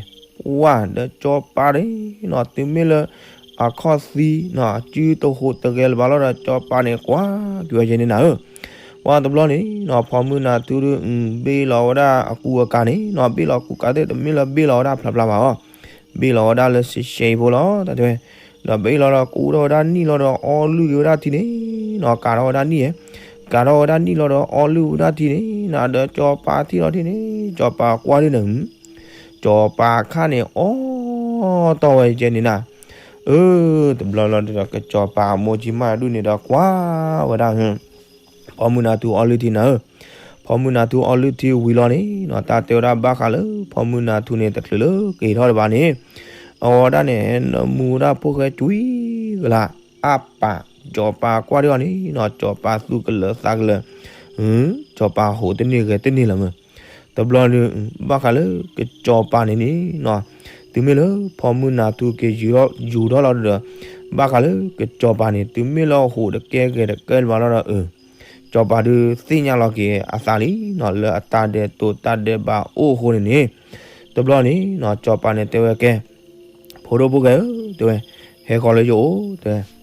ဝါ ဒီးစီၤပၤန့ၣ်နီၤ တုၤမ့ၢ်လၢ အခီၣ်သံနီၤ အစုတဟိးတဂဲၤလၢၤဘၣ်လီၤဒီး စီၤပၤန့ၣ် ကွၢ်က့ၤဝဲယဲန့ၣ်နၤဧၢ ပှၤတဘျီန့ၣ်နီၤ ဖီမုၢ်နၤထူဒုး ဘ့ၣ်လီၤဝဲဒၣ်အကူအကၤန့ၣ်နီၤ ဘ့ၣ်လီၤကူကၤသ့ၣ် တမ့ၢ်လၢဘ့ၣ်လီၤဝဲဒၣ်ဖျါဖျါဘၣ်အီၤ ဘ့ၣ်လီၤဝဲဒၣ်လၢရှဲရှဲအံၤဖိလီၤ တၢ်တဲဝဲ ဒီးဘ့ၣ်လီၤဒီး ကူထီၣ်ဝဲဒၣ်နံၣ်လီၤဒီး အီလုၢ်က့ၤဝဲဒၣ်ထံန့ၣ်နီၤ ကၤထီၣ်ဝဲဒၣ်နံၣ်ဧဲ ကၤထီၣ်ဝဲဒၣ်နံၣ်လီၤဒီး အီလုၢ်ဝဲဒၣ်ထံန့ၣ်နီၤ ဒီးစီၤပၤထံၣ်လီၤထံန့ၣ် စီၤပၤကွၢ်ဒုန့ၣ် စီၤပၤအခါန့ၣ် အီတီၢ်ဝဲယဲန့ၣ်နၤ အၢ တဘျီလီၤဒီး ကစီၤပၤအမိၢ်ကံမၣ်ဒုန့ၣ်ဒီး ကွၢ်ဝဲဒၣ်ဟု ဖီမုၢ်နၤထူအီလုၢ်ထံနၤဧၢ ဖီမုၢ်နၤထူအီလုၢ်ထံဝံၤလီၤန့ၣ်နီၤ တၢ်တဲဝဲဒၣ်ဘၣ်ဃးလၢ ဖီမုၢ်နၤထူန့ၣ် တချုးလၢက့ၤထီၣ်တဘၣ်န့ၣ် အဝဲဒၣ်န့ၣ် နမူဝဲဒၣ်ဖိၣ်ဃဲကွံကလး အါပာ် စီၤပၤကွၢ်ဒုအီၤန့ၣ်နီၤ စီၤပၤသူၣ်ကလၢၤသးကလၢၤ စီၤပၤဟိးတန့ၢ်ဂဲၤတန့ၢ်လၢၤမုၢ် တဘျီန့ၣ် ဘၣ်ဃးလၢကစီၤပၤန့ၣ်န့ၣ်နီၤ တုၤမ့ၢ်လၢဖီမုၢ်နၤထူက့ၤယူၤထီၣ်လီၤဒီး ဘၣ်ဃးလၢကစီၤပၤန့ၣ် တုၤမ့ၢ်လၢဟိးတကဲဂဲၤတကဲလၢၤဘၣ်လီၤဒီး အၢ စီၤပၤဒုးသ့ၣ်ညါလီၤက့ၤအသးလံနီၤ လၢအတၢ်ဒဲးတိာ်တၢ်ဒဲးဘးအိၣ်အဃိန့ၣ်န့ၣ် တဘျီန့ၣ်နီၤ စီၤပၤန့ၣ်တဲဝဲကဲ ဖိဒိၣ်ဖိၣ်ဃဲဧၢ တဲဝဲ ဟဲဃီၤလၢယအိၣ် တဲဝဲ ဒီးတဘျီန့ၣ်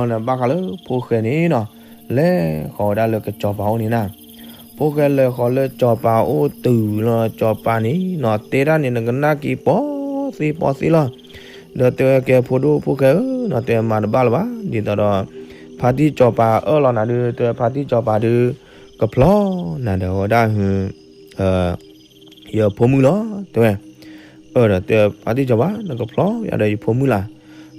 ဘၣ်ဃးလၢဖိၣ်ဃဲန့ၣ်နီၤ လဲၤဃီၤဝဲဒၣ်လၢကစီၤပၤအိၣ်န့ၣ်နၤ ဖိၣ်ဃဲလဲၤဃီၤလၢစီၤပၤအိၣ်တုၤလီၤ စီၤပၤန့ၣ်နီၤ တဲဒၣ်န့ၣ် နကနၣ်က့ၤပီသ့ပီသ့လီၤ ဒီးတဲဝဲကဲ ဖိဒိၣ်ဖိၣ်ဃဲဧၢနီၤ တဲမၤတဘၣ်လၢၤဘၣ် ဒ်သိးဒီး ဖါတံၢ်စီၤပၤအၢၣ်လီၤနၤဒုး တဲဖါတံၢ်စီၤပၤဒုး ကဖျီနၤဒီးဝဲဒၣ်ဟု ယဖိမုၣ်လီၤ တဲဝဲ အၢ ဒီးတဲဖါတံၢ်စီၤပၤ နကဖျီယၤဒီးယဖိမုၣ်လၢ်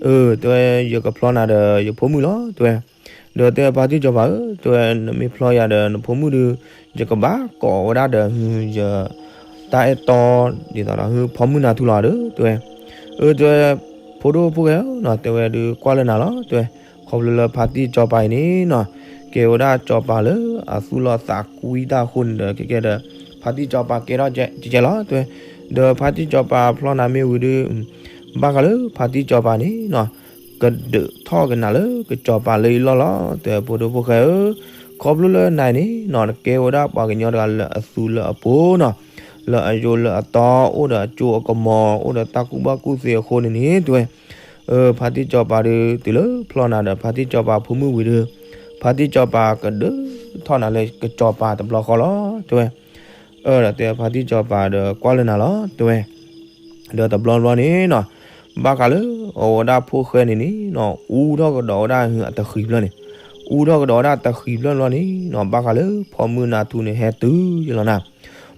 အၢ တဲဝဲ ယကဖျီနၤဒီးယဖိမုၣ်လီၤ တဲဝဲ ဒီးတဲဖါတံၢ်စီၤပၤဧၢ တဲဝဲ နမ့ၢ်ဖျီယၤဒီးနဖိမုၣ်ဒုး ယကဘၣ်ကိးဝဲဒၣ်ဒီးဟု ယ တၢ်အဲၣ်တီ ဒ်သိးဒီးဟုဖီမုၢ်နၤထူလီၤဒီး တဲဝဲ အၢ တဲဝဲ ဖိဒိၣ်ဖိၣ်ဃဲဧၢနီၤ တဲဝဲဒုးကွၢ်လၢနၤလီၤ တဲဝဲ ခီဖျိလၢဖါတံၢ်စီၤပၤအံၤန့ၣ်နီၤ ကဲဝဲဒၣ်စီၤပၤလၢအသူၣ်လီၤသးကွံတၢ်အဃိန့ၣ်ဒီး ကဲကဲဒီး ဖါတံၢ်စီၤပၤကဲထီၣ်ကဲကဲလီၤ တဲဝဲ ဒီးဖါတံၢ်စီၤပၤဖျီနၤမ့ၢ်ဝံၤဒုး ဘၣ်ဃးလၢဖါတံၢ်စီၤပၤန့ၣ်နီၤ ကဒုးထီၣ်က့ၤနၤလၢကစီၤပၤလၢအလီၢ်လီၤ တဲဝဲ ဖိဒိၣ်ဖိၣ်ဃဲဧၢ ခီဖျိလၢနၤန့ၣ်နီၤ နကဲဝဲဒၣ်ပှၤကညီတဂၤလၢအသူလၢအပိၤနီၤ လၢအယိလၢအတီ အိၣ်ဒီးအကၠိအကမီၤ အိၣ်ဒီးတၢ်ကူၣ်ဘၣ်ကူၣ်သ့အဃိန့ၣ်န့ၣ် တဲဝဲ အၢ ဖါတံၢ်စီၤပၤဒုး တုၤလၢဖျီနၤဒီးဖါတံၢ်စီၤပၤဖိမုၣ်ဝံၤဒီး ဖါတံၢ်စီၤပၤကဒုးထီၣ်နၤလၢကစီၤပၤတဘျီဃီလီၤ တဲဝဲ အၢ ဒီးတဲဖါတံၢ်စီၤပၤဒီးကွၢ်လၢနၤလီၤ တဲဝဲ ဒီးတဘျီဘျီန့ၣ်နီၤ ဘၣ်ဃးလၢအဝဲဒၣ်ဖိၣ်ဃဲန့ၣ်န့ၣ်နီၤ အူထီၣ်ကဒီးဝဲဒၣ်ဟုအတဃံးဖျၢၣ်န့ၣ် အူထီၣ်ကဒီးဝဲဒၣ်တဃံးဖျၢၣ်ဘျီန့ၣ်နီၤ ဘၣ်ဃးလၢဖီမုၢ်နၤထူန့ၣ် ဟဲတုၤယလီၤနၤ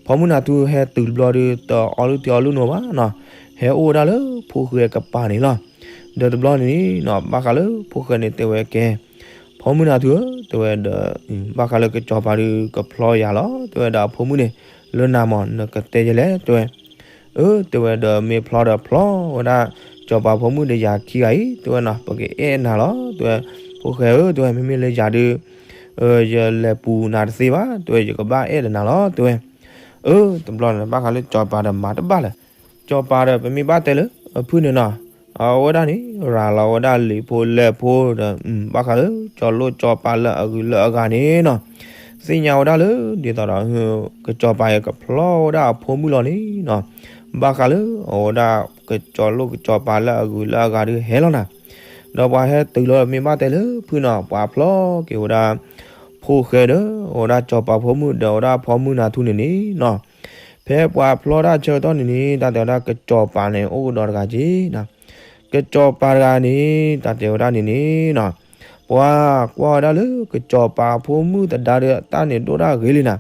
ဖီမုၢ်နၤထူဟဲတုၤတဘျီဒီး တအီလုၢ်ထံအီလုၢ်နီၤဘၣ်နီၤ ဟဲအိၣ်ဝဲဒၣ်လၢဖိၣ်ဃဲကပၤန့ၣ်လီၤ ဒီးတဘျီန့ၣ်နီၤ ဘၣ်ဃးလၢဖိၣ်ဃဲန့ၣ်တဲဝဲကဲ ဖီမုၢ်နၤထူဧၢ တဲဝဲဒီး ဘၣ်ဃးလၢကစီၤပၤဒုး ကဖျီယၤလီၤ တဲဝဲဒီးအဖိမုၣ်န့ၣ် လၢနၤမး နကတဲယဲလဲၣ် တဲဝဲ အၢ တဲဝဲဒီးမ့ၢ်ဖျီဒီးဖျီဝဲဒၣ် စီၤ စီၤပၤဖိမုၣ်ဒီးယၤခံဂၤအံၤ တဲဝဲနီၤ ပကအဲၣ်နၤလီၤ တဲဝဲ, ဖိၣ်ဃဲဧၢ တဲဝဲ မ့မ့ၢ်လၢယၤဒုး ယလဲၤပူၤနၤတသ့ဘၣ် တဲဝဲ ယကဘၣ်အဲၣ်ဒီးနၤလီၤ တဲဝဲ. အၢ တဘျီန့ၣ် ဘၣ်ဃးလၢစီၤပၤဒီးမၤတဘၣ်လၢၤ, စီၤပၤဒီးပမ့ၢ်ဘၣ်တဲလၢအဖုၣ်န့ၣ်နီၤ, အဝဲဒၣ်န့ၣ် ရၤလီၤဝဲဒၣ်လံာ်ဖိလဲၢ်ဖိဒီး ဘၣ်ဃးလၢကစီၤလိၣ်ကစီၤပၤလၢအဂုၤလၢအဂၤန့ၣ်နီၤ, သ့ၣ်ညါဝဲဒၣ်လၢ ဒ်သိးဒီး ကစီၤပၤအံၤကဖျီဝဲဒၣ်အဖိမုၣ်လီၤန့ၣ်နီၤ, ဘၣ်ဃးလၢအဝဲဒၣ်ကစီၤလိၣ်ကစီၤပၤလၢအဂုၤလၢအဂၤဒုးဟဲလီၤနၤ, ဒီးပှၤဟဲတုၤလီၤမ့ၢ်ဘၣ်တဲလၢဖုၣ်နီၤ ပှၤဖျီက့ၤဝဲဒၣ် ဖိၣ်ဃဲဒီး အဝဲဒၣ်စီၤပၤဖိမုၣ်ဒီးအဝဲဒၣ်ဖိမုၣ်နၤထူန့ၣ်န့ၣ်နီၤ, ဖဲပှၤဖျီတၢ်ဆၢကတီၢ်န့ၣ်န့ၣ် တၢ်တဲဝဲဒၣ်ကစီၤပၤန့ၣ် အိၣ်ကဒီးတဂၤက့ၤနီၤ, ကစီၤပၤတဂၤန့ၣ် တၢ်တဲဝဲဒၣ်န့ၣ်န့ၣ်နီၤ, ပှၤကွၢ်ဝဲဒၣ်လၢကစီၤပၤဖိမုၣ်သဒါဒီးအတၢ်န့ၣ်ဒိၣ်တၢ်ဂ့ၤလံနၤ,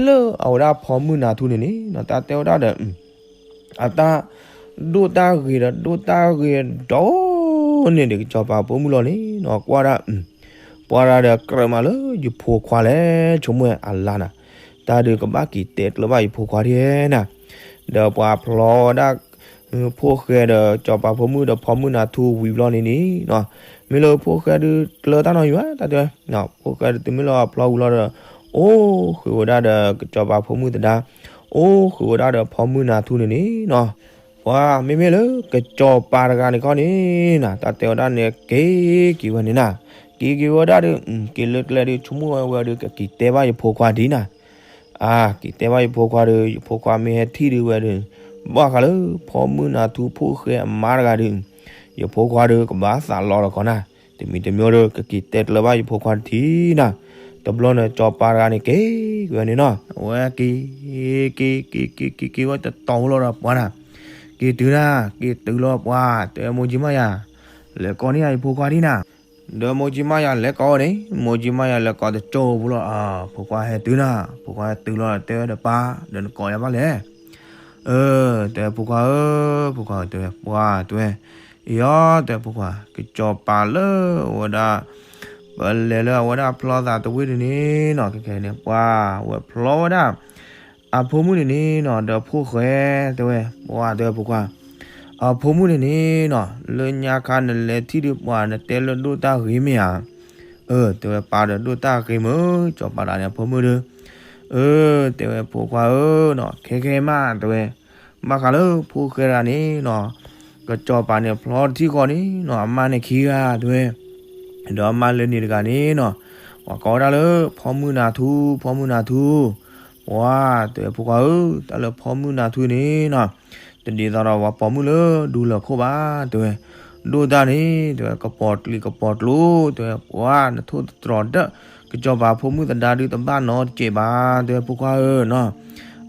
လၢအဝဲဒၣ်ဖိမုၣ်နၤထူန့ၣ်န့ၣ်နီၤ တၢ်တဲဝဲဒၣ်ဒီး အတၢ်ဒိၣ်တၢ်ဂ့ၤဒီးဒိၣ်တၢ်ဂ့ၤဒီးန့ၣ်ဒီး ကစီၤပၤဖိမုၣ်လီၤန့ၣ်နီၤ ကွၢ်ဒၣ် ပှၤဒၣ်ဒီးကြၢးမးလၢယဖိခွါလဲၣ် ဆိကမိၣ်အလါနၤ, တၢ်ဒုးကဘၣ်က့ၤတဲကျၢၤဘၣ်ယဖိခွါဒ်နၤ, ဒီးပှၤဖျီဝဲဒၣ် ဖိၣ်ဃဲဒီးစီၤပၤဖိမုၣ်ဒီးဖိမုၣ်နၤထူဝံၤဘျီန့ၣ်န့ၣ်နီၤ, မ့ၢ်လၢဖိၣ်ဃဲဒုးကျၢၤတၢ်နီတမံၤဘၣ် တၢ်တဲဝဲ, ဖိၣ်ဃဲဒုးတုၤမ့ၢ်လၢအဖျီဝံၤလီၤဒီး အိၣ်ဃုာ်ဝဲဒၣ်ဒီးကစီၤပၤဖိမုၣ်သဒါ, အိၣ်ဃုာ်ဝဲဒၣ်ဒီးဖိမုၣ်နၤထူန့ၣ်န့ၣ်နီၤ, ပှၤမ့မ့ၢ်လၢကစီၤပၤတဂၤန့ၣ်ခီန့ၣ်နီၤ တၢ်တဲဝဲဒၣ်န့ၣ် က့ၤက့ၤဝဲန့ၣ်နၤ, က့ၤက့ၤဝဲဒၣ်ဒီး က့ၤလၢကျဲဒုး ဆိကမိၣ်ဝဲဝဲဒီး ကက့ၤတဲဘၣ်ယဖိခွါဒ်နၤ, အါ က့ၤတဲဘၣ်ယဖိခွါဒီး ယဖိခွါမ့ၢ်ဟဲထံၣ်ဒုးဝဲဒီး ဘၣ်ဃးလၢဖိမုၣ်နၤထူဖိၣ်ဃဲအမါတဂၤဒီး ယဖိခွါဒီးကဘၣ်သးလီလီၤကီးနၤ, တမံၤတမံၤဒီး ကက့ၤတဲကျၢၤဘၣ်ယဖိခွါတထံၣ်နၤ, တဘျီန့ၣ် စီၤပၤတဂၤန့ၣ် က့ၤက့ၤဝဲန့ၣ်နီၤ, အဝဲက့ၤ က့ၤ က့ၤ က့ၤ က့ၤ က့ၤဝဲတတီၤဖိလီၤဒီးပှၤနၤ, က့ၤတုၤနၤ က့ၤတုၤလီၤပှၤ တဲဝဲ မိၢ်ကၠံမါယၤ လဲၤကိးန့ၢ်ယၤယဖိခွါဒ်နၤ, ဒီးမိၢ်ကၠံမါယၤလဲၤကိးန့ၣ် မိၢ်ကၠံမါယၤလဲၤကိးတကၠိဖိလီၤ, ဖိခွါဟဲတုၤနၤ, ဖိခွါဟဲတုၤလီၤ တဲဝဲဒီးပၢ် ဒီးနကိးယၤဘၣ်လဲၣ် အၢ တဲဝဲဖိခွါဧၢ ဖိခွါဧၢ တဲဝဲ ပှၤ တဲဝဲ အံၤအီၤ တဲဝဲဖိခွါ ကစီၤပၤလၢအဝဲဒၣ် ပလဲၤလၢအဝဲဒၣ်ဖျီသးတဝ့ၢ်န့ၣ်န့ၣ်နီၤ ခဲခဲန့ၣ် ပှၤဝဲဖျီဝဲဒၣ် အဖိမုၣ်န့ၣ်န့ၣ်နီၤ ဒီးဖိၣ်ဃဲ တဲဝဲ ပှၤ တဲဝဲဖိခွါ အဖိမုၣ်န့ၣ်န့ၣ်နီၤ လၢညါခါနလဲၤထံၣ်ဒီးပှၤ နတဲလၢဒိၣ်တၢ်ဂ့ၤမ့ၢ်ဧါ, အၢ တဲဝဲပၢ်ဒီးဒိၣ်တၢ်ဂ့ၤမ့ၢ် စီၤပၤတဂၤန့ၣ် အဖိမုၣ်ဒီး အၢ တဲဝဲဖိခွါဧၢနီၤ ခဲခဲမး တဲဝဲ ဘၣ်ဃးလၢဖိၣ်ဃဲတဂၤန့ၣ်နီၤ ကစီၤပၤန့ၣ်ဖျီတထံၣ်ဃီန့ၣ်နီၤ အမါန့ၣ်ခံဂၤ တဲဝဲ ဒီးအမါလၢန့ၣ်တဂၤန့ၣ်နီၤ ပှၤကိးဝဲဒၣ်လၢ ဖီမုၢ်နၤထူ ဖီမုၢ်နၤထူ ပှၤ တဲဝဲဖိခွါဧၢ တၢ်လၢဖီမုၢ်နၤထူန့ၣ်နီၤ တဒ်သိးဒီးပှၤပိာ်မုၣ်လၢဒူလၢၢ်ခိၣ်ဘၣ် တဲဝဲ ဒိၣ်တၢ်န့ၣ် တဲဝဲ ကပီၤကျံးကပီၤကျိၤ တဲဝဲ ပှၤ နထိၣ်သတြီၤဒၢး ကစီၤပၤဖိမုၣ်သဒါဒုးတဘၣ်နီတစဲးဘၣ် တဲဝဲဖိခွါဧၢနီၤ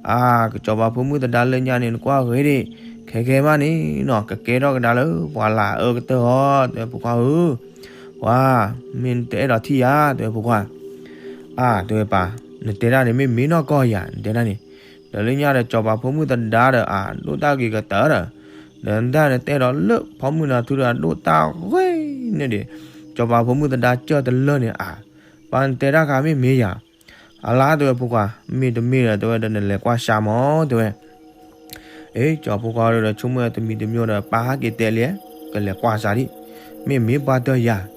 အါ ကစီၤပၤဖိမုၣ်သဒါလၢညါန့ၣ် နကွၢ်ဂ့ၤဒံး ခဲခဲမးန့ၣ်နီၤ ကကဲထီၣ်ကဒါလၢပှၤလၢအအၢကတၢၢ်အီၤ တဲဝဲဖိခွါဧၢ ပှၤ မ့ၢ်နတအဲၣ်ဒိးထံၣ်ယၤ တဲဝဲဖိခွါ အါ တဲဝဲပၢ် နတဲဒၣ်န့ၣ် မ့ၢ်မ့ၢ်နီၢ်ကီၢ်ယၤ နတဲဒၣ်န့ၣ် ဒီးလၢညါဒီးစီၤပၤဖိမုၣ်သဒါဒီးအဒိၣ်တၢ်ဂ့ၤကတၢၢ်ဒီး ဒီးနတၢ်နတဲဒီးလၢဖီမုၢ်နၤထူဒီးအဒိၣ်တၢ်ဂ့ၤန့ၣ်ဒံး စီၤပၤဖိမုၣ်သဒါကၢၢ်တလၢာ်န့ၣ် အါ ပၢ်နတဲတၢ်ခါမ့ၢ်မ့ၢ်ယၤ အလါ တဲဝဲဖိခွါ မ့တမ့ၢ်ဒီး တဲဝဲဒီးနလဲၤကွၢ်စၢ်မး တဲဝဲ အ့ စီၤဖိခွါဒီးဆိကမိၣ်တမံၤတမံၤဒီး ပၢ်ဟဲက့ၤတဲလံ ကလဲၤကွၢ်စၢ်ဒံး မ့ၢ်မ့ၢ်ပှၤတၢၢ်ယၤ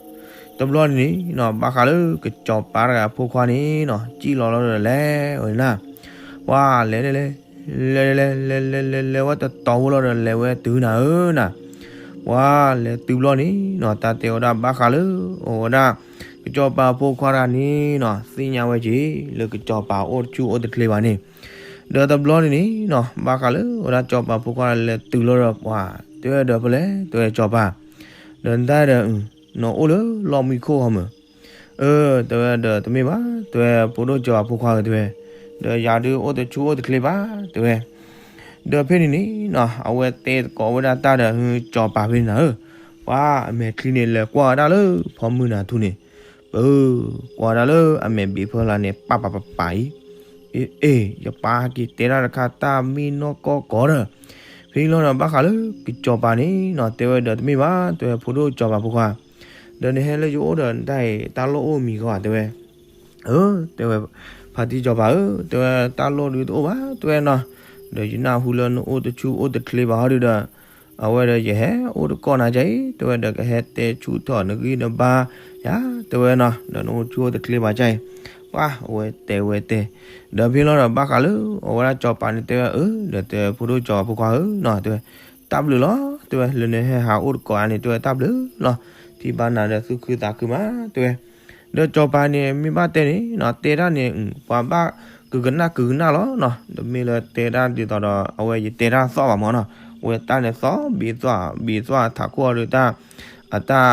တဘျီန့ၣ်နီၤ ဘၣ်ဃးလၢကစီၤပၤတဂၤအဖိခွါန့ၣ်နီၤ စံၣ်လီၤလီၤဒီးလဲၤဝဲနၤ ပှၤလဲၤလဲၤလဲၤ လဲၤလဲၤလဲၤလဲၤလဲၤလဲၤဝဲတတီၤဖိလီၤဒီး လဲၤဝဲတုၤနၤဧၢနၤ ပှၤလဲၤတုၤဘျီန့ၣ်နီၤ တၢ်တဲဝဲဒၣ်ဘၣ်ဃးလၢ အိၣ်ဝဲဒၣ် ကစီၤပၤဖိခွါတဂၤန့ၣ်နီၤ သ့ၣ်ညါဝဲက့ၤ လၢကစီၤပၤအိၣ်တဆူၣ်အိၣ်တချ့ဘၣ်န့ၣ် ဒီးတဘျီန့ၣ်န့ၣ်နီၤ ဘၣ်ဃးလၢဝဲဒၣ်စီၤပၤဖိခွါလဲၤတုၤလီၤဒီးပှၤ တဲဝဲဒီးဖဲလဲၣ် တဲဝဲစီၤပၤ ဒီးနတၢ်ဒီး နအိၣ်လၢလီၢ်မံခိၣ်ဟီမုၢ် အၢ တဲဝဲဒီးတမ့ၢ်ဘၣ် တဲဝဲဖိဒိၣ်စီၤပၤဖိခွါဧၢ တဲဝဲ ဒီးယၤဒုးအိၣ်တဆူၣ်အိၣ်တချ့ဘၣ် တဲဝဲ ဒီးဖဲန့ၣ်န့ၣ်နီၤ အဝဲတဲသကိးဝဲဒၣ်တၢ်ဒီးစီၤပၤဖဲန့ၣ်နၤဧၢ ပှၤအမဲာ်ချံန့ၣ် လဲၤကွၢ်ဝဲဒၣ်လၢဖီမုၢ်နၤထူန့ၣ် ပၢ ကွၢ်ဝဲဒၣ်လၢအမဲာ်ဘ့းဖီလာ်န့ၣ် ပၢ်ပၢ်ပၢ်ပၢ်အံၤ အ့ အ့ ယပၢ်ဟဲက့ၤတဲတၢ်တခါ တၢ်မ့ၢ်နီၢ်ကီၢ်ကီးဒီး ဖဲန့ၣ်လီၤဒီး ဘၣ်ဃးလၢကစီၤပၤန့ၣ်နီၤ တဲဝဲဒီးတမ့ၢ်ဘၣ် တဲဝဲဖိဒိၣ်စီၤပၤဖိခွါ ဒီးနဟဲလၢယအိၣ်ဒီးနတၢ်အံၤ တၢ်လိၣ်အိၣ်မံၤဂီၢ် တဲဝဲ အၢ တဲဝဲ ဖါတံၢ်စီၤပၤဧၢ တဲဝဲတၢ်လိၣ်ဒုးတအိၣ်ဘၣ် တဲဝဲနီၤ ဒီးယနၢ်ဟူလၢနအိၣ်တဆူၣ်အိၣ်တချ့ဘၣ်ဟီဒုးဒီး အဝဲဒီးယဟဲအိၣ်တကိးနၤကၢ်အံၤ တဲဝဲဒီးကဟဲတဲဆူၣ်ထီၣ်နဂံၢ်နဘါယၤ တဲဝဲနီၤ ဒီးနအိၣ်ဆူၣ်အိၣ်တချ့ဘၣ်ကၢ်အံၤ ပှၤအဝဲတဲဝဲတဲ ဒီးဖဲလီၤဒီးဘၣ်ဃးလၢ အဝဲဒၣ်စီၤပၤန့ၣ်တဲဝဲအၢ ဒီးတဲဖိဒိၣ်စီၤဖိခွါဧၢနီၤ တဲဝဲ တၢ်ဘျုးလီၤ တဲဝဲ လၢနဟဲဟးအိၣ်တကိးအါန့ၣ် တဲဝဲတၢ်ဘျုးလီၤ ထံၣ်ဘၣ်နၤဒီးသူၣ်ခုသးခုမး တဲဝဲ ဒီးစီၤပၤန့ၣ် မ့ၢ်ဘၣ်တဲန့ၣ်နီၤ တဲတၢ်န့ၣ် ပှၤဘၣ်ကကနၣ်ကကနၣ်လီၤနီၤ တမ့ၢ်လၢတဲတၢ်ဒ်သိးဒီး အဝဲယတဲတၢ်သီၣ်ဘၣ်မၢ်နီၤ အဝဲတၢ်န့ၣ်သီၣ်ဘ့သီၣ်ဘ့သီၣ်ထးခိၣ်အီၤဒီးတၢ် အတၢ်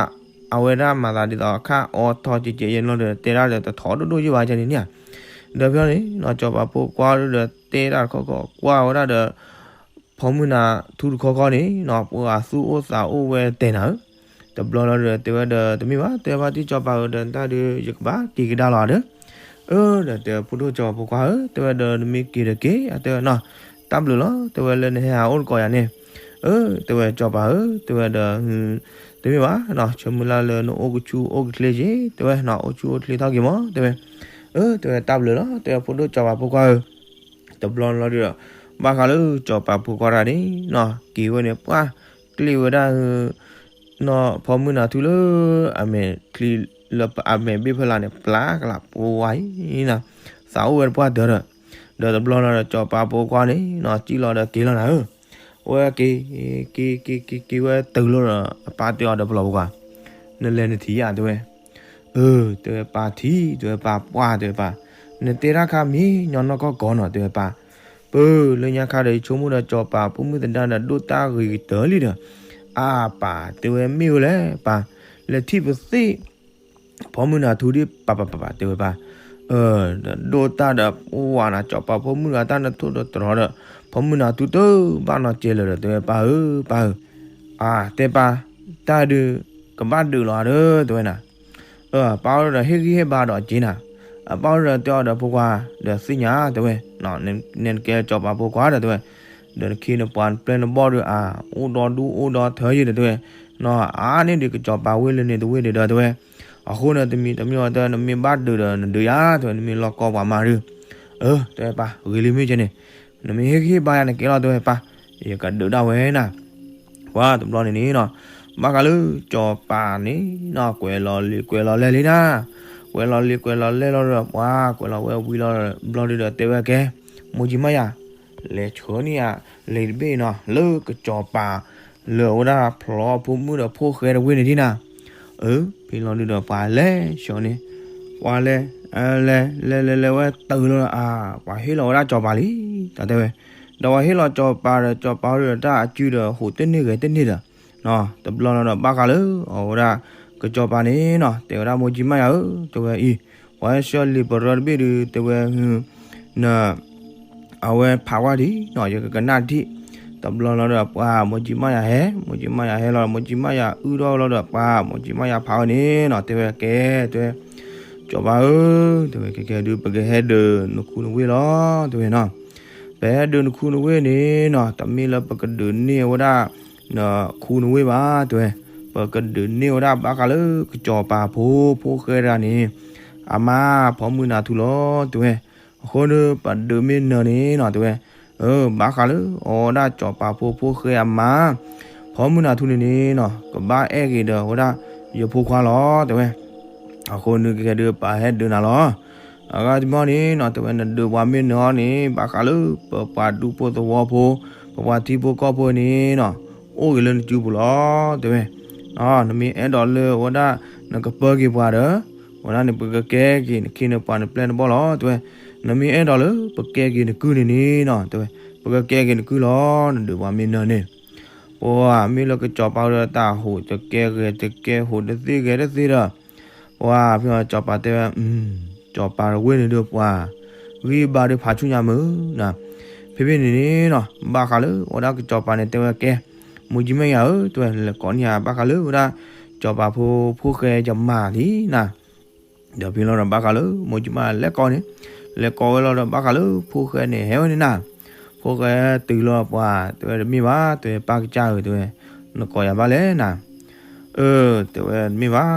အဝဲဒၣ်မၤသးဒ်သိးအခါအီထီကဲးကဲးယဲၢ်လီၤဒီး တဲတၢ်ဒီးတထီဒိၣ်ဒိၣ်ယဲၢ်ဘၣ်ကဲန့ၣ်န့ၣ်ဧါ ဒီးဖဲန့ၣ်နီၤ စီၤပၤဖိခွါဒီးတဲတၢ်တခီခီ ကွၢ်ဝဲဒၣ်ဒီး ဖီမုၢ်နၤထူတခီခီန့ၣ်နီၤ ပှၤသူၣ်အိၣ်သးအိၣ်ဝဲတဲနၤဧၢ တဘျီလီၤဒီးတဲဝဲဒီး တမ့ၢ်ဘၣ် တဲဘၣ်တံၢ်စီၤပၤဧၢဒီး တၢ်ဒုးယကဘၣ်က့ၤကဒါလီၤဒီး အၢ ဒီးတဲဖိဒိၣ်စီၤဖိခွါဧၢ တဲဝဲဒီးနမ့ၢ်က့ၤဒီးက့ၤ တဲဝဲနီၤ တၢ်ဘျုးလီၤ တဲဝဲလၢနဟဲဟးအိၣ်တကိးယၤန့ၣ် အၢ တဲဝဲစီၤပၤဧၢ တဲဝဲဒီး တမ့ၢ်ဘၣ်နီၤ ဆၢမုၢ်လၢ်လၢနအိၣ်ကဆူၣ်အိၣ်ကချ့က့ၤ တဲဝဲနီၤ အိၣ်ဆူၣ်အိၣ်ချ့ထီၣ်က့ၤမၢ် တဲဝဲ အၢ တဲဝဲတၢ်ဘျုးလီၤ တဲဝဲဖိဒိၣ်စီၤပၤဖိခွါဧၢ တဘျီလီၤဒီး ဘၣ်ဃးလၢစီၤပၤဖိခွါတဂၤန့ၣ်နီၤ က့ၤဝဲန့ၣ် ပှၤကျ့ၣ်ဝဲဒၣ် နီၤ ဖီမုၢ်နၤထူလၢ အမဲာ်ချံလၢအမဲာ်ဘ့ၣ်ဖဲလာ်န့ၣ် ပျၢ်ကလးပှၤအံၤနီၤ သးအိၣ်ဝဲတပှၢ်တၢၢ်ဒီး ဒီးတဘျီလီၤဒီးစီၤပၤဖိခွါန့ၣ်နီၤ စံၣ်လီၤဒီးက့ၤလီၤနၤဧၢ အဝဲက့ၤ က့ၤ က့ၤ က့ၤ က့ၤဝဲတုၤလီၤဒီး အပၢ်တဲအီၤဒီးပလီၢ်ဖိခွါ နလဲၤနထံၣ်ဧါ တဲဝဲ အၢ တဲဝဲပၢ်ထံၣ် တဲဝဲပၢ်ပှၢ် တဲဝဲပၢ် နတဲတၢ်ခါမ့ၢ်ညီနီၢ်ကီၢ်ကီၢ်နီၤ တဲဝဲပၢ် ပၢ်လၢညါခါဒီးယဆိကမိၣ်ဒီးစီၤပၤဖိမုၣ်သဒါဒီးဒိၣ်တၢ်ဂ့ၤကတၢၢ်လံဒီး အါပၢ် တဲဝဲမ့ၢ်ဝဲလဲၣ်ပၢ် လဲၤထံၣ်ပသ့ၣ် ဖီမုၢ်နၤထူဒ်ပၢ်ပၢ်ပၢ်ပၢ် တဲဝဲပၢ် ဒီးဒိၣ်တၢ်ဒီး ပဝၤနၤ စီၤပၤဖိမုၣ်ဂၤတၢ်နထိၣ်ဒီးတရီဒီး ဖီမုၢ်နၤထူတဘၣ်နီတစဲးလၢၤဒီး တဲဝဲပၢ်ဧၢ ပၢ်ဧၢ အတဲပၢ် တၢ်ဒုး ကဘၣ်ဒုးလီၤဒီး တဲဝဲနၤ ပၢ်အိၣ်ဒီးဟ့ၣ်ဂံၢ်ဟ့ၣ်ဘါဒီးက့ၤနၤ အပၢ်အိၣ်ဒီးတဲအီၤဒီးဖိခွါ ဒီးသ့ၣ်ညါ တဲဝဲ နဲနကဲစီၤပၤဖိခွါဒီး တဲဝဲ ဒီးနခ့နပှၤနပျဲၢ်နဘီၣ်ဒီး အအိၣ်ဒီဒူၣ်အိၣ်ဒီထၢယဲဒီး တဲဝဲ အါန့ၢ်ဒံးကစီၤပၤဝ့ၢ်လၢန့ၣ်တဝ့ၢ်ဒံးဒီး တဲဝဲ အဃိန့ၣ်တမံၤတမံၤအီၤတဲ နမ့ၢ်ဘၣ်ဒုးဒီးနဒုးယၤ တဲဝဲ နမ့ၢ်လီၢ်ကီၢ်ပှၤမါဒုး အၢ တဲဝဲပၢ် ဂ့ၤလံမ့ၢ်ကဲန့ၣ် နမ့ၢ်ဟ့ၣ်ဂံၢ်ဟ့ၣ်ဘါယၤနကဲလီၤ တဲဝဲပၢ် ယကဒုးဒၣ်ဝဲနၤ ပှၤတဘျီန့ၣ်န့ၣ်နီၤ ဘၣ်ဃးလၢစီၤပၤန့ၣ်နီၤ ကွဲးလီၤလံာ်ကွဲးလီၤလဲၢ်လံနၤ ကွဲးလီၤလံာ်ကွဲးလီၤလဲၢ်လီၤဒီး ပှၤကွဲးလီၤဝဲဝံၤလီၤ ဘျီဒုးဒီးတဲဝဲကဲ မိၢ်ကၠံမါယၤ လဲၤဆှၢန့ၢ်ယၤ လံာ်တဘ့ၣ်နီၤ လၢကစီၤပၤ လၢအဝဲဒၣ်ဖျီအဖိမုၣ်ဒီးဖိၣ်ဃဲတဝ့ၢ်န့ၣ်ဒံးနၤ အၢ ဖဲလီၤဒုးဒီးပှၤလဲၤဆှၢန့ၢ် ပှၤလဲၤ လဲၤလဲၤလဲၤလဲၤဝဲတုၤလီၤ အါ ပှၤဟ့ၣ်လီၤဝဲဒၣ်စီၤပၤလံ တၢ်တဲဝဲ ဒီးပှၤဟ့ၣ်လီၤစီၤပၤဒီး စီၤပၤဒီးတၢ်အစုဒီးဟူးတန့ၢ်ဂဲၤတန့ၢ်ဒီး တဘျီလီၤဒီးဘၣ်ဃးလၢ အဝဲဒၣ် ကစီၤပၤန့ၣ်နီၤ တဲဝဲဒၣ်မိၢ်ကၠံမါယၤဧၢ တဲဝဲအံၤ ပှၤဟဲဆှၢလံာ်ပရၢတဘ့ၣ်ဒုး တဲဝဲ န အဝဲဖးဝါဒံးနီၤ ယကကနၣ်ဒံး တဘျီလီၤဒီးပှၤမိၢ်ကၠံမါယၤဟဲ မိၢ်ကၠံမါယၤဟဲလီၤ မိၢ်ကၠံမါယၤအုၣ်ထီၣ်လီၤဒီးပှၤမိၢ်ကၠံမါယၤဖးဝဲန့ၣ်နီၤ တဲဝဲကဲ တဲဝဲ စီၤပၤဧၢ တဲဝဲ ကဲကဲဒုး ပကဟဲဒုးနခူနဝ့ၢ်လီၤ တဲဝဲနီၤ ပဟဲဒုးနခူနဝ့ၢ်န့ၣ်နီၤ တမ့ၢ်လၢပကဒုးန့ၢ်ဝဲဒၣ် နခူနဝ့ၢ်ဘၣ် တဲဝဲ ပကဒုးန့ၢ်ဝဲဒၣ်ဘၣ်ဃးလၢကစီၤပၤဖိ ဖိၣ်ဃဲတဂၤန့ၣ် အမါ ဖီမုၢ်နၤထူလီၤ တဲဝဲ အဃိန့ၣ် ပဒုးမ့ၢ်နၤန့ၣ်နီၤ တဲဝဲ ဘၣ်ဃးလၢအဝဲဒၣ်စီၤပၤဖိ ဖိၣ်ဃဲအမါ ဖီမုၢ်နၤထူန့ၣ်န့ၣ်နီၤ ကဘၣ်အဲၣ်က့ၤဒီးဝဲဒၣ်ယဖိခွါလီၤ တဲဝဲ အဃိန့ၣ်ကဲဒုး ပဟဲဒုးနၤလီၤ အဂၤတမံၤန့ၣ်နီၤ တဲဝဲ နဒုးပှၤမ့ၢ်နၤအီၤန့ၣ် ဘၣ်ဃးလၢပပှၤဒူဖိသဝီဖိ ပပှၤထံဖိကီၢ်ဖိန့ၣ်နီၤ အိၣ်ဂ့ၤလၢနစုပူၤလီၤ တဲဝဲ နမ့ၢ်အဲၣ်ဒိးလၢအဝဲဒၣ် နကပၢက့ၤပှၤဒီး အဝဲဒၣ်န့ၣ် ပကကဲက့ၤနခ့နပှၤနပျဲၢ်နဘီၣ်လီၤ တဲဝဲ နမ့ၢ်အဲၣ်ဒိးလၢပကဲက့ၤနကုၢ်န့ၣ်န့ၣ်နီၤ တဲဝဲ ပကကဲက့ၤနကုၢ်လီၤ နဒုးပှၤမ့ၢ်နၤန့ၣ် ပှၤမ့ၢ်လၢကစီၤပၤဒီးတၢ်ဟူးတကဲဂဲၤတကဲဟူးတသ့ဂဲၤတသ့ဒီး ပှၤဖဲစီၤပၤတဲဝဲ စီၤပၤတဝ့ၢ်န့ၣ်ဒီးပှၤ ဂံၢ်ဘါဒီးဖးဆူညါမုၢ်နၤ ဖဲဖဲန့ၣ်န့ၣ်နီၤ ဘၣ်ဃးလၢအဝဲဒၣ်ကစီၤပၤန့ၣ်တဲဝဲကဲ မိၢ်ကၠံမါယၤဧၢ တဲဝဲ လဲၤကိးန့ၢ်ယၤဘၣ်ဃးလၢအဝဲဒၣ် စီၤပၤဖိ ဖိၣ်ဃဲယမါလံနၤ ဒီးဖဲလီၤဒီးဘၣ်ဃးလၢမိၢ်ကၠံမါယၤလဲၤကိးန့ၣ် လဲၤကိးဝဲလီၤဒီးဘၣ်ဃးလၢ ဖိၣ်ဃဲန့ၣ်ဟဲဝဲန့ၣ်နၤ ဖိၣ်ဃဲတုၤလီၤပှၤ တဲဝဲတမ့ၢ်ဘၣ် တဲဝဲပၢ်ကစၢ်ဧၢ တဲဝဲ နကိးယၤဘၣ်လဲၣ်နၤ အၢ တဲဝဲတမ့ၢ်ဘၣ်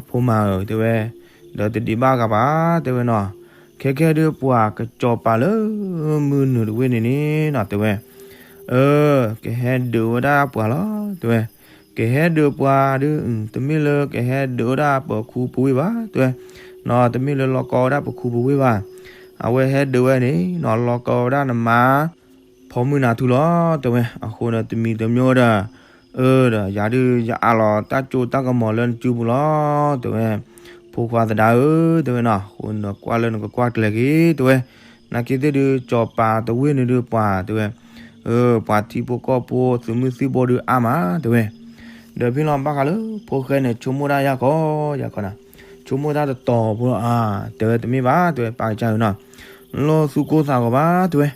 ဖိမါဧၢ တဲဝဲ ဒီးတဒံးဘၣ်ဂၤဘၣ် တဲဝဲနီၤ ခဲခဲဒုးပှၤကစီၤပၤလၢမုၢ်နုာ်တဝ့ၢ်န့ၣ်န့ၣ်နီၤ တဲဝဲ အၢ ကဟဲဒုးဝဲဒၣ်ပှၤလီၤ တဲဝဲ, ကဟဲဒုးပှၤဒုး တမ့ၢ်လၢကဟဲဒုးဝဲဒၣ်ပခူပဝ့ၢ်ဘၣ် တဲဝဲ, နီၢ် တမ့ၢ်လၢလီၤကီဝဲဒၣ်ပခူပဝ့ၢ်ဘၣ်, အဝဲဟဲဒုးဝဲန့ၣ် နီၢ် လီၤကီဝဲဒၣ်နမါ ဖီမုၢ်နၤထူလီၤ တဲဝဲ, အဃိဒီးတမံၤတမံၤဒီး အၢ ဒီးယၤဒုး ယအးလီၤတၢ်ကၠိတၢ်ကမီၤလၢနစုပူၤလီၤ တဲဝဲ, ဖိခွါသဒါဧၢ တဲဝဲနီၢ် အဃိနကွၢ်လၢနကကွၢ်ကျဲၤက့ၤ တဲဝဲ, နာ်က့သ့ၣ်ဒုး စီၤပၤတဝ့ၢ်န့ၣ်ဒုးပှၤ တဲဝဲ, အၢ ပှၤထံဖိကီၢ်ဖိသုးမုၢ်သံၣ်ဘိဒုးအါမး တဲဝဲ, ဒီးဖဲလီၤဘၣ်ဃးလၢဖိၣ်ဃဲန့ၣ် ဆိကမိၣ်တၢ်ယၢ်ကီယၢ်ကီနၤ, ဆိကမိၣ်တၢ်တတီၤဖိလီၤ အါ တဲဝဲတမ့ၢ်ဘၣ် တဲဝဲ ပၢ်ကစၢ်ဧၢနီၢ်, လိၣ်သူၣ်ကိၢ်သးဂီၤဘၣ် တဲဝဲ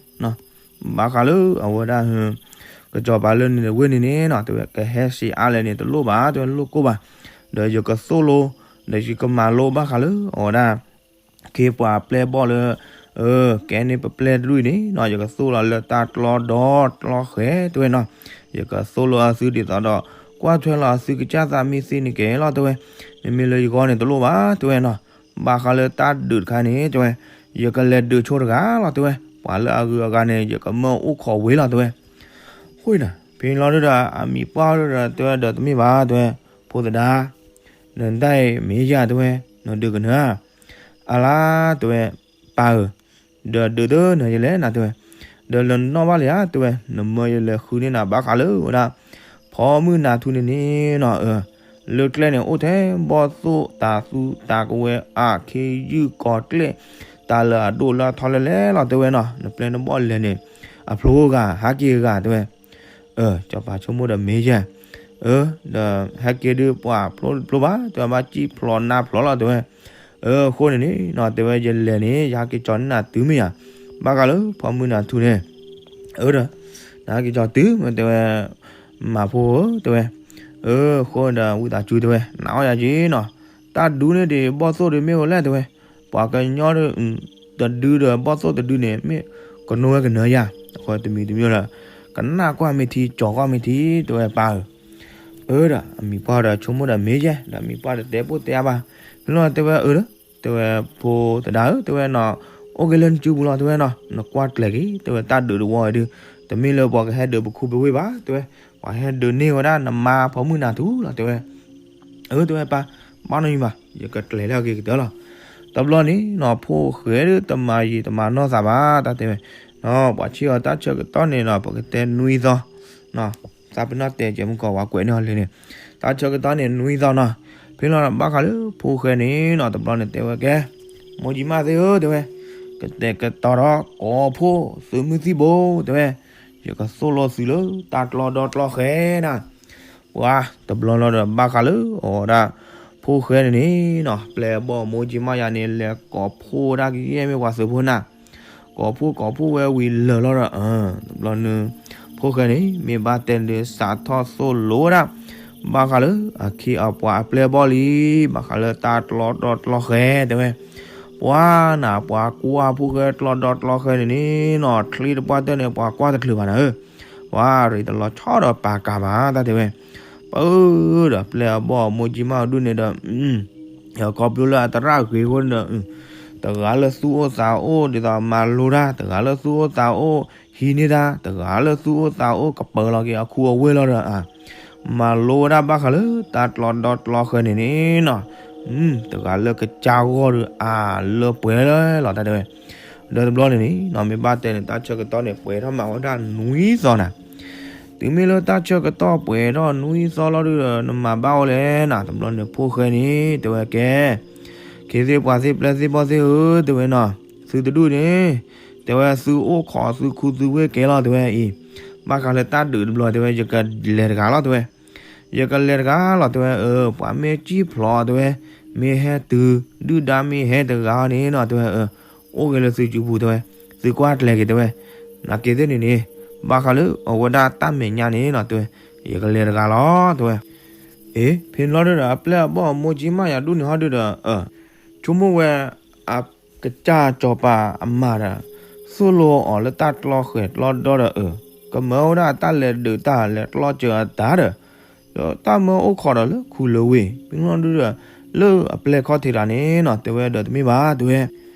ဘၣ်ဃးလၢအဝဲဒၣ် ကစီၤပၤလၢန့ၣ်တဝ့ၢ်န့ၣ်န့ၣ်နီၢ် တဲဝဲ ကဟဲစံးအါလဲၣ်န့ၣ် တလိၣ်ဘၣ် တဲဝဲ လိၣ်ကိၢ်ဘၣ်, ဒီးယကသိၣ်လိ ဒီးယကမၤလိဘၣ်ဃးလၢအဝဲဒၣ် ခ့ပှၤပျဲၢ်ဘီၣ်လၢ အၢ ကဲန့ၢ်ပပျဲၢ်တဒူၣ်အံၤန့ၣ်နီၢ် ယကသိၣ်လီၤလၢတၢ်ကျီဒီတကျီဃဲ တဲဝဲနီၢ်, ယကသိၣ်လိအသုဒ်သိးဒီး ကွၢ်ထွဲလီၤအသုကစၢ်သးမ့ၢ်သ့န့ၣ်ကဲလီၤ တဲဝဲ, မ့မ့ၢ်လၢယဂီၢ်န့ၣ်တလိၣ်ဘၣ် တဲဝဲနီၢ်, ဘၣ်ဃးလၢတၢ်ဒုးတခါန့ၣ် တဲဝဲ, ယကလဲၤဒုးဆိတဂၤလီၤ တဲဝဲ, ပှၤလၢအဂုၤအဂၤန့ၣ် ယကမၢအိၣ်ခိးဝ့ၤလီၤ တဲဝဲ, ဃိဒီး ဖဲန့ၣ်လီၤဒုဒီး အမံၤပှၢ်ဒုဒီး တဲဝဲဒီးတမ့ၢ်ဘၣ် တဲဝဲ, ဖိသဒါ နဒၣ်အံၤမ့ၢ်ယၤ တဲဝဲ, နဒုးကနၢၤဧါ, အလါ တဲဝဲ, ပၢ်ဧၢ, ဒီးဒုးတနၢၤယလဲၣ်နၤ တဲဝဲ, ဒီးလၢနနီၣ်ဘၣ်လံဧါ တဲဝဲ, နမၢယလဲၤဃုန့ၢ်နၤဘၣ်ဃးလၢဝဲဒၣ် ဖီမုၢ်နၤထူန့ၣ်န့ၣ်နီၢ် အၢ လၢကျဲန့ၣ်အိၣ်ထဲဘီၣ်သိၣ်တၤသူတၤကဝဲၤအါခ့ယုၢ်ကီၤကျဲၢ် တၢ်လၢအဒိၣ်လၢအထီလဲၣ်လဲၣ်လီၤ တဲဝဲနီၢ်, နပျဲၢ်နဘီၣ်လဲၤန့ၣ် အဖျိဂၤ ဟဲက့ၤဂၤ တဲဝဲ အၢ စီၤပၤဆိကမိၣ်ဒီးမ့ၢ်ယဲၢ်, အၢ ဒီးဟဲက့ၤဒုးပှၤဖျိတဖျိဘၣ် တဲဝဲ ဘၣ်စံၣ်ဖျိးနါဖျိးလီၤ တဲဝဲ, အၢ အဃိန့ၣ်န့ၣ်နီၢ် တဲဝဲ ယလဲၤန့ၣ် ယဟဲက့ၤကၠီၤန့ၢ်နၤတုၤမ့ၢ်ယၤ, ဘၣ်ဃးလၢဖီမုၢ်နၤထူန့ၣ်, အၢ ဒီး နဟဲက့ၤကၠီၤတုၤမ့ၢ် တဲဝဲ, မၤဖိဧၢ တဲဝဲ, အၢ အဃိဒီးဝံသးစူၤ တဲဝဲ နၤအီၣ်ယၤက့ၤနီၢ်, တၢ်ဒူန့ၣ်ဒံးဘီၣ်သိၣ်ဒံးမ့ၢ်ဝဲလဲၣ် တဲဝဲ, ပှၤကညီဒီး တဒုဒီးဘီၣ်သိၣ်တဒုန့ၣ် မ့ၢ်ကနိဝဲကနၢၤယၤ, အဃိတမံၤတမံၤဒီး ကနၣ်ကွၢ်မ့ၢ်ထံ ကၠီၤကွၢ်မ့ၢ်ထံ တဲဝဲပၢ်ဧၢ, အၢ ဒီး အမံၤပှၢ်ဒီးဆိကမိၣ်ဒီးမ့ၢ်ယဲၢ် ဒီးအမံၤပှၢ်ဒီးတဲပိၢ်တဲအါဘၣ်, ဖဲလီၤတဲဝဲအၢ တဲဝဲ ဖိသဒါဧၢ တဲဝဲနီၢ်, အိၣ်က့ၤလၢနစုပူၤလီၤ တဲဝဲနီၢ်, နကွၢ်ကျဲၤက့ၤ တဲဝဲတၢ်ဒုးတဝီဒုး, တမ့ၢ်လၢပှၤကဟဲဒုးပခူပဝ့ၢ်ဘၣ် တဲဝဲ, ပှၤဟဲဒုးန့ၢ်ဝဲဒၣ်နမါဖီမုၢ်နၤထူလီၤ တဲဝဲ အၢ တဲဝဲပၢ်, ဘၣ်နီၢ်ယံၤဘၣ် ယကကျဲၤလၢအဂ့ၤကတၢၢ်လီၤ. တဘျီန့ၣ်နီၢ် ဖိၣ်ဃဲဒုးတမၤယံာ်တမၤနီၢ်သးဘၣ် တၢ်တဲဝဲ, နီၢ် ပှၤဆံးအီၤတၢ်ဆၢကတီၢ်န့ၣ်နီၢ် ပကတဲနွံသီ, သးပ့ၤနီၣ်တဲာ်ကဲမုၢ်ကီး ပှၤကွဲးန့ၢ်အီၤလံန့ၣ်, တၢ်ဆၢကတီၢ်န့ၣ်နွံသီနီၢ်, ဖဲလီၤဘၣ်ဃးလၢဖိၣ်ဃဲန့ၣ်နီၢ် တဘျီန့ၣ်တဲဝဲကဲ, မိၢ်ကၠံမၣ်သ့ၣ်ဧၢ တဲဝဲ, ကတဲာ်ကတီၤဒီးကိးဖှိၣ်သုးမုၢ်သံၣ်ဘိ တဲဝဲ, ယကသိၣ်လိသုလၢတၢ်ကျီဒီကျီဃဲနၤ ပှၤတဘျီလီၤဒီးဘၣ်ဃးလၢအဝဲဒၣ် ဖိၣ်ဃဲန့ၣ်န့ၣ်နီၢ် ပျဲၢ်အဘီၣ်မိၢ်ကၠံမၣ်ယၤန့ၣ် လဲၤကိးဖှိၣ်ဒၣ်ကယဲၢ်မ့ၢ်ပှၤသုးဖိနၤ, ကိးဖှိၣ်ကိးဖှိၣ်ဝဲဝံၤလၢာ်လီၤဒီး တဘျီန့ၣ် ဖိၣ်ဃဲန့ၣ် မ့ၢ်ဘၣ်တဲဒုးစးထီၣ်သိၣ်လိဝဲဒၣ် ဘၣ်ဃးလၢအခ့အပှၤအပျဲၢ်အဘီၣ်လံ, ဘၣ်ဃးလၢတၢ်ကျီဒီကျီဃဲ တဲဝဲ, ပှၤနၤ ပှၤကွၢ်ဖိၣ်ဃဲကျီဒီကျီဃဲန့ၣ်န့ၣ်နီၢ် ချံတပှၢ်တၢၢ်န့ၣ် ပှၤကွၢ်တချုးဘၣ်နၤဧၢ, ပှၤရ့တလီၤဆီဒီးပာ်ကၤဘၣ် တၢ်တဲဝဲ, ပၢ်ဧၢ ဒီးပျဲၢ်အဘီၣ်မိၢ်ကၠံမၣ်ဒူၣ်န့ၣ်ဒီး ခီဖျိလၢအသရၣ်ဂ့ၤအဃိန့ၣ်ဒီး တဂၤလၢသူၣ်အိၣ်သးအိၣ်ဒ်သိးမၤလိတၢ်, တဂၤလၢသူၣ်အိၣ်သးအိၣ်ဟံးန့ၢ်တၢ်, တဂၤလၢသူၣ်အိၣ်သးအိၣ်ကပၢၤလီၤက့ၤအခူအဝ့ၢ်လီၤဒီး မၤလိဝဲဒၣ်ဘၣ်ဃးလၢတၢ်ကျီဒီကျီဃဲန့ၣ်န့ၣ်နီၢ်, တဂၤလၢကစၢ်ဂီၢ်ဒီးအါလၢပှဲၤလီၤ တၢ်တဲဝဲ, ဒီးတဘျီန့ၣ်န့ၣ်နီၢ် မ့ၢ်ဘၣ်တဲန့ၣ် တၢ်ဆၢကတီၢ်န့ၣ် ပှဲၤထီၣ်မးဝဲဒၣ်နွံသီနၤ တုၤမ့ၢ်လၢတၢ်ဆၢကတီၢ်ပှဲၤထီၣ်နွံသီလီၤဒုဒီး နမၤဘၣ်အိၣ်လဲၣ်နၤ, တဘျီန့ၣ်ဖိၣ်ဃဲန့ၣ် တဲဝဲကဲ, ခ့သ့ၣ်ပှၤသ့ၣ်ပျဲၢ်သ့ၣ်ဘီၣ်သ့ၣ်ဧၢ တဲဝဲနီၢ်, သုတဒူၣ်န့ၣ် တဲဝဲသုအိၣ်ခိးသုခူသုဝ့ၢ်ကဲလီၤ တဲဝဲအံၤ, ဘၣ်ဃးလၢတၢ်ဒုးတဘျီ တဲဝဲ ယကလဲၤတဂၤလီၤ တဲဝဲ, ယကလဲၤတဂၤလီၤ တဲဝဲ, အၢ ပှၤမ့ၢ်စံၣ်ဖျိး တဲဝဲ, မ့ၢ်ဟဲတုၤ ဒုၣ်ဒါမ့ၢ်ဟဲတဂၤန့ၣ်နီၢ် တဲဝဲ အၢ အိၣ်ဂ့ၤလၢသုစုပူၤ တဲဝဲ, သုကွၢ်ကျဲၤက့ၤ တဲဝဲ, နာ်က့သ့ၣ်န့ၣ်န့ၣ် ဘၣ်ဃးလၢအဝဲဒၣ်တၢ်မဲာ်ညါန့ၣ်နီၢ် တဲဝဲ, ယကလဲၤတဂၤလီၤ တဲဝဲ, အ့ ဖဲန့ၣ်လီၤဒုဒီး အပျဲၢ်အဘီၣ်မိၢ်ကၠံမၣ်ယၤဒူၣ်န့ၣ်ဟီဒုဒီး အၢ ဆိကမိၣ်ဝဲ အကစၢ်စီၤပၤအမါဒီး သိၣ်လိအီၤလၢတၢ်ကျီဃဲၤကျီဒီဒီး အၢ ကမၢဝဲဒၣ်တၢ်လဲၤဒုးတၢ်လဲၤကျီစၢၤအတၢ်ဒီး ဒီးတၢ်မၢအိၣ်ခိးဒီးလၢခူလၢဝ့ၢ် ဖဲန့ၣ်လီၤဒုဒီး လၢအပျဲၢ်ခီၣ်ထံးတဂၤန့ၣ်နီၢ် တဲဝဲဒီးတမ့ၢ်ဘၣ် တဲဝဲ,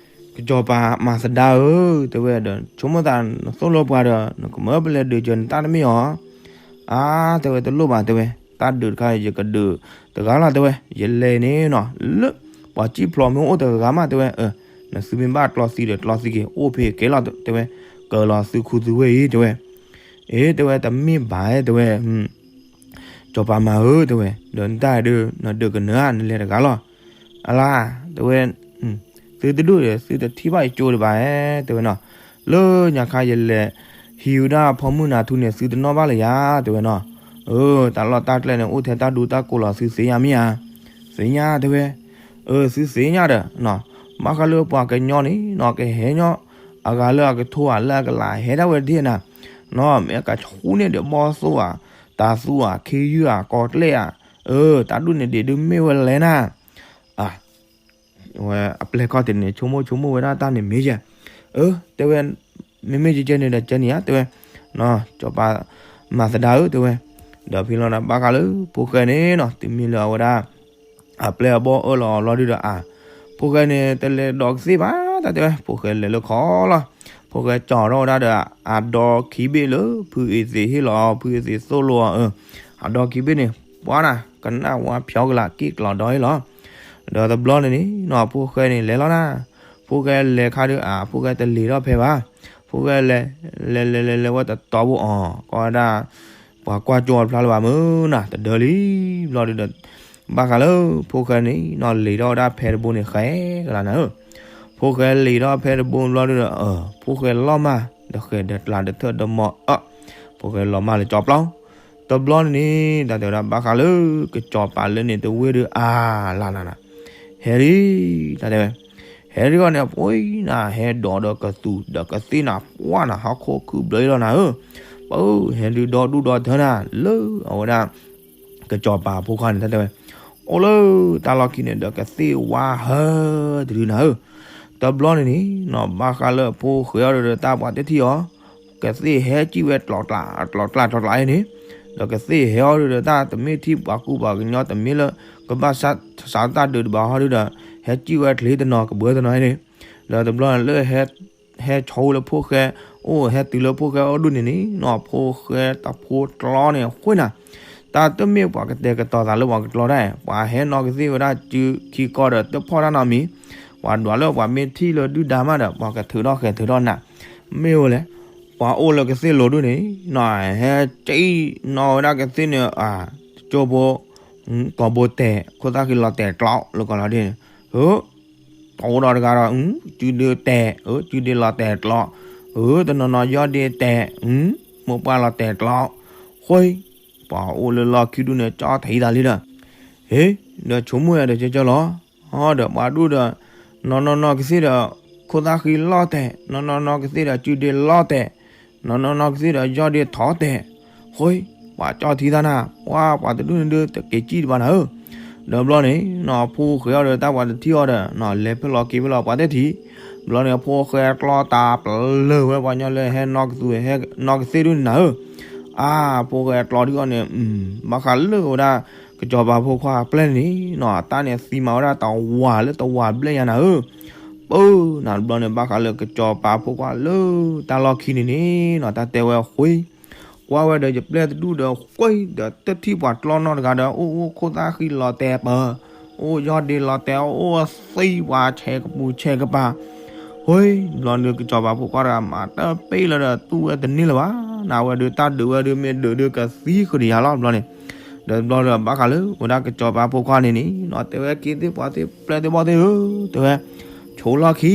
ကစီၤပၤမၤသဒါဧၢ, တဲဝဲဒီး ဆိကမိၣ်သးနသိၣ်လိပှၤဒီး နကမၢပလဲၤဒုးစၢၤနတၢ်တမ့ၢ်အီၤ. အါ, တဲဝဲ တလိၣ်ဘၣ် တဲဝဲ, တၢ်ဒုးတခါယကဒုးတဂၤလီၤ တဲဝဲ, ယလဲၤန့ၣ်နီၤ လၢပှၤစံၣ်ဖျိးမ့ၢ်အိၣ်တဂၤမး တဲဝဲ, နသုမ့ၢ်ဘၣ်ကျီသံဒီးကျီသံက့ၤ အိၣ်ဖဲကဲလီၤ တဲဝဲ, ကၢၤလီၤသုခူသုဝ့ၢ်အံၤ တဲဝဲ. အ့ တဲဝဲ တမ့ၢ်ဘၣ် တဲဝဲ စီၤပၤမၤဧၢ တဲဝဲ, ဒီးနတၢ်ဒုး နဒုးကနၢၤဧါ နလဲၤတဂၤလီၤ. အလါ, တဲဝဲ, သုတဒူၣ်ဒီး သုတထံၣ်ဘၣ်ယကၠိတဘၣ်ဧါ တဲဝဲနီၤ. လၢညါခါယလဲၤဟံးဝဲဒၣ်ဖီမုၢ်နၤထူန့ၣ် သုတနီၣ်ဘၣ်လၢၤယၤ တဲဝဲနီၤ. အၢ တၢ်လီၢ်တၢ်ကျဲန့ၣ် အိၣ်ထဲတၢ်ဒူတၢ်ကိးလီၤ သုသ့ၣ်ညါမ့ၢ်ဧါ. သ့ၣ်ညါ တဲဝဲ. အၢ သုသ့ၣ်ညါဒီး ဘၣ်ဃးလၢပှၤကညီန့ၣ်နီၤ ကဟဲညီအဂၤလၢအကထိဧါ လၢအကလးဟဲဒၣ်ဝဲတထံၣ်နၤ နီၤ မ့ၢ်အကဆူန့ၢ်ဒီးဘီၣ်သိၣ်ဧါ, တၤသူဧါ, ခ့ယုၢ်ဧါ, ကီၤကျဲၢ်ဧါ, အၢ တၢ်ဒူၣ်န့ၣ်ဒံးဒုးမ့ၢ်ဝဲလဲၣ်နၤ. အဝဲအပျဲၢ်ခီၣ်ထံးန့ၣ် ဆိကမိၣ်ဆိကမိၣ်ဝဲဒၣ်တၢ်န့ၣ်မ့ၢ်ယဲ, အၢ တဲဝဲ, မ့မ့ၢ်ယကဲန့ၣ်ဒီးကဲန့ၣ်ဧါ တဲဝဲ, စီၤပၤမၤသဒါဧၢ တဲဝဲ. ဒီးဖဲလီၤဒီးဘၣ်ဃးလၢဖိၣ်ဃဲန့ၣ်နီၤ တုၤမ့ၢ်လၢအဝဲဒၣ် အပျဲၢ်အဘီၣ်အၢၣ်လီၤအီလီၤဒုဒီးအါ, ဖိၣ်ဃဲန့ၣ် တလဲၤဒီးကသ့ၣ်ဘၣ် တၢ်တဲဝဲ, ဖိၣ်ဃဲလဲၤလၢခီလီၤ. ဖိၣ်ဃဲကၠီထီၣ်ဝဲဒၣ်ဒီး အဒီခံဘ့ၣ်လၢဖုအ့သ့းဟ့ၣ်လီၤအီၤ ဖုအ့သ့းသိၣ်လိအီၤ, အဒီခံဘ့ၣ်န့ၣ် ပှၤနၤ ကနၣ်ဝါဖျီကလာ်က့ၣ်ကျီၤဒီဟ့ၣ်လီၤ. ဒီးတဘျီန့ၣ်န့ၣ်နီၤ ဖိၣ်ဃဲန့ၣ်လဲၤလီၤနၤ, ဖိၣ်ဃဲလဲၤခါဒုအါ ဖိၣ်ဃဲတလ့ၤထီၣ်ဖဲဘၣ်. ဖိၣ်ဃဲလဲၤ လဲၤလဲၤလဲၤလဲၤဝဲတတီဘိအီၤ ကီဝဲဒၣ် ပှၤကွၢ်ကၠိအီၤတဖျါလၢၤဘၣ်မုၢ်နၤ တဒၢလံ. ဘျီဒုဒီး ဘၣ်ဃးလၢဖိၣ်ဃဲန့ၣ်နီၤ လ့ၤထီၣ်ဝဲဒၣ်ဖဲတဘိန့ၣ် ဃဲကလးနၤဧၢ. ဖိၣ်ဃဲလ့ၤထီၣ်ဖဲတဘိဘျီဒုဒီး အၢ ဖိၣ်ဃဲလီၤမၢ် ဒီးဃဲၤဒီးကျါဒီးထၢၣ်ဒီးမီၤအၢ, ဖိၣ်ဃဲလီၤမၢ်လၢကၠီပျီ. တဘျီန့ၣ်န့ၣ် တၢ်တဲဝဲဒၣ်ဘၣ်ဃးလၢ ကစီၤပၤလၢန့ၣ်တဝ့ၢ်ဒုအါလၢ်လၢ်နၤ, ဟဲဒ် တၢ်တဲဝဲ ဟဲဒ်အီၤန့ၣ် အပှ့ၤနၤ ဟဲဒိးဒီးကသူၣ်ဒီးကသ့ၣ်နၤ ပှၤနၤ ဟီၣ်ခိၣ်ခုၣ်ဘျၢလီၤနၤဧၢ. ပၢ် ဟဲဒုဒီဒူၣ်ဒီထၢနၤ လၢအဝဲဒၣ် ကစီၤပၤဖိခွါန့ၣ် တၢ်တဲဝဲ အိၣ်လၢတၢ်လီၢ်ခံန့ၣ်ဒီးကသ့ၣ်ဝါဟၢတဒုနၤဧၢ. တဘျီန့ၣ်န့ၣ်နီၤ ဘၣ်ဃးလၢအဖိၣ်ဃဲအီၤဒီးတၢ်ပှၤတထံၣ်အီၤ ကသ့ၣ်ဟဲစံၣ်ဝဲကျီကျီကျီကျီကျီအံၤန့ၣ်, ဒီးကသ့ၣ်ဟဲအီၤဒုဒီးတၢ်တမ့ၢ်ထံၣ်ပှၤကူပှၤကညီတမ့ၢ်လၢ ကဘၣ်စးတၢ်ဒုးတဘၣ်ဟီဒုဒီး ဟဲစံၣ်ဝဲချ့တနီၤကဘၢတနီၤအံၤန့ၣ်, ဒီးတဘျီန့ၣ်လၢ ဟဲဆိလၢဖိၣ်ဃဲအိၣ် ဟဲတုၤလၢဖိၣ်ဃဲအိၣ်ဒူၣ်န့ၣ်န့ၣ်နီၤ ဖိၣ်ဃဲတဖိကျီန့ၣ်ဃ့နၤ, တၢ်တမ့ၢ်ပှၤကတဲာ်ကတီၤသးလၢပှၤကကျီတၢ်, ပှၤဟဲနီၢ်ကသ့ၣ်ဝဲဒၣ်စုခံကီၢ်ဒီးတဖီၣ်တၢ်နီတမံၤ, ပှၤဒွးလၢပှၤမ့ၢ်ထံၣ်လၢဒုၣ်ဒါမးဒီး ပှၤကထုးထီၣ်ဃဲၤထုးထီၣ်နး, မ့ၢ်ဝဲလဲၣ်, ပှၤအိၣ်လၢကသ့ၣ်လိၤဒူၣ်န့ၣ်နီၤ ဟဲစံၣ်နီၤဝဲဒၣ်ကသ့ၣ်န့ၣ် ကၠိဖိ ကိာ်ဘိတဲာ် ခိၣ်သၣ်ဃံလီၤတဲာ်ကျီလၢကီၢ်လီၤဒ်န့ၣ်, ပအိၣ်ဒီးတဂၤဒီး စုဒုတဲာ် စုဒုလီၤတဲာ်ကျီ, တနီၤနီၤယီၢ်ဒုတဲာ် မိၢ်ပှၢ်လီၤတဲာ်ကျီ, ဃိ, ပှၤအိၣ်လၢလီၢ်ခံဒူၣ်န့ၣ် ကၠီထံသးလံဒီး, ဟ့, ဒီးဆိကမိၣ်ယၤဒီးကၠီကၠီလီၤ, ဒီးပှၤဒူၣ်ဒီး, နီၢ်နီၢ်နီၢ်ကသ့ၣ်ဒီး, ခိၣ်သၣ်ဃံလီၤတဲာ်, နီၢ်နီၢ်နီၢ်ကသ့ၣ်ဒီး စုဒုလီၤတဲာ်, နီၢ်နီၢ်နီၢ်ကသ့ၣ်ဒီး ယီၢ်ဒုထီၣ်တဲာ်, ဃိ, ပှၤကၠီထံသးနၤ, ပှၤပှၤတဒူၣ်န့ၣ်ဒုး တက့ၤစံၣ်တဘၣ်နၤဧၢ, ဒီးဘျီန့ၣ် နီၢ်ဖိၣ်ဃဲအီၤဒီးတၢ်ပှၤတထံၣ်အီၤဒီး နီၢ်လဲၤဖဲလီၤက့ၤဖဲလီၤပှၤတထံၣ်, ဘျီန့ၣ် ဖိၣ်ဃဲကျီတၢ်ပလၢၢ်ဝဲပှၤညီလၢဟဲနီၢ်ကသူၣ်ဟဲနီၢ်ကသ့ၣ်ဒူၣ်န့ၣ်နၤဧၢ, အါ ဖိၣ်ဃဲကျီဒုးအီၤန့ၣ်, ဘၣ်ဃးလၢဝဲဒၣ် ကစီၤပၤဖိခွါအပျဲၢ်န့ၣ်နီၤ တၢ်န့ၣ်သံမးဝဲဒၣ်တဝၤလၢတဝၤဘျဲၣ်ညါနၤဧၢ, ပၢ်နၤတဘျီန့ၣ် ဘၣ်ဃးလၢကစီၤပၤဖိခွါလၢတၢ်လီၢ်ခံန့ၣ်န့ၣ်နီၤ တၢ်တဲဝဲဃိ, ကွၢ်ဝဲဒီးယပျဲၢ်တဒူၣ်ဒီးဃိဒီးတထံၣ်ပှၤကျီနီတဂၤဒီး အိၣ်အိၣ်ခိၣ်သၣ်ဃံလီၤတဲာ်ပၢၤ, အိၣ်ယီၢ်ဒ့လီၤတဲာ် အိၣ်သံပှၤဆဲးကပူၤဆဲးကပၤ, ဃိ, ဘျီန့ၣ်ကစီၤပၤဖိခွါတဂၤမၤတပ့ၢ်လၢဒီးတူၢ်ဝဲတန့ၢ်လၢၤဘၣ်, နဝဲဒုးတၢ်ဒုးဝဲဒုးမ့ၢ်ဒုးဒုးကသံဃုာ်ဒီးယၤလီၤ ဘျီန့ၣ် ဒီးတဘျီဒီးဘၣ်ဃးလၢဝဲဒၣ်ကစီၤပၤဖိခွါန့ၣ်န့ၣ်နီၤ တဲဝဲက့ၤသ့ၣ်ပှၤသ့ၣ်ပျဲၢ်သ့ၣ်ဘီၣ်သ့ၣ်ဧၢ, တဲဝဲ, ဆိးလီၢ်ခံ,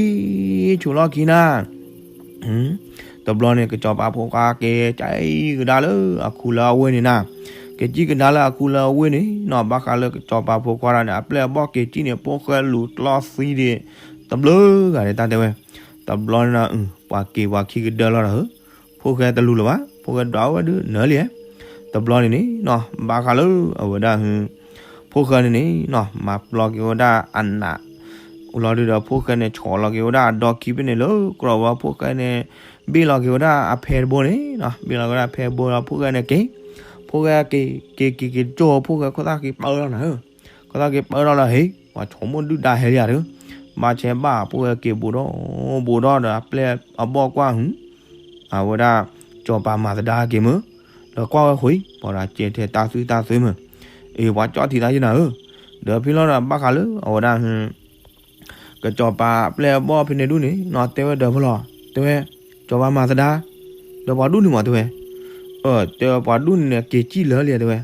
ဆိးလီၢ်ခံနၤ, တဘျီန့ၣ် ကစီၤပၤဖိခွါက့ၤကၠီကဒါလၢအခူလၢအဝ့ၢ်န့ၣ်နၤ, က့ၤကၠံကဒါလၢအခူလၢအဝ့ၢ်န့ၣ်နီၤ ဘၣ်ဃးလၢကစီၤပၤဖိခွါတဂၤန့ၣ် အပျဲၢ်အဘီၣ်က့ၤကၠံန့ၣ် ဖိၣ်ဃဲလူၤကျီသံဒံး, တဘျုးဂၤန့ၣ်တၢ်တဲဝဲ, တဘျီန့ၣ် ပှၤက့ၤပှၤခံကဒၢလီၤဒီးဧၢ ဖိၣ်ဃဲတလူၤလၢၤဘၣ် ဖိၣ်ဃဲဒွးဝဲဒုးနၢၤလံ, တဘျီန့ၣ်န့ၣ်နီၤ ဘၣ်ဃးလၢအဝဲဒၣ် ဖိၣ်ဃဲန့ၣ်န့ၣ်နီၤ မၤပျီက့ၤဝဲဒၣ်အနး, အိၣ်လီၤဒုးဒီးဖိၣ်ဃဲန့ၣ် ဆီၣ်လီၤက့ၤဝဲဒၣ်အဒီခံဘ့ၣ်န့ၣ်လၢကြၢးဝဲ ဖိၣ်ဃဲန့ၣ် ဘ့ၣ်လီၤက့ၤဝဲဒၣ်အဖဲတဘိန့ၣ်နီၤ ဘ့ၣ်လီၤက့ၤဝဲဒၣ်ဖဲတဘိဒီးဖိၣ်ဃဲန့ၣ်က့ၤ, ဖိၣ်ဃဲက့ၤ က့ၤက့ၤက့ၤကၠိ ဖိၣ်ဃဲခိၣ်သၣ်က့ၤပၢထီၣ်နၤဧၢ, ခိၣ်သၣ်က့ၤပၢထီၣ်လၢဟ့ၣ် ပှၤဆိကမိၣ်ဒုၣ်ဒါဟဲလံဧါတဧၢ, ဘၣ်ဆဲးဘၣ် ပှၤက့ၤဘူးဒီး ဘူးဒီးဒီး အပျဲၢ်အဘီၣ်ကွၢ်ဟု အဝဲဒၣ် စီၤပၤမၤသဒါက့ၤမုၢ်, ဒီးကွၢ်ဝဲဃီ ပှၤဒီးကဲထဲတၢ်သူၣ်တၢ်သွဲမုၢ်, အ့ ပှၤကၠီၣ်ထံသးယနၤဧၢ, ဒီးဖဲလီၤဒီးဘၣ်ဃးလၢအဝဲဒၣ် ကစီၤပၤအပျဲၢ်အဘီၣ်ဖဲန့ၣ်ဒူၣ်န့ၣ်နီၤ တဲဝဲဒီးဖဲလီၤ တဲဝဲ, စီၤပၤမၤသဒါ, ဒီးပှၤဒူၣ်န့ၣ်မး တဲဝဲ, အၢ တဲဝဲပှၤဒူၣ်န့ၣ်န့ၣ် က့ၤစံၣ်လၢာ်လံ တဲဝဲ,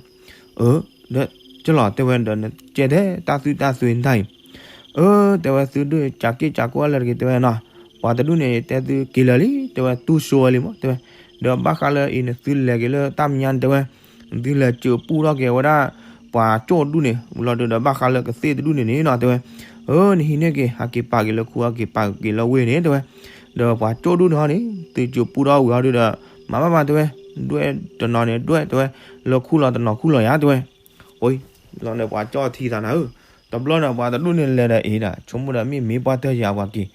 အၢ ဒီးကလီၤ တဲဝဲဒီး နကဲထဲတၢ်သူၣ်တၢ်သွဲတၢ်အံၤ, အၢ တဲဝဲသုဒူၣ်ကးက့ၢ်ကးကိၢ်အလၢတက့ၢ် တဲဝဲနီၤ, ပှၤတဒူၣ်န့ၣ် တဲသုက့ၤလၢာ်လံ တဲဝဲ တူၢ်စိဝဲလံမး တဲဝဲ, ဒီးဘၣ်ဃးလၢအံၤန့ၣ် သုလဲၤက့ၤလၢတၢ်မဲာ်ညါန့ၣ် တဲဝဲ သုလဲၤစၢၤပူၣ်ထီၣ်က့ၤဝဲဒၣ် ပှၤကၠီၣ်ဒူၣ်န့ၣ် လီၤဒုးဒီးဘၣ်ဃးလၢကသ့ၣ်တဒူၣ်န့ၣ်န့ၣ်နီၤ တဲဝဲ, အၢ နဟံးန့ၢ်က့ၤ ဟးက့ၤပာ်က့ၤလၢခူ ဟးက့ၤပာ်က့ၤလၢဝ့ၢ်န့ၣ် တဲဝဲ, ဒီးပှၤကၠီၣ်ဒူၣ်န့ၣ်ဟီန့ၣ် သုစၢၤပူၣ်ထီၣ်ဝံၤအီၤဒုးဒီး မၤဘၣ်ဘၣ် တဲဝဲ, ဒွဲၣ်တနီၤန့ၣ် ဒွဲၣ် တဲဝဲ, လၢခူလီၤတနီၤခူလီၤယၤ တဲဝဲ, အံၤ လီၤန့ၣ်ပှၤကၠီၣ်ထံသးနၤဧၢ, တဘျီန့ၣ် ပှၤတဒူၣ်န့ၣ်လဲၤဒီးအံၤဒၣ် ဆိကမိၣ်ဒီးမ့ၢ်မ့ၢ်ပှၢ်တၢၢ်ယၤပှၤက့ၤ,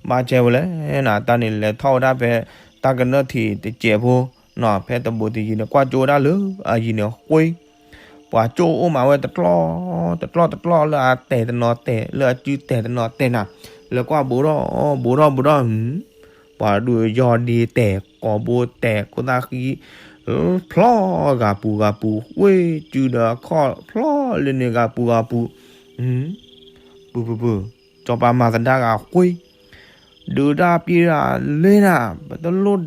ဘၣ်ဆဲးဝဲလဲၣ်နၤ တၢ်န့ၣ်လဲၤထီၣ်ဝဲဒၣ်ဖဲ တၢ်ကနၢၢ်ထံးတစဲးဖိနီၤ ဖဲတဘူးတယံၤန့ၣ် ကွၢ်ကၠိဝဲဒၣ်လၢအယံၤန့ၣ်ဃ့ ပှၤကၠိၣ်အိၣ်မးဝဲတကျီၢ် တကျီၢ်တကျီၢ်လၢအတဲာ်တနီၤတဲာ် လၢအစုတဲာ်တနီၤတဲာ်နၤ, လဲၤကွၢ်ဘူးထီၣ် ဘူးထီၣ်ဘူးထီၣ် ပှၤဒူၣ်ယီၢ်ဒ့တဲာ် ကိာ်ဘိတဲာ် ခိၣ်သၣ်ဃံ ဖျီဂၤပူၤဂၤပူၤ ဝ့ၢ်စုဒီးအခီၣ်ဖျီလၢန့ၣ်ဂၤပူၤဂၤပူၤ, ပုၢ်ပုၢ်ပုၢ်, စီၤပၤမၤသဒါဂၤဃ့ ဒုးတၢ်ပျံၤတၢ်လၢနၤ ပတလိၣ်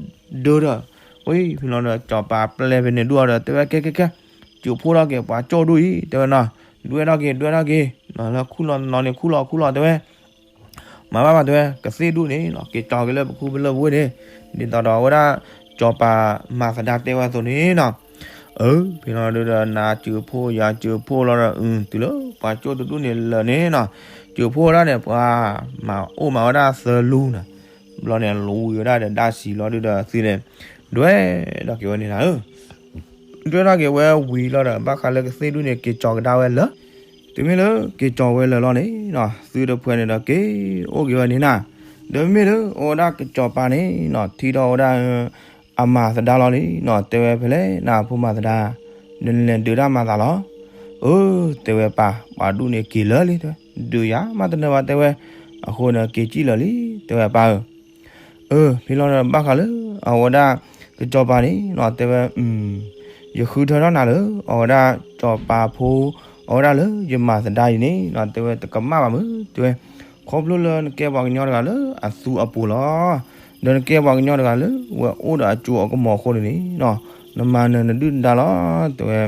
ဒုးဒီး, ဝံၤဖဲလီၤဒီး စီၤပၤပျဲၢ်ဖဲန့ၣ်ဒူၣ်အီၤဒီး တဲဝဲကဲကဲကဲ, စၢၤဖှိၣ်ထီၣ်က့ၤပှၤကၠီၣ်ဒူၣ်အံၤ တဲဝဲနီၤ, ဒွဲၣ်ထီၣ်က့ၤ ဒွဲၣ်ထီၣ်က့ၤ, လၢခူလီၤနီၤန့ၣ်ခူလီၤခူလီၤ တဲဝဲ မၤဘၣ်ဘၣ်တဲဝဲ ကသ့ၣ်ဒူၣ်န့ၣ်နီၤ က့ၤကၠီၤက့ၤလၢပခူပလၢပဝ့ၢ်န့ၣ်, ဒ်သိးဒီးအဝဲဒၣ် စီၤပၤမၤသဒါတဲဝဲအသိးန့ၣ်နီၤ, အၢ ဖဲလီၤဒုးဒီး နၤစၢၤဖှိၣ်ယၤစၢၤဖှိၣ်လီၤဒီး အု တုၤလၢပှၤကၠိၣ်တဒူၣ်န့ၣ်လၢာ်န့ၣ်နီၤ, စၢၤဖှိၣ်ဝဲဒၣ်န့ၣ် ပှၤမၤအိၣ်မၤဝဲဒၣ်သၢလူနီၤ, ဘျီန့ၣ်လူဝံၤဝဲဒၣ်ဒီး ဒါစံးလီၤဒုးဒီးသုန့ၣ် ဒွဲၣ်ထီၣ်က့ၤဝဲန့ၣ်နၤဧၢ ဒွဲၣ်ထီၣ်က့ၤဝဲဝံၤလီၤဒီး ဘၣ်ဃးလၢကသ့ၣ်ဒူၣ်န့ၣ် က့ၤကၠီၤကဒါဝဲလၢာ်, တုၤမ့ၢ်လၢက့ၤကၠီၤဝဲလၢာ်လီၤန့ၣ်နီၤ သုတဖုန့ၣ်ဒီးက့ၤအိၣ်က့ၤဝဲန့ၣ်နၤ, ဒီးမ့မ့ၢ်လၢအဝဲဒၣ်ကစီၤပၤန့ၣ်နီၤ ထံၣ်ထီၣ်ဝဲဒၣ် အမၤသဒါလီၤန့ၣ်နီၤ တဲဝဲဖဲလဲၣ်နၤ ဖိမၤသဒါ, နလဲၤဒုးတၢ်မၤသးလီၤ, အၢ တဲဝဲပၢ် ပှၤဒူၣ်န့ၣ်က့ၤလၢာ်လံ တဲဝဲ ဒုးယၤမးတနၢၤဘၣ် တဲဝဲ, အဃိန့ၣ်က့ၤစံၣ်လၢာ်လံ တဲဝဲပၢ်ဧၢ အၢ ဖဲလီၤဒီးဘၣ်ဃးလၢ အဝဲဒၣ် ကစီၤပၤန့ၣ်နီၤ တဲဝဲ ယဃုထၢထီၣ်နၤလၢ အဝဲဒၣ် စီၤပၤဖိ အဝဲဒၣ်လၢယမၤသဒါအံၤန့ၣ်နီၤ တဲဝဲတကမၣ်ဘၣ်မုၢ် တဲဝဲ ခီဖျိလၢနကဲပှၤကညီတဂၤလၢအသူအပူၤလီၤ, ဒီးနကဲပှၤကညီတဂၤလၢ ဝဲအိၣ်ဒီးအစိအကမီၤအဃိန့ၣ်န့ၣ်နီၤ နမၤနၢၤနဒုၣ်နဒါလီၤ တဲဝဲ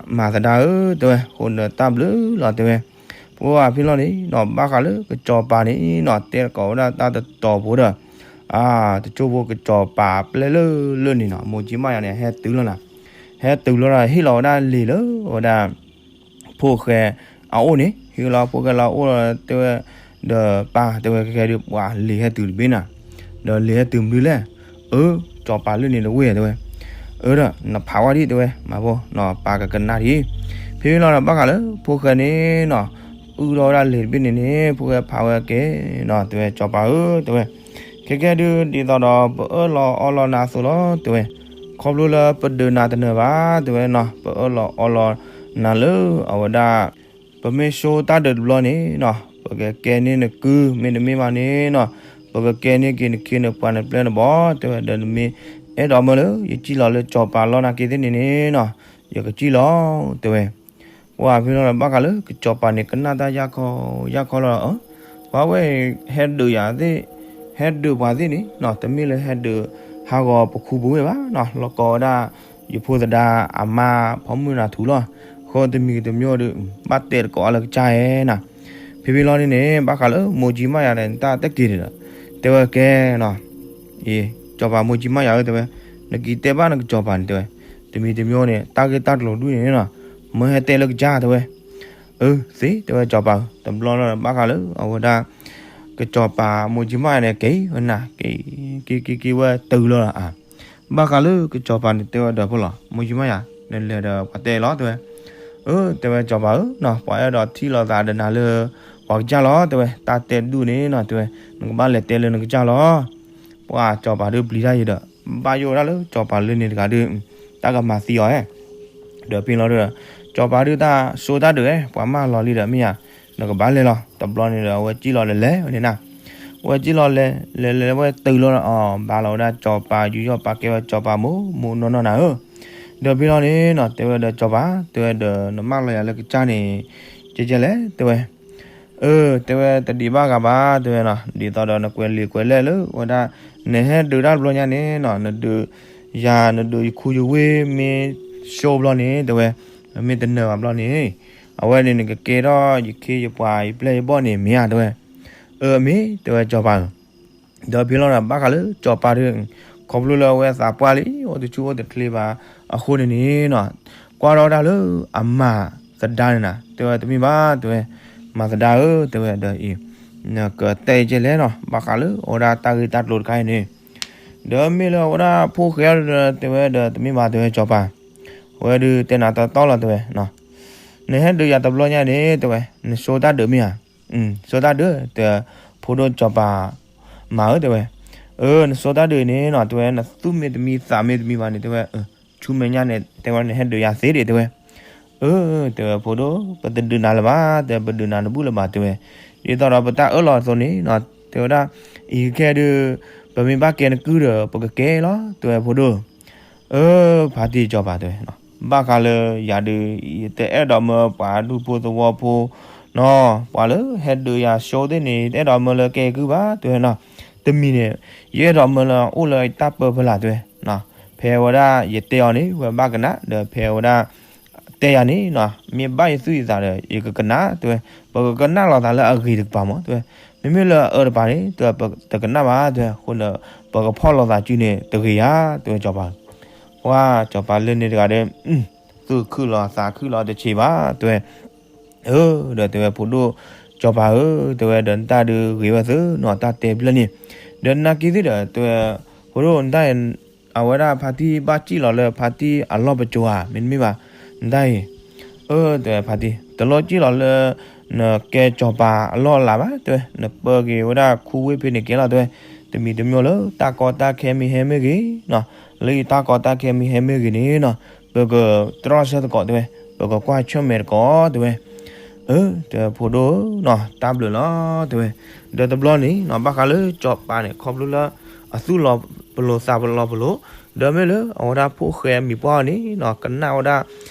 မၤသဒါဧၢ တဲဝဲ အဃိန့ၣ်တၢ်ဘျုးလီၤ တဲဝဲ ပှၤဖဲလီၤန့ၣ်နီၤ ဘၣ်ဃးလၢကစီၤပၤန့ၣ်နီၤ တဲသကိးဝဲဒၣ်တၢ်တတီၤဖိဒီး အါ တစိၢ်ဖိကစီၤပၤပျဲၢ်လၢလၢန့ၣ်နီၤ မိၢ်ကၠံမးယၤန့ၣ် ဟဲတုၤလီၤနၤ, ဟဲတုၤလီၤဒီး ဟ့ၣ်လီၤဝဲဒၣ်လံာ်လၢ အဝဲဒၣ် ဖိၣ်ဃဲအအိၣ်န့ၣ် ဟ့ၣ်လီၤဖိၣ်ဃဲလၢအအိၣ်လီၤ တဲဝဲ ဒီးပၢ် တဲဝဲ ခဲကဲဒုး ပှၤလံာ်ဟဲတုၤတဘ့ၣ်နၤ, ဒီးလံာ်ဟဲတုၤမနုၤလဲၣ်, အၢ စီၤပၤလၢန့ၣ်တဝ့ၢ် တဲဝဲ, အၢ ဒီးနဖးဝဲဒၣ် တဲဝဲ မၤဖိနီၤ ပၢ်ကကနၣ်ဒံး, ဖဲမ့ၢ်လီၤဒီး ဘၣ်ဃးလၢဖိၣ်ဃဲန့ၣ်နီၤ အုၣ်ထီၣ်ဝဲဒၣ်လံာ်တဘ့ၣ်န့ၣ်န့ၣ် ဖိၣ်ဃဲဖးဝဲက့ၤနီၤ တဲဝဲ စီၤပၤဧၢ တဲဝဲ ခဲကဲဒုး ဒ်သိးဒီးပအၢၣ်လီၤအီလီၤနၤအသိးလီၤ တဲဝဲ, ခီဖျိလၢပဒုးနၤတနၢၤဘၣ် တဲဝဲနီၤ ပအၢၣ်လီၤအီလီၤနၤလၢအဝဲဒၣ် ပမ့ၢ်ဆိတၢ်ဒုးတဘျီန့ၣ်နီၤ ပကကဲန့ၢ်နကု မ့တမ့ၢ်ဘၣ်န့ၣ်နီၤ ပကကဲန့ၢ်က့ၤနခ့နပှၤနပျဲၢ်နဘီ တဲဝဲ ဒီးနမ့ၢ်အဲၣ်ဒိးမၢလၢ ယစံၣ်လီၤလၢစီၤပၤလီၢ်နာ်က့သ့ၣ်န့ၣ်န့ၣ်နီၤ ယကစံၣ်လီၤ တဲဝဲ ပှၤဖဲလီၤဒီး ဘၣ်ဃးလၢကစီၤပၤန့ၣ် ကနၣ်တၢ်ယၢ်ခီယၢ်ခီလီၤ, ပှၤဝဲဟဲဒုးယၤသ့ၣ် ဟဲဒုးပှၤသ့ၣ်န့ၣ်နီၤ တမ့ၢ်လၢဟဲဒုးဟးဂီၤပခူပဝ့ၢ်ဘၣ်နီၤ လီၢ်ကီဝဲဒၣ် ယဖိသဒါအမါဖီမုၢ်နၤထူလီၤ, ဃိတမံၤတမံၤဒီး ဘၣ်တဲသကိးအီၤလၢကစၢ်ဧဲနီၤ, ဖဲဖဲလီၤန့ၣ်န့ၣ် ဘၣ်ဃးလၢမိၢ်ကၠံမးယၤဒီး နတၢ်တဲက့ၤန့ၣ်ဒီး တဲဝဲကဲနီၤ အံၤ စီၤပၤမိၢ်ကၠံမးယၤဧၢ တဲဝဲ, နက့ၤတဲဘၣ်နကစီၤပၤန့ၣ် တဲဝဲ, တမံၤတမံၤန့ၣ် တၢ်ဂ့ၢ်တၢ်ကျိၤဒုန့ၣ်နီၤ မၢဟဲတဲလၢကစၢ် တဲဝဲ, အၢ သ့ တဲဝဲ စီၤပၤဧၢ တဘျီလီၤဒီး ဘၣ်ဃးလၢအဝဲဒၣ် ကစီၤပၤမိၢ်ကၠံမးယၤန့ၣ် က့ၤဝဲနၤ က့ၤက့ၤက့ၤက့ၤဝဲတုၤလီၤဒီး ဘၣ်ဃးလၢကစီၤပၤန့ၣ် တဲဝဲဒီးဖဲလီၤ မိၢ်ကၠံမးယၤ နလဲၤဒီးပှၤတဲလီၤ တဲဝဲ, အၢ တဲဝဲ စီၤပၤဧၢနီၤ ပှၤအဲၣ်ဒိးထံၣ်လိာ်သးဒီးနၤလၢ ပှၤကစၢ်လီၤ တဲဝဲ, တၢ်တဲဒုန့ၣ်နီၤ တဲဝဲ, နကဘၣ်လဲၤတဲလၢနကစၢ်လီၤ ပှၤစီၤပၤဒုးပျံၤတၢ်ယံၤဒီး ဘၣ်ယိၣ်ဝဲဒၣ်လၢစီၤပၤလၢန့ၣ်တဂၤဒုး တၢ်ကမၤသံအီၤဧဲ, ဒီးဖဲလီၤဒုးဒီး စီၤပၤဒုးတၢ်စိတၢ်ဒုးဧဲ ပှၤမၢလီၤလံဒီးမ့ၢ်ဧါ, နကဘၣ်လဲၤလီၤ. တဘျီန့ၣ်ဒီး အဝဲစံၣ်လီၤလဲၤလဲၤဝဲန့ၣ်နၤ, အဝဲစံၣ်လီၤလဲၤလဲၤလဲၤဝဲတုၤလီၤအီၤ ဘၣ်လီၤဝဲဒၣ်စီၤပၤ ယူးယီၣ်ပာ်ကဲဝဲစီၤပၤမိၢ်မိၢ်နီၢ်နီၢ်နၤဧၢ, ဒီးဖဲလီၤန့ၣ်နီၤ တဲဝဲဒီးစီၤပၤ တဲဝဲဒီးနမၢလီၤယၤလၢကစၢ်န့ၣ် ကဲကဲလဲၣ် တဲဝဲ အၢ တဲဝဲတဒံးဘၣ်ဂၤဘၣ် တဲဝဲနီၤ, ဒ်သိးဒီးနကွဲးလံာ်ကွဲးလဲၢ်လၢ ဝဲဒၣ် နဟဲဒုးတၢ်တဘျီညါန့ၣ်နီၤ နဒုးယၤ နဒုးယခူယဝ့ၢ်မ့ၢ် show ဘျီန့ၣ် တဲဝဲ မ့ၢ်တနၢၤဘၣ်ဘျီန့ၣ် အဝဲန့ၣ်နကကဲထီၣ်ယခ့ယပှၤယပျဲၢ်ယဘီၣ်န့ၣ် မ့ၢ်ဧါ တဲဝဲ, အၢ အမ့ၢ် တဲဝဲစီၤပၤဧၢ ဒီးဖဲလီၤဒီး ဘၣ်ဃးလၢစီၤပၤဒီး ခီဖျိလၢအဝဲအသးပှၢ်လံ အိၣ်တဆူၣ်အိၣ်တချ့ဘၣ်အဃိန့ၣ်န့ၣ်နီၤ ကွၢ်ထီၣ်ဝဲဒၣ်လၢအမၤသဒါန့ၣ်နၤ တဲဝဲတမ့ၢ်ဘၣ် တဲဝဲ မၤသဒါဧၢ တဲဝဲဒီးအံၤ နကတဲကဲလဲၣ်နီၤ ဘၣ်ဃးလၢအဝဲဒၣ်တၢ်ဂ့ၢ်တၢ်ကျိၤတခါအံၤန့ၣ် ဒီးမ့ၢ်လၢအဝဲဒၣ်ဖိၣ်ဃဲဒီး တဲဝဲဒီးတမ့ၢ်ဘၣ် တဲဝဲစီၤပၤ အဝဲဒုးတဲနၤတီတီလီၤ တဲဝဲ နဟဲဒုးယၤတဘျီညါန့ၣ် တဲဝဲ နဆိတၢ်ဒုးမ့ၢ်ဧါ, ဆိတၢ်ဒုး တဲ ဖိဒိၣ်စီၤပၤမၤဧၢ တဲဝဲ, အၢ နဆိတၢ်ဒုးန့ၣ်နီၤ တဲဝဲ နသူၣ်မ့ၢ်တမံသးမ့ၢ်တမံဘၣ်န့ၣ် တဲဝဲ ဆူမဲာ်ညါန့ၣ် တဲဝဲ နဟဲဒုးယၤသ့ဒံး တဲဝဲ, အၢ တဲဝဲ ဖိဒိၣ် ပတဒုးနၤလၢၤဘၣ် တဲ ပဒုးနၤတဘူၣ်လၢၤဘၣ် တဲဝဲ, ဒ်သိးဒီးပတၢ်အၢၣ်လီၤအသိးန့ၣ်နီၤ တဲဝဲဒၣ် အံၤခဲဒုး ပမ့ၢ်ဘၣ်ကဲနကုၢ်ဒီး ပကကဲလီၤ တဲဝဲ ဖိဒိၣ် အၢ ဖါတံၢ်စီၤပၤတဲဝဲ, ဘၣ်ဃးလၢယၤဒုး ယတအဲၣ်ဒိးမၢပှၤဒူဖိသဝီဖိနီၤ, ပှၤလၢဟဲဒုးယၤဆိသ့ၣ်န့ၣ် တအဲၣ်ဒိးမၢလၢကဲကုၢ်ဘၣ်တဲဝဲနီၤ, တမံၤန့ၣ် ယအဲၣ်ဒိးမၢလၢအိၣ်လၢတၢ်ပၢဖီလာ်တဲဝဲ, ဖဲဝဲဒၣ်ယတဲအီၤန့ၣ် ဝဲဘၣ်ကနၣ် ဒီးဖဲဝဲဒၣ် တဲယၤန့ၣ်နီၤ မ့ၢ်ဘၣ်ယသူၣ်ယသးဒီး ယကကနၣ်တဲဝဲ, ပကကနၣ်လီၤသးလၢအဂ့ၤတကပၤမးတဲဝဲ, မ့မ့ၢ်လၢအအၢတပၤန့ၣ် တဲဝဲပတကနၣ်ဘၣ်တဲဝဲ, အဃိန့ၣ် ပကဖီၣ်လိာ်သးစုန့ၣ်တဂ့ၤဧါ တဲဝဲစီၤပၤ, ပှၤစီၤပၤလၢန့ၣ်တဂၤဒီး သူၣ်ခုၣ်လီၤသးခုၣ်လီၤတဆံးဘၣ်တဲဝဲ, အၢ ဒီးတဲဝဲဖိဒိၣ်စီၤပၤဧၢ တဲဝဲဒီးနတၢ်ဒုးဂ့ၤဝဲသ့နီၤ တၢ်တဲဖျၢၣ်န့ၣ်, ဒီးနာ်က့သ့ၣ်ဒီး တဲဝဲ ဖိဒိၣ်နတၢ် အဝဲဒၣ်ဖါတံၢ်ဘၣ်စံၣ်လီၤလၢဖါတံၢ်အလီၢ်ပစိၤဧါ မ့တမ့ၢ်ဘၣ်, နတၢ်အံၤ, အၢ တဲဝဲဖါတံၢ် တလိၣ်စံၣ်လီၤလၢ နကဲစီၤပၤအလီၢ်အလၤဘၣ်တဲဝဲ, နပၢက့ၤဝဲဒၣ်ခူဝ့ၢ်ဖဲန့ၣ်ကဲလီၤတဲဝဲ, တမံၤတမံၤလၢတၢ်ကီတၢ်ခဲမ့ၢ်ဟဲမ့ၢ်ဂ့ၤနီၤ, လၢယတၢ်ကီတၢ်ခဲမ့ၢ်ဟဲမ့ၢ်ဂ့ၤန့ၣ်နီၤ, ပကတြီဆၢသကိးတဲဝဲ, ပကကွၢ်ဆၢၣ်မဲာ်သကိးတဲဝဲ အၢ တဲဝဲဖိဒိၣ်နီၤ တၢ်ဘျုးလီၤတဲဝဲ, ဒီးတဘျီန့ၣ်နီၤ ဘၣ်ဃးလၢစီၤပၤန့ၣ် ခီဖျိလၢ အသူၣ်လီၤပလိာ်သးပလီၤပလိာ်, ဒီးမ့ၢ်လၢအဝဲဒၣ်ဖိၣ်ဃဲမံၤပှၢ်အီၤန့ၣ်နီၤ ကနၣ်ဝဲဒၣ်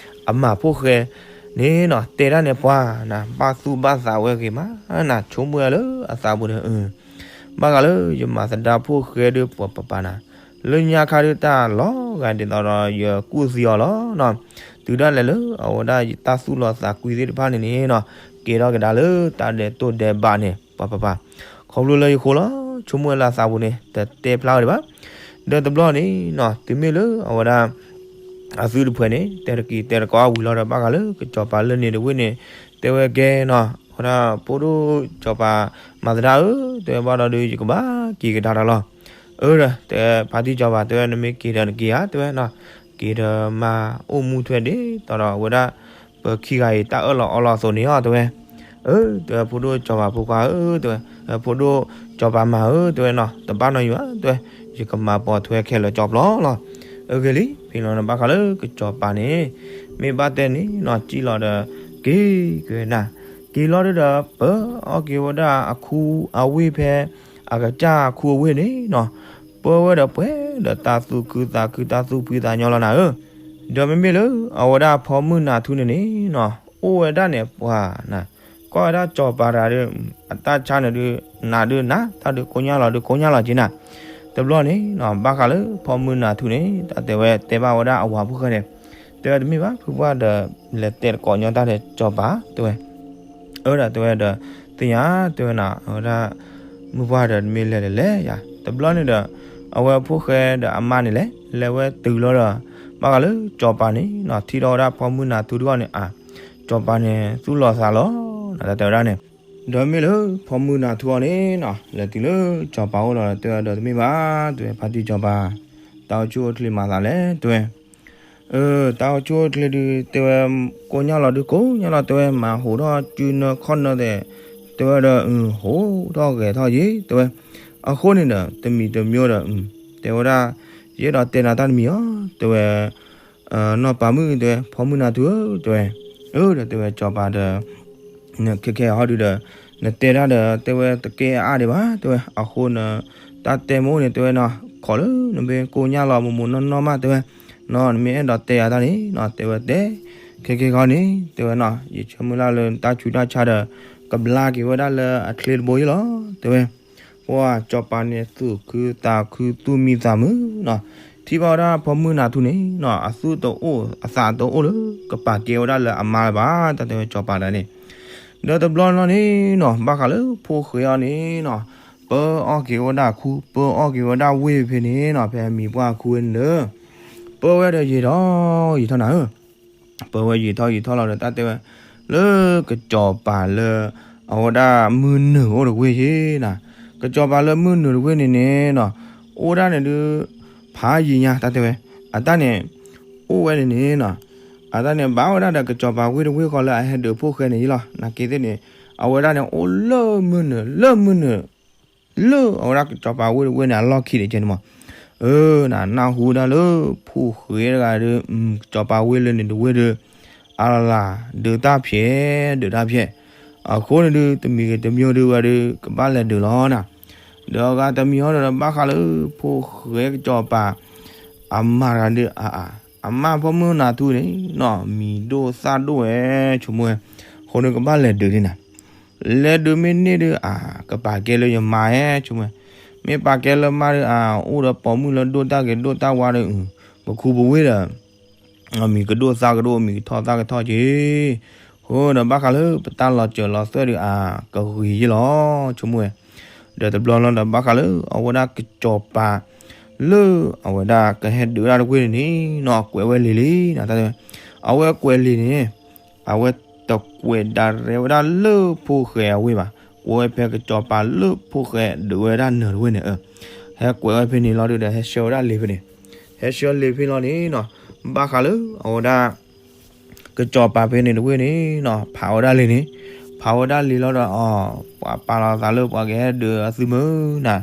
အမၤဖိၣ်ဃဲန့ၣ်နီၤ တဲတၢ်န့ၣ်ပှၤနၤ ဘၣ်သူၣ်ဘၣ်သးဝဲဂ့ၤမးနၤ ဆိကမိၣ်ဝဲလၢအသးပူၤန့ၣ် ဘၣ်ဃးလၢယမၤသဒါဖိၣ်ဃဲဒီးပှၤပပၤနၤ, လၢညါခါဒုးတၢ်လီၤဂာ်ဒ်သိးဒီးယကူၣ်သံအီၤလီၤနီၤ, တုၤဒၣ်လဲာ်လၢအဝဲဒၣ်ယတၢ်သူၣ်လီၤသးကွံသ့ၣ်တဖၣ်န့ၣ်န့ၣ်နီၤ, ကဲထီၣ်ကဒါလၢတၢ်ဒဲးတိၢ်ဒဲးဘးန့ၣ် ပှၤပပၤ, ခီဖျိလၢယဃိလီၤ ဆိကမိၣ်ဝဲလၢအသးပူၤန့ၣ် တတဲဖျါဝဲဒံးဘၣ်, ဒီးတဘျီန့ၣ်နီၤ တုၤမ့ၢ်လၢအဝဲဒၣ် အသုတဖှဲးန့ၣ် တဲတက့ၤတဲတကိးဝံၤလီၤဒီး ဘၣ်ဃးလၢကစီၤပၤလၢန့ၣ်တဝ့ၢ်န့ၣ် တဲဝဲကဲနီၤ, အဝဲဒၣ်ဖိဒိၣ်စီၤပၤမၤသဒါဧၢ တဲဝဲဘၣ်ဒီးဒုး ယကဘၣ်က့ၤကဒါတၢ်လီၤ. အၢ ဒီးတဲဖါတံၢ်စီၤပၤ တဲဝဲနမ့ၢ်က့ၤဒီးနက့ၤဧါ တဲဝဲနီၤ, က့ၤဒီးမၤအိၣ်မူထွဲဒ်သိးဒီးအဝဲဒၣ် ပခံဂၤအံၤတၢ်အၢၣ်လီၤအီလီၤအသိးန့ၣ်အီၤ တဲဝဲ အၢ တဲဝဲဖိဒိၣ်စီၤပၤဖိခွါဧၢ တဲဝဲ, ဖိဒိၣ်စီၤပၤမၤဧၢ တဲဝဲနီၤ, တဘၣ်နီတမံၤဘၣ် တဲဝဲ, ယကမၤပိာ်ထွဲခဲလၢာ်ကၠီဖျီလီၤ. အဂ့ၢ်လံ ဖဲလီၤန့ၣ်ဘၣ်ဃးလၢကစီၤပၤန့ၣ် မ့ၢ်ဘၣ်တဲန့ၣ်နီၤ စံၣ်လီၤဒီး က့ၤကွံာ်နၤ, က့ၤလီၤဒုဒီး ပၢအီၣ်က့ၤဝဲဒၣ်အခူအဝ့ၢ်ဖဲ အကစၢ်အခူအဝ့ၢ်န့ၣ်နီၤ, ပၢဝဲဒီးပှဲၤဒီးတၢ်သူၣ်ခုသးခု တၢ်သူၣ်ဖှံသးညီလီၤနၤဧၢ. ဒီးမ့မ့ၢ်လၢအဝဲဒၣ်ဖီမုၢ်နၤထူန့ၣ်န့ၣ်နီၤ အိၣ်ဝဲဒၣ်န့ၣ်ပှၤနၤ ကွၢ်ဝဲဒၣ်စီၤပၤတဂၤဒီး အတၢ်ဆါန့ၣ်ဒုး နၤဒုးနၤ တၢ်ဒုးကိညၢ်လီၤဒုးကိညၢ်လီၤက့နၤ. တဘျီန့ၣ်နီၤ ဘၣ်ဃးလၢဖီမုၢ်နၤထူန့ၣ် တၢ်တဲဝဲတဲဘၣ်ဝဲဒၣ်အဝၤဖိၣ်ဃဲန့ၣ် တဲဝဲတမ့ၢ်ဘၣ် ဖုပှၢ်ဒီး လဲၤတဲတကိးညီတၢ်ဒီးစီၤပၤ တဲဝဲ အၢ ဒီးတဲဝဲဒီး သ့ၣ်ညါ တဲဝဲနၤ အဝဲဒၣ် မုၢ်ပှၢ်ဒီးတမ့ၢ်လဲၤလဲၤလဲၤယၤ တဘျီန့ၣ်ဒီး အဝဲဖိၣ်ဃဲဒီးအမါန့ၣ်လဲၤ လဲၤဝဲတုၤလီၤဒီး ဘၣ်ဃးလၢစီၤပၤန့ၣ်နီၤ ထံၣ်ထီၣ်ဝဲဒၣ်ဖီမုၢ်နၤထူတဂီၢ်န့ၣ် အါ စီၤပၤန့ၣ် သူၣ်လီၤသးလီၤ နတၢ်တဲဝဲဒၣ်န့ၣ် ဒီးမ့ၢ်လၢဖီမုၢ်နၤထူအီၤန့ၣ်နီၤ လဲၤတုၤလၢစီၤပၤအိၣ်လီၤ တဲဝဲဒီးတမ့ၢ်ဘၣ် တဲဝဲဖါတံၢ်စီၤပၤ တၢ်အိၣ်ဆူၣ်အိၣ်ချ့မၤသးလဲၣ် တဲဝဲ အၢ တၢ်အိၣ်ဆူၣ်အိၣ်ချ့ဒုး တဲဝဲ ကိညၢ်လီၤဒုးကိညၢ်လီၤ တဲဝဲ မၤဟိးထီၣ်စုနၢခီၣ်နၢသဲး တဲဝဲဒီး ဟိးထီၣ်ဂဲၤထီၣ်ယံၤ တဲဝဲ အဃိန့ၣ်ဒီး တမံၤတမံၤဒီး တဲဝဲဒၣ် ယအဲၣ်ဒိးတဲနၤတၢ်တမံၤအီၤ တဲဝဲ နီၢ်ပၤမုၣ် တဲဝဲ ဖီမုၢ်နၤထူဧၢ တဲဝဲ အၢ ဒီးတဲဝဲစီၤပၤဒီး ခဲခဲဟီဒုဒီး နတဲတၢ်ဒီး တဲဝဲတကဲအါဒံးဘၣ် တဲဝဲ အဃိန တၢ်တဲမ့ၢ်အိၣ်န့ၣ် တဲဝဲနီၤ ခိးလၢနဘ့ၣ်ကိၣ်ညၣ်လီၤ မိၢ်မိၢ်နီၢ်နီၢ်မး တဲဝဲ နီၤ နမ့ၢ်အဲၣ်ဒိးတဲယၤတၢ်န့ၣ်နီၤ တဲဝဲတဲ ခဲခဲခီန့ၣ် တဲဝဲနီၤ ယဆၢမုၢ်လၢ်လၢတၢ်ဆူးတၢ်ဆါဒီး ကဘျါက့ၤဝဲဒၣ်လၢအချ့တဘိယ့ၣ်လီၤ တဲဝဲ ပှၢ်ကၠီၤပၤန့ၣ် သူၣ်ခုသးခုသူၣ်မံသးမုာ်နီၤ ထံၣ်ဘၣ်ဝဲဒၣ်ဖိမုၣ်နၤထူန့ၣ်နီၤ အသူၣ်တအိၣ်အသးတအိၣ်လၢ ကပာ်ကဲဝဲဒၣ်လၢအမါလၢၤဘၣ် တၢ်တဲဝဲကၠီၤပၤတဂၤန့ၣ် ဒီးတဘျီလီၤန့ၣ်နီၤ ဘၣ်ဃးလၢဖိၣ်ဃဲအီၤန့ၣ်နီၤ ပၢအီၣ်က့ၤဝဲဒၣ်ခူ ပၢအီၣ်က့ၤဝဲဒၣ်ဝ့ၢ်ဖဲန့ၣ်နီၤ ဖဲမံၤပှၢ်ခူဝဲန့ၣ်ဒီး ပၢဝဲဒီးယံာ်ထီၣ်ယံာ်ထီၣ်နၤဧၢ ပၢဝဲယံာ်ထီၣ်ယံာ်ထီၣ်လီၤဒီးတၢ်တဲဝဲ လၢကစီၤပၤလၢ အဝဲဒၣ်မုၢ်နုာ်အိၣ်တဝ့ၢ်ယ့ၢ်နၤ, ကစီၤပၤလၢမုၢ်နုာ်တဝ့ၢ်န့ၣ်န့ၣ်နီၤ, အိၣ်ဒၣ်န့ၣ်ဒုး ဖးယံာ်ညါတၢ်တဲဝဲ, အတၢ်န့ၣ် အိၣ်ဝဲန့ၣ်န့ၣ်နီၤ, အတၢ်န့ၣ်ဘၣ်ဝဲဒၣ်ဒီးကစီၤပၤဝ့ၢ်တဝ့ၢ်ဃီလၢအဟဲဒုးဖိၣ်ဃဲန့ၣ်ယ့ၢ်လီၤ. နာ်က့သ့ၣ်န့ၣ် အဝဲဒၣ်န့ၣ်အိၣ်လၢမုၢ်နုာ် လၢမုၢ်နုာ် လၢအဝဲဒၣ်ကစီၤပၤဝ့ၢ်တဝ့ၢ်န့ၣ် အလီၢ်ခံန့ၣ်ကဲန့ၣ်မး, အၢ နနၢ်ဟူဒၣ်လၢ ဖိၣ်ဃဲတဂၤဒုး ကစီၤပၤဝ့ၢ်လၢန့ၣ်တဝ့ၢ်ဒုး အလၢ်လၢ် ဒုးတၢ်ဖျဲး ဒုးတၢ်ဖျဲး, အဃိန့ၣ်ဒုး တမံၤဂ့ၤတမံၤဒုးဝဲဒုး ကဘၣ်လဲၤဒုးလီၤနၤ, ဒီးအဂၤတမံၤဟီဒီးဘၣ်ဃးလၢ ဖိၣ်ဃဲကစီၤပၤ အမါတဂၤဒုး အ အမါဖီမုၢ်နၤထူန့ၣ်နီၤ မံၤဒိၣ်သၣ်ဒိၣ်ဝဲ ဆိကမိၣ်ဝဲ, အဃိန့ၣ်ကဘၣ်လဲၤဒုးန့ၣ်နၤ, လဲၤဒုးမ့ၢ်န့ၢ်ဒုး အ ကပာ်ကဲလၢယမါဧၢ ဆိကမိၣ်ဝဲ, မ့ၢ်ပာ်ကဲလၢမါဒုး အ အိၣ်ဒီးပိာ်မုၣ်လၢဒိၣ်တၢ်ဂ့ၤဒိၣ်တၢ်ဝါဒီး ပခူပဝ့ၢ်ဒီး အမံၤကဒိၣ်သၣ်ကဒိၣ် အမံၤကထီၣ်သၣ်ကထီၣ်က့ၤ, အဃိဒီးဘၣ်ဃးလၢပတၢ်လီၤစၢၤလီၤသွဲၣ်ဒုး အ ကဂ့ၤယ့ၢ်လီၤ ဆိကမိၣ်ဝဲ, ဒီးတဘျီလီၤဒီးဘၣ်ဃးလၢအဝဲဒၣ်ကစီၤပၤ လၢအဝဲဒၣ်ကဟဲဒုးဒၣ်တဝ့ၢ်န့ၣ်နီၤ ကွဲးဝဲလံာ်လံနၤ, အဝဲကွဲးလံာ်န့ၣ် အဝဲတကွဲးဒၣ်ရဲဝဲဒၣ်လၢဖိၣ်ဃဲအဝ့ၢ်ဘၣ်, ကွဲးဝဲဖဲကစီၤပၤလၢဖိၣ်ဃဲဒုးဝဲဒၣ်နၢၤတဝ့ၢ်န့ၣ်, ဟဲကွဲးဝဲဖဲန့ၣ်လီၤဒုးဒီး ဟဲဆှၢဝဲဒၣ်လံာ်ဖဲန့ၣ်, ဟဲဆှၢလံာ်ဖဲလီၤန့ၣ်နီၤ, ဘၣ်ဃးလၢအဝဲဒၣ် ကစီၤပၤဖဲန့ၣ်တဝ့ၢ်န့ၣ်နီၤ ဖးဝဲဒၣ်လံာ်န့ၣ်, ဖးဝဲဒၣ်လံာ်လီၤဒီး အီၤ ပှၤပာ်လီၤသးလၢပှၤကဟဲဒုးအသုမုၢ်နၤ,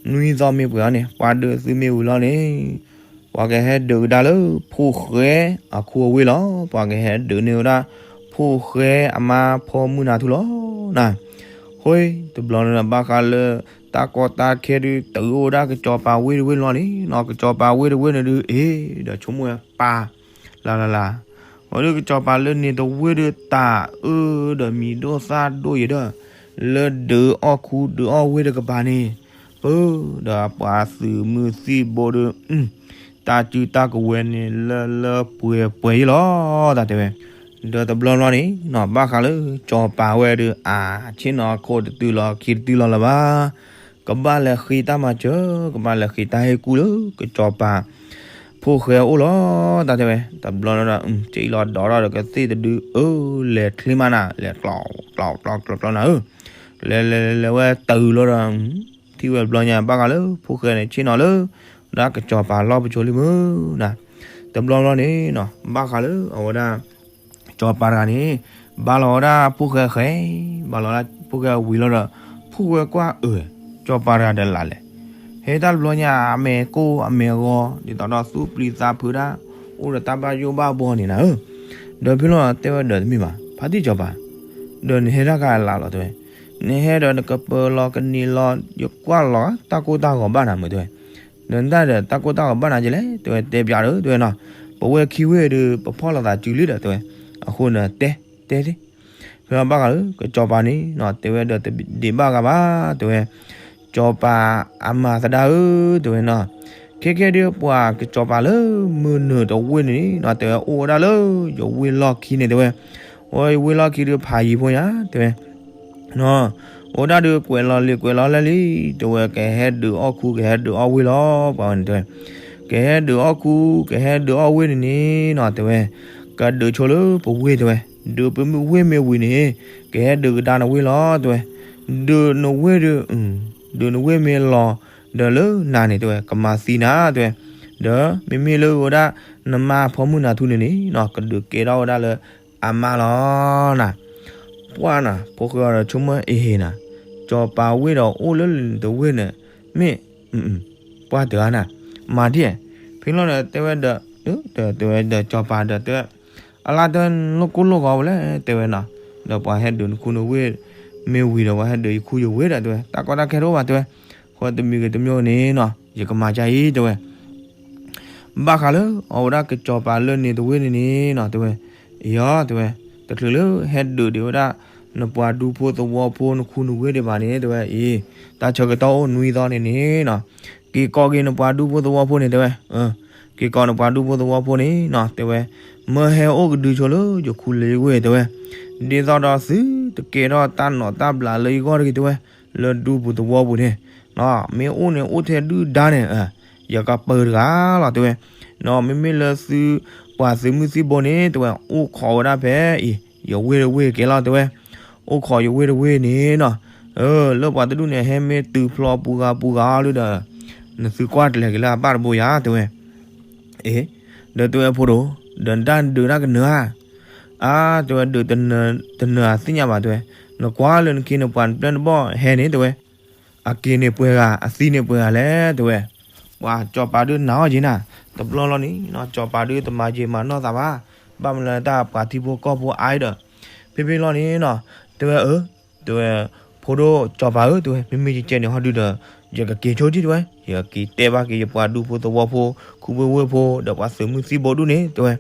နွံသီမ့ၢ်ပှဲၤအီၤန့ၣ် ပှၤဒုးအသုမ့ၢ်ဝံၤလီၤန့ၣ် ပှၤကဟဲဒုးကဒါလၢဖိၣ်ဃဲအခူအဝ့ၢ်လီၤ. ပှၤကဟဲဒုးန့ၢ်ဝဲဒၣ် ဖိၣ်ဃဲအမါဖီမုၢ်နၤထူလီၤနၤ, ဃိတဘျီန့ၣ်ဘၣ်ဃးလၢ တၢ်ကီတၢ်ခဲဒုး တုၤအိၣ်ဝဲဒၣ်ကစီၤပၤဝ့ၢ်တဝ့ၢ်လီၤန့ၣ်နီၤ, ကစီၤပၤဝ့ၢ်တဝ့ၢ်န့ၣ်ဒုး အ့ ဒီးဆိကမိၣ်ဝဲပၢ် လၢ်လၢ်လၢ်, အဝဲဒုးကစီၤပၤလၢန့ၣ်တဝ့ၢ်ဒုး တၢ်အၢဒီးမံၤဒိၣ်သၣ်ဒိၣ်ယဲၢ်ဒီး လၢဒုးအီၣ်ခူဒုးအီၣ်ဝ့ၢ်တကပၤန့ၣ် ပၢ်ဒီးပှၤသုးမုၢ်သံၣ်ဘိဒုး တၢ်စုတၢ်ကဝဲၤန့ၣ် လၢလၢပှဲၤပှဲၤယ့ၢ်လီၤ တၢ်တဲဝဲ, ဒီးတဘျီဘျီန့ၣ်နီၤ ဘၣ်ဃးလၢကစီၤပၤဝဲဒုး အါ ဆ့ၣ်နီၤခိၣ်တတုၤလီၤခံတတုၤလီၤလၢၤဘၣ်, ကဘၣ်လဲၤဃ့တၢ်မၤစၢၤ ကဘၣ်လဲၤဃ့တၢ်ဟ့ၣ်ကူၣ်လၢကစီၤပၤ ဖိၣ်ဃဲအအိၣ်လီၤ တၢ်တဲဝဲ, တဘျီဒီး ကအံၤလီၤဒီးဒီးကသ့ၣ်တဒု အၢ လဲၤချ့မးနၤ လဲၤကျီကျီကျီကျီကျီနၤဧၢ, လဲၤလဲၤလဲၤလဲၤဝဲတုၤလီၤဒီး ထံၣ်ဝဲဘျီညါ ဘၣ်ဃးလၢဖိၣ်ဃဲန့ၣ် ဆ့ၣ်နီၤလၢ ဒၣ်ကစီၤပၤလီၢ်ပစိၤလံမုၢ်နၤ, တဘျီဘျီန့ၣ်နီၤ ဘၣ်ဃးလၢအဝဲဒၣ် ကစီၤပၤတဂၤန့ၣ် ဘါလီၤဝဲဒၣ်ဖိၣ်ဃဲဃဲ, ဘါလီၤဝဲဒၣ်ဖိၣ်ဃဲဝံၤလီၤဒီး ဖိၣ်ဃဲကွၢ်အၢၣ် ကစီၤပၤတဂၤဒီးလၢ်လဲၣ်, ဟဲတၢ်တဘျီညါ အမဲာ်ကိၢ်အမဲာ်ဂီၤ ဒ်သိးဒီးသူၣ်ပျံၤသးဖုးဒၣ် အိၣ်ဒီးတၢ်ဘၣ်ယိၣ်ဘၣ်ဘှီန့ၣ်နၤဧၢ, ဒီးဖဲလီၤတဲဝဲဒီးတမ့ၢ်ဘၣ် ဖါတံၢ်ကစီၤပၤ, ဒီးနဟဲတၢ်ကလၢ်လီၤတဲဝဲ, နဟဲဒီးနကပၢၤလီၤကန့ၢ်လီၤ ယကွၢ်လီၤတၢ်ကိၢ်တၢ်ဂီၤဘၣ်နၤမုၢ်တဲဝဲ, နတၢ်ဒီးတၢ်ကိၢ်တၢ်ဂီၤဘၣ်နၤကလဲၣ် တဲဝဲ တဲပျးဒီးတဲဝဲနီၤ, ပဝဲခံဝ့ၢ်ဒုး ပဖီၣ်လိာ်သးစုလံဒီးတဲဝဲ, အဃိန့ၣ်တဲ တဲသ့, ဖဲဘၣ်ဃးလၢကစီၤပၤန့ၣ်နီၤ တဲဝဲဒီးတဒံးဘၣ်ဂၤဘၣ် တဲဝဲ, စီၤပၤအမၤသဒါဧၢ တဲဝဲနီၤ, ခဲခဲဒုးပှၤကစီၤပၤလၢမုၢ်နုာ်တဝ့ၢ်န့ၣ်နီၤ တဲဝဲအိၣ်ဝဲဒၣ်လၢယဝ့ၢ်လီၢ်ခံန့ၣ်တဲဝဲ, အိၣ်ယဝ့ၢ်လီၢ်ခံဒုးဖးယံၤဖိညါ တဲဝဲ အိၣ်ဒၣ်ဒုးကွဲးလီၤလံာ်ကွဲးလီၤလဲၢ်လံ, တဲဝဲ ကဟဲဒုးအီၣ်ခူ ကဟဲဒုးအီၣ်ဝ့ၢ်လီၤ ပှၤဝဲန့ၣ်တဲဝဲ, ကဟဲဒုးအီၣ်ခူ ကဟဲဒုးအီၣ်ဝ့ၢ်န့ၣ်န့ၣ်နီၤ တဲဝဲ, ကဒုးဆိလၢပဝ့ၢ်တဲဝဲ, ဒုးပဝ့ၢ်မ့ၢ်ဝံၤန့ၣ် ကဟဲဒုးကဒါနဝ့ၢ်လီၤ တဲဝဲ, ဒုးနဝ့ၢ်ဒုး ဒုးနဝ့ၢ်မ့ၢ်လီၤ ဒီးလၢနၤန့ၣ်တဲဝဲ ကမၤသံနၤ တဲဝဲ, ဒီးမ့မ့ၢ်လၢဝဲဒၣ် နမါဖီမုၢ်နၤထူန့ၣ်န့ၣ်နီၤ ကဒုးကဲထီၣ်ဝဲဒၣ်လၢ အမါလီၤနၤ, ပှၢ်နၤ ဖိၣ်ဃဲအီၤဒီးဆိကမိၣ်အဟ့ၣ်နၤ, စီၤပၤဝ့ၢ်ဒီးအိၣ်လၢတဝ့ၢ်န့ၣ် မ့ၢ် ပှၢ်တဂၤနၤ, မၤဒ်, ဖဲလီၤဒီးတဲဝဲဒီး တဲဝဲဒီးစီၤပၤဒီးတဲဝဲ, အလါတဲလိၣ်ကိၢ်လိၣ်ဂီၤဝဲလဲၣ် တဲဝဲနီၤ, ဒီးပှၤဟဲဒုးနခူနဝ့ၢ် မ့ၢ်ဝံၤဒီး ပှၤဟဲဒုးယခူယဝ့ၢ်ဒီး တဲဝဲ တၢ်ကီတၢ်ခဲတအိၣ်ဘၣ် တဲဝဲ, ဃိတမံၤဂ့ၤတမံၤဂ့ၤန့ၣ်နီၤ ယကမၤဒ်အံၤ တဲဝဲ ဘၣ်ဃးလၢအဝဲဒၣ်ကစီၤပၤလၢန့ၣ်တဝ့ၢ်န့ၣ်န့ၣ်နီၤ တဲဝဲ, အံၤ တဲဝဲ, တချုးလၢဟဲဒုးဒံးဝဲဒၣ် နပှၤဒူဖိသဝီဖိနခူနဝ့ၢ်ဒံးဘၣ်န့ၣ် တဲဝဲအံၤ, တၢ်ဆၢကတီၢ်အိၣ်နွံသီန့ၣ်န့ၣ်နီၤ, က့ၤကိးက့ၤနပှၤဒူဖိသဝီဖိန့ၣ် တဲဝဲ, က့ၤကိးနပှၤဒူဖိသဝီဖိန့ၣ်နီၤ တဲဝဲ, မၢဟဲအိၣ်ကဒုဆိလၢယခူလၢယဝ့ၢ် တဲဝဲ, ဒ်သိးဒီးသုတကဲထီၣ်တၢ်နီၣ်တၢ်ဘျးလၢယဂီၢ်တဂ့ၤ တဲဝဲ, လၢဒူပူၤသဝီပူၤန့ၣ် မ့ၢ်အိၣ်န့ၣ်အိၣ်ထဲဒုၣ်ဒါန့ၣ် ယကပၢၤတဂၤလီၤ တဲဝဲ, မ့မ့ၢ်လၢသုပှၤသုးမုၢ်သံၣ်ဘိန့ၣ် တဲဝဲ အိၣ်ခိးဝဲဒၣ်ဖဲအံၤ ယဝ့ၢ်တဝ့ၢ်ကဲလီၤ တဲဝဲ, အိၣ်ခိးယဝ့ၢ်တဝ့ၢ်န့ၣ်နီၤ, လၢပှၤတဒူၣ်န့ၣ်ဟဲမ့ၢ်တုၤဖျီပူၤဂၤပူၤဂၤလၢဒီး နသုကွၢ်တလဲၤက့ၤလၢအဘၣ်တဘိယၤ တဲဝဲ အ့ ဒီးတဲဝဲဖိဒိၣ် ဒီးနတၢ်ဒုးတၢ်ကနၢၤဧါ, အါ တဲဝဲ ဒုးတနၢၤဧါသ့ၣ်ညါဘၣ် တဲဝဲ, နကွၢ်လၢနခ့နပှၤနပျဲၢ်နဘီၣ်ဟဲန့ၣ် တဲဝဲ, အက့ၤန့ၣ်ပှဲၤဂၤ အသံန့ၣ်ပှဲၤဂၤလဲၣ် တဲဝဲ, ပှၤစီၤပၤဒုးနာ်အီၤက့ၤနၤ, တဘျီလီၤန့ၣ်နီၤ စီၤပၤဒုးတမၤယံာ်မၤနီၢ်သးဘၣ်, ဘၣ်မနုၤလၢတၢ်ပှၤထံဖိကီၢ်ဖိအါအံၤဒီး, ဖဲဖဲလီၤန့ၣ်နီၤ, တဲဝဲအၢ တဲဝဲ, ဖိဒိၣ်စီၤပၤဧၢ တဲဝဲ မ့မ့ၢ်ယကဲန့ၣ်ဟီဒုဒီး ယကက့ၤဆိက့ၤ တဲဝဲ, ယကက့ၤတဲဘၣ်က့ၤယပှၤဒူဖိသဝီဖိ ခူဖိဝ့ၢ်ဖိ ဒီးပှၤသုးမုၢ်သံၣ်ဘိဒူၣ်န့ၣ် တဲဝဲ,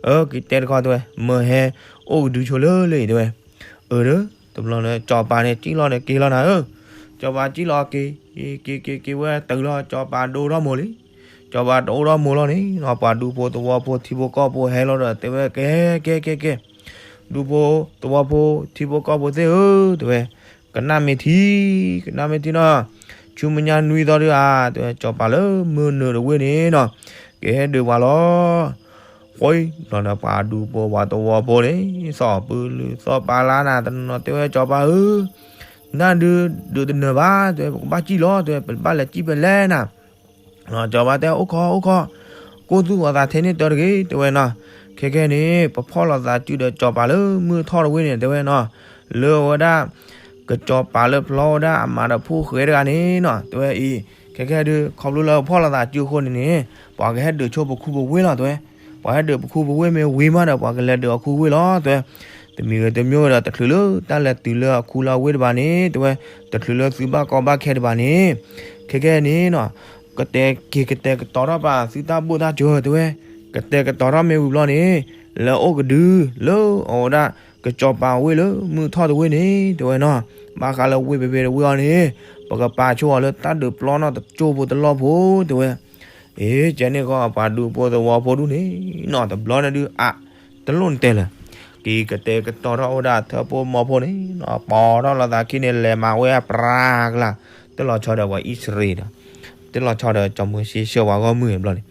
အၢ က့ၤတဲတခီ တဲဝဲ, မၢဟဲအိၣ်ကဒုဆိလၢလၢအံၤ တဲဝဲ, အၢ ဒီး တဘျီလၢစီၤပၤန့ၣ်ကံၣ်လီၤန့ၣ်က့ၤလီၤနၤဧၢ, စီၤပၤကံၣ်လီၤက့ၤ, က့ၤက့ၤက့ၤက့ၤဝဲတုၤလီၤ စီၤပၤဒိၣ်ထီၣ်မိၢ်လံ စီၤပၤတအိၣ်ထီၣ်မိၢ်လီၤန့ၣ်နီၤ ပှၤဒူဖိသဝီဖိထံဖိကီၢ်ဖိဟဲလီၤဒီး တဲဝဲ ကဲ ကဲ ကဲ ကဲ, ဒူဖိသဝီဖိထံဖိကီၢ်ဖိသ့ၣ်ဧၢ တဲဝဲ, ကနၣ်မ့ၢ်ထံ, ကနၣ်မ့ၢ်ထံနီၤ, ဆူမဲာ်ညါနွံသီဒုဧါ တဲဝဲ စီၤပၤလၢမုၢ်နုာ်တဝ့ၢ်န့ၣ်နီၤ, ကဟဲဒုးပှၤလီၤ ဃိလီၤဒီးပှၤဒူဖိပှၤသဝီဖိန့ၣ် သီၣ်ပုၤလုာ်သီၣ်ပၤလါနၤတနီၤ တဲဝဲ စီၤပၤဧၢ, နတၢ်ဒုးဒုးတနၢၤဘၣ် တဲဝဲ ပကဘၣ်စံၣ်လီၤ တဲဝဲ ပဘၣ်လဲၤစံၣ်ဖဲလဲၣ်နၤ စီၤပၤတဲ အိၣ်ခိး အိၣ်ခိး, ကိၢ်သူၣ်ဂီၤသးထဲန့ၣ်တၢ်တဂ့ၤ တဲဝဲနီၤ, ခဲခဲန့ၣ် ပဖီၣ်လိာ်သးစုဒီးစီၤပၤလၢမုၢ်ထီၣ်တဝ့ၢ်န့ၣ် တဲဝဲနီၤ, လၢအဝဲဒၣ် ကစီၤပၤလၢဖျီဝဲဒၣ်အမၤဒီးဖိၣ်ဃဲတဂၤန့ၣ်နီၤ တဲဝဲအံၤ, ခဲခဲဒုး ခီဖျိလၢဖီၣ်လိာ်သးစုအဃိန့ၣ်န့ၣ် ပှၤကဟဲဒုးဆိပခူပဝ့ၢ်လီၤ တဲဝဲ, ပှၤဟဲဒုးပခူပဝ့ၢ်မ့ၢ်ဝံၤမးဒီး ပှၤကလဲၤဒုးအခူဝ့ၢ်လီၤ တဲဝဲ, တမံၤဂ့ၤတမံၤဂ့ၤဒီး တချုးလၢတၢ်လဲၤတုၤလၢအခူလၢအဝ့ၢ်တဘၣ်န့ၣ် တဲဝဲ, တချုးလၢသုဘၣ်ကီဘၣ်ခဲတဘၣ်န့ၣ်, ခဲခဲန့ၣ်နီၤ, ကတဲက့ၤကတဲာ်ကတီၤထီၣ်ဘၣ်သုတၢ်ဘိၣ်တၢ်စၢၤ တဲဝဲ, ကတဲာ်ကတီၤထီၣ်မ့ၢ်ဝံၤဘျီန့ၣ်, လဲၤအိၣ်ကဒုလၢအဝဲဒၣ် ကစီၤပၤဝ့ၢ်လၢမုၢ်ထီၣ်တဝ့ၢ်န့ၣ် တဲဝဲနီၤ, ဘၣ်ဃးလၢဝ့ၢ်ဖဲဖဲတဝ့ၢ်အံၤန့ၣ်, ပကပာ်ဆိအီၤလၢတၢ်ဒုးပျီနီၣ်တကၠိဖိတလီၢ်ဖိ တဲဝဲ, အ့ ကဲန့ၣ်ဃီ ပှၤဒူဖိသဝီဖိဒူၣ်န့ၣ်နီၤ တဘျီန့ၣ်ဒုးအါ တလိၣ်နတဲလၢၤ, က့ၤကတဲာ်ကတီၤထီၣ်အိၣ်ဒၣ်ထၢၣ်ဖိမီၤဖိန့ၣ်နီၤ ပိာ်ထီၣ်လိာ်သးခံန့ၣ် လဲၤမၤဝဲအပြးကလါ, တလီၤဆီဒီးပှၤအံၣ်စရ့လးဒီး, တလီၤဆီဒီးစီၤမိၤၡ့ဆှၢပှၤဂီၢ်မုၢ်ဘျီန့ၣ်,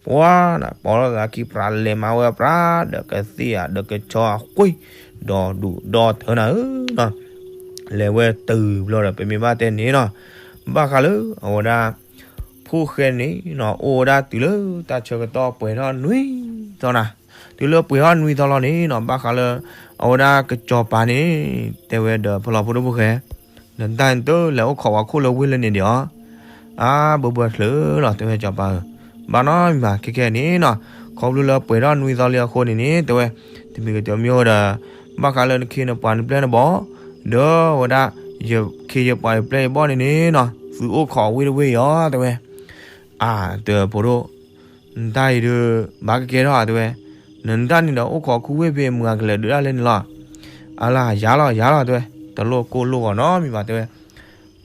ပှၤနီၤ ပိာ်ထီၣ်လိာ်သးခံပြး လဲၤမၤဝဲအပြး ဒီးကသ့ၣ်ဧါ ဒီးကဆီအကွ့ၢ်, ဒီဒူၣ်ဒီထၢနၤဧၢနီၤ လဲၤဝဲတုၤဘျီဒီး ပမ့ၢ်ဘၣ်တဲန့ၣ်နီၤ, ဘၣ်ဃးလၢအဝဲဒၣ် ဖိၣ်ဃဲန့ၣ်နီၤ အိၣ်ဝဲဒၣ်တုၤလၢတၢ်ဆၢကတီၢ်ပှဲၤထီၣ်နွံသီနၤ, တုၤလၢပှဲၤထီၣ်နွံသီလီၤန့ၣ်နီၤ ဘၣ်ဃးလၢ အဝဲဒၣ်ကစီၤပၤန့ၣ် တဲဝဲဒီးဖီလီၤဖိဒိၣ်ဖိၣ်ဃဲ, နတၢ်တလဲၤအိၣ်ခိးဝဲခိၣ်လၢဝ့ၢ်လၢန့ၣ်ဒံးဧါ အါ ဘၢဘၢချုးလီၤ တဲဝဲစီၤပၤဧၢ, ဘၣ်နီတမံၤဘၣ် ခဲခဲန့ၣ်နီၤ, ခီဖျိလၢပှဲၤထီၣ်နွံသီလံအဃိန့ၣ်န့ၣ် တဲဝဲ, တမံၤကတမံၤဒီး ဘၣ်ဃးလၢနခ့နပှၤနပျဲၢ်နဘီၣ်, ဒီးဝဲဒၣ် ယခ့ယပှၤယပျဲၢ်ယဘီၣ်န့ၣ်န့ၣ်နီၤ သုအိၣ်ခိးဝ့ၢ်တဝ့ၢ်အံၤ တဲဝဲ, အါ တဲဝဲဖိဒိၣ် နတၢ်အံၤဒီး ဘၣ်ကကဲထီၣ်ဧါ တဲဝဲ, နတၢ်န့ၣ်ဒီးအိၣ်ခိးခူဝ့ၢ်ဖဲမုၢ်ဂၤကလဲၤဒုးဒၣ်လဲၣ်န့ၣ်လီၤ, အါလၢယၤလီၤယၤလီၤ တဲဝဲ, တလိၣ်ကိၢ်လိၣ်ဂီၤနီတမံၤဘၣ် တဲဝဲ,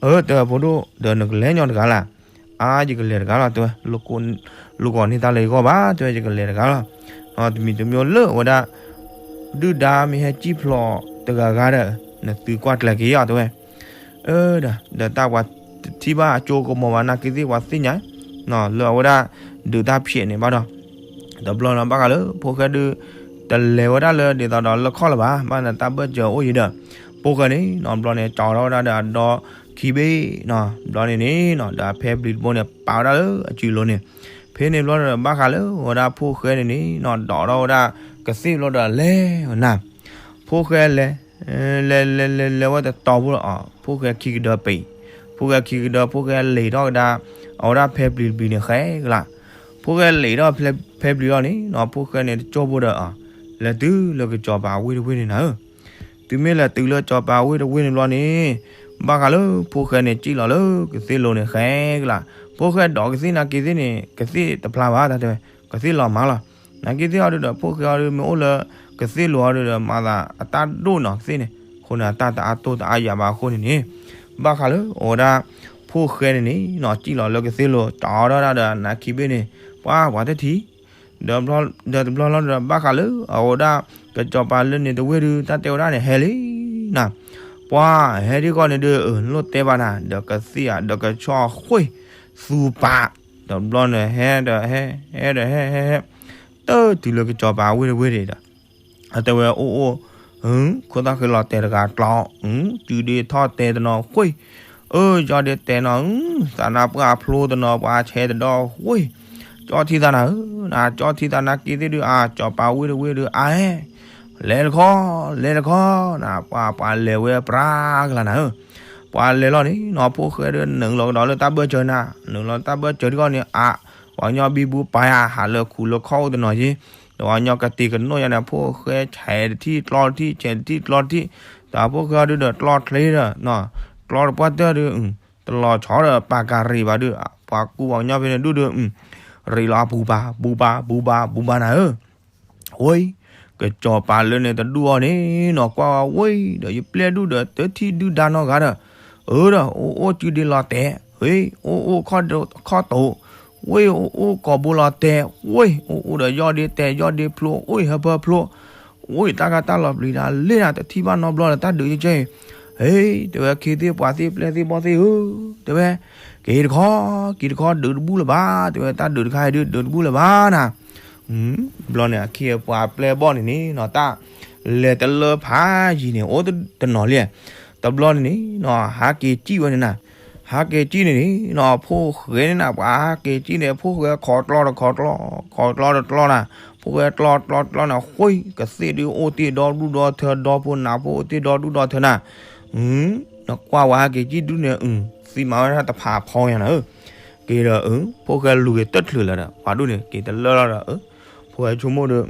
အၢ တဲဝဲဖိဒိၣ် ဒီးနကလဲၤညီတဂၤလၢ်, အါ ယကလဲၤတဂၤလီၤ တဲဝဲ, လိၣ်ကိၢ်လိၣ်ဂီၤန့ၢ်တၢ်လၢယဂီၢ်ဘၣ် တဲဝဲ ယကလဲၤတဂၤလီၤ, တမံၤတမံၤလၢအဝဲဒၣ် ဒုၣ်ဒါမ့ၢ်ဟဲစံၣ်ဖျိးတဂၤဂၤဒီး နသုကွၢ်ကျဲၤက့ၤအီၤ တဲဝဲ, အၢ ဒီး ဒီးတၢ်ပှၤတထံၣ်ဘၣ်အကၠိကမီၤဘၣ်နာ်က့သ့ၣ်ပှၤသ့ၣ်ညါ လၢအဝဲဒၣ် ဒုးတၢ်ဖျဲးန့ၣ်ဘၣ်ဒီး, တဘျီနီၤ ဘၣ်ဃးလၢဖိၣ်ဃဲဒုး တလဲၤဝဲဒၣ်လၢဒ်သိးဒီးလၢခီၣ်လၢၤဘၣ် ဘၣ်နတၢ်ဘၢၣ်စၢၤအိၣ်အံၤဒီး, ဖိၣ်ဃဲန့ၣ်နီၤ ဘျီန့ၣ် ကၠီထီၣ်ဝဲဒၣ်ဒီးအဒီခံဘ့ၣ်နီၤ ဘျီန့ၣ်န့ၣ်နီၤ ဒီးအဖဲပျံၤတဘိန့ၣ် ပာ်ဝဲဒၣ်လၢအစုလိၤန့ၣ်, ဖဲန့ၣ်ဘျီဒီး ဘၣ်ဃးလၢအဝဲဒၣ်ဖိၣ်ဃဲန့ၣ်န့ၣ်နီၤ ဒိးထီၣ်ဝဲဒၣ်ကသ့ၣ်ဘျီဒီးလဲၤဝဲနၤ ဖိၣ်ဃဲလဲၤ လဲၤလဲၤလဲၤလဲၤဝဲတတီၤဖိလီၤအီၤ ဖိၣ်ဃဲခံကဒၢပံၤ, ဖိၣ်ဃဲခံကဒၢ ဖိၣ်ဃဲလံာ်ထီၣ်ကဒါ အဝဲဒၣ်ဖဲပျံၤတဘ့ၣ်န့ၣ်ဃဲကလါ, ဖိၣ်ဃဲလံာ်ထီၣ်ဖဲပျံၤလီၤန့ၣ်နီၤ ဖိၣ်ဃဲန့ၣ်တကၠိဖိဒီးအီၤ လဲၤတုၤလၢကစီၤပၤဝ့ၢ်တဝ့ၢ်န့ၣ်နၤဧၢ, တုၤမ့ၢ်လဲၤတုၤလၢစီၤပၤဝ့ၢ်တဝ့ၢ်န့ၣ်ဘျီန့ၣ်, ဘၣ်ဃးလၢဖိၣ်ဃဲန့ၣ် စံၣ်လီၤလၢကသ့ၣ်လိၤန့ၣ် ဃဲကလး, ဖိၣ်ဃဲဒိးကသ့ၣ်နာ်က့ၤသ့ၣ်န့ၣ် ကသ့ၣ်တဖျါဘၣ် တၢ်တဲဝဲ, ကသ့ၣ်လီၤမးလီၤ. နာ်က့ၤသ့ၣ်အီၤဒုဒီး ဖိၣ်ဃဲအီၤဒု မ့ၢ်အိၣ်လၢကသ့ၣ်လိၤအီၤဒုဒီး မၤသးအတၢ်ဒိၣ်နီၤကသ့ၣ်န့ၣ်, အဃိန့ၣ် အတၢ်တအါတိၢ်တအါယၤဘၣ်အဃိန့ၣ်န့ၣ်, ဘၣ်ဃးလၢအဝဲဒၣ် ဖိၣ်ဃဲန့ၣ်န့ၣ်နီၤ စံၣ်လီၤလၢကသ့ၣ်လိၤ ကၠီထီၣ်ဒၣ်ဒီး နာ်က့ၤဘ့ၣ်န့ၣ် ပှၤပှၤတထံၣ် ဒီးတဘျီလီၤဒီး ဘၣ်ဃးလၢအဝဲဒၣ် ကစီၤပၤလၢန့ၣ်တဝ့ၢ်ဒု တၢ်တဲဝဲဒၣ်န့ၣ် ဟဲလံနၤ, ပှၤဟဲဒ်ဂီၢ်န့ၣ်ဒု လိၣ်တဲဘၣ်နၤ ဒီးကသ့ၣ်ဧါ ဒီးကဆီၣ်ဃ့ၢ် သူပာ်, ဒီးတဘျီန့ၣ် ဟဲဒီးဟဲ ဟဲဒီးဟဲ ဟဲ ဟဲ တတုၤလၢကစီၤပၤဝ့ၢ်တဝ့ၢ်ဒံးဒီး အတဲဝဲအိၣ်အိၣ် ခိၣ်သၣ်ဃ့လီၤတဲာ်တဂၤကျီ, စုဒ့ထီၣ်တဲာ်တနီၤဃ့ၢ်, အၢ ယီၢ်ဒ့တဲာ်နီၤ, သးနါပှၢ်ဖျိတနီၤ ပှၤဆဲးတဒီဃ့ၢ်, ကၠီထံသးနၤဧၢ, နကၠီထံသးနၤက့ၤသ့ၣ်ဒု အကစီၤပၤဝ့ၢ်တဝ့ၢ်ဒု အဟဲ လဲၤတခီ လဲၤတခီ, နပှၤပှၤလဲၤဝဲပြးကလးနၤဧၢ, ပှၤလဲၤလီၤန့ၣ်နီၤ ဖိၣ်ဃဲဒု နုာ်လီၤကဒီးလၢတၢ်ဘၢၣ်စၢၤနၤ, နုာ်လီၤတၢ်ဘၢၣ်စၢၤဒ်ဂီၢ်န့ၣ် အ ပှၤကညီဘံဘူပာ်ယၤ ဟးလၢခူၣ်လၢခီၣ်အိၣ်တနီၤယ့, ဒီးပှၤကညီကတ့ၤကနိးယၤန့ၣ် ဖိၣ်ဃဲဆဲးတထံၣ်ကျီတထံၣ် ဆဲးတထံၣ်ကျီတထံၣ်, ဒီးဖိၣ်ဃဲအီၤဒုဒီးကျီချ့ဒီး ကျီတပှၢ်တၢၢ်ဒု တလီၤဆီဒီးပာ်ကၤရံၣ်ဘၣ်ဒု, ပှၤကူပှၤကညီဖဲန့ၣ်ဒုဒီး ရံၣ်လီၤအပူၤပာ် ပူၤပာ် ပူၤပာ် ပူၤပာ်နၤဧၢ ဝ့ၢ် ကစီၤပၤလၢန့ၣ်တဒူၣ်အီၤန့ၣ်နီၤ ကွၢ်ဝဲဝ့ၢ်ဒီး ယပျဲၢ်ဒူၣ်ဒီး တထံၣ်ဒုၣ်ဒါနီတဂၤဒီး, အၢဒီး အိၣ်အိၣ်စုဒ့လီၤတဲာ်, ဝ့ၢ် အိၣ်အိၣ်ခီၣ်တိာ်, ဝ့ၢ် အိၣ်အိၣ်ကိာ်ဘိလီၤတဲာ်, ဝ့ၢ် အိၣ်အိၣ်ဒီးယီၢ်ဒ့တဲာ် ယီၢ်ဒ့ဖျိ, ဝ့ၢ် ဟၢဖၢဖျိ, ဝ့ၢ် တၢ်ဂၤတၢ်လီၤပျံၤတၢ်လ့ၣ်နၤ တထံၣ်ဘၣ်နီတဘျီဒီး တၢ်ဒုးကဲကဲအံၤ, ဟ့ တဲဝဲ ခ့သ့ၣ်ပှၤသ့ၣ်ပျဲၢ်သ့ၣ်ဘီၣ်သ့ၣ်ဧၢ, တဲဝဲ က့ၤတခီ က့ၤတခီ ဒုးတဘူၣ်လၢၤဘၣ်, တဲဝဲ တၢ်ဒုးတခါအံၤဒုး ဒုးတဘူၣ်လၢၤဘၣ်နၤ ဘျီန့ၣ် အခ့အပှၤပျဲၢ်ဘီၣ်န့ၣ်န့ၣ်နီၤ တၢ်လဲၤတလၢဖးယံၤန့ၣ် အိၣ်တနီၤလံ, တဘျီန့ၣ်န့ၣ်နီၤ ဟးက့ၤစံၣ်ဝဲန့ၣ်နၤ, ဟးက့ၤစံၣ်န့ၣ်န့ၣ်နီၤ ဖိၣ်ဃဲန့ၣ်နၤ ပှၤဟးက့ၤစံၣ်န့ၣ် ဖိၣ်ဃဲခိးကျီတခိးကျီ, ခိးကျီတကျီနၤ, ဖိၣ်ဃဲကျီကျီကျီန့ၣ် ဃ့ၢ် ကသ့ၣ်ဒုးအိၣ်တ့ၢ်ဒီဒူၣ်ဒီထၢ ဒီဖိနးဖိအိၣ်တ့ၢ်ဒီဒူၣ်ဒီထၢနၤ, နကွၢ်ဝဲဟးက့ၤစံၣ်ဒုးန့ၣ် သံမၤဝဲဒၣ်တဖးဖီညါနၤဧၢ, က့ၤဒီး ဖိၣ်ဃဲလူၤက့ၤတချုးလၢၤဒီး ပှၤဒူၣ်န့ၣ် က့ၤတလၢလီၤဒီး ဖိၣ်ဃဲဆိကမိၣ်ဒီး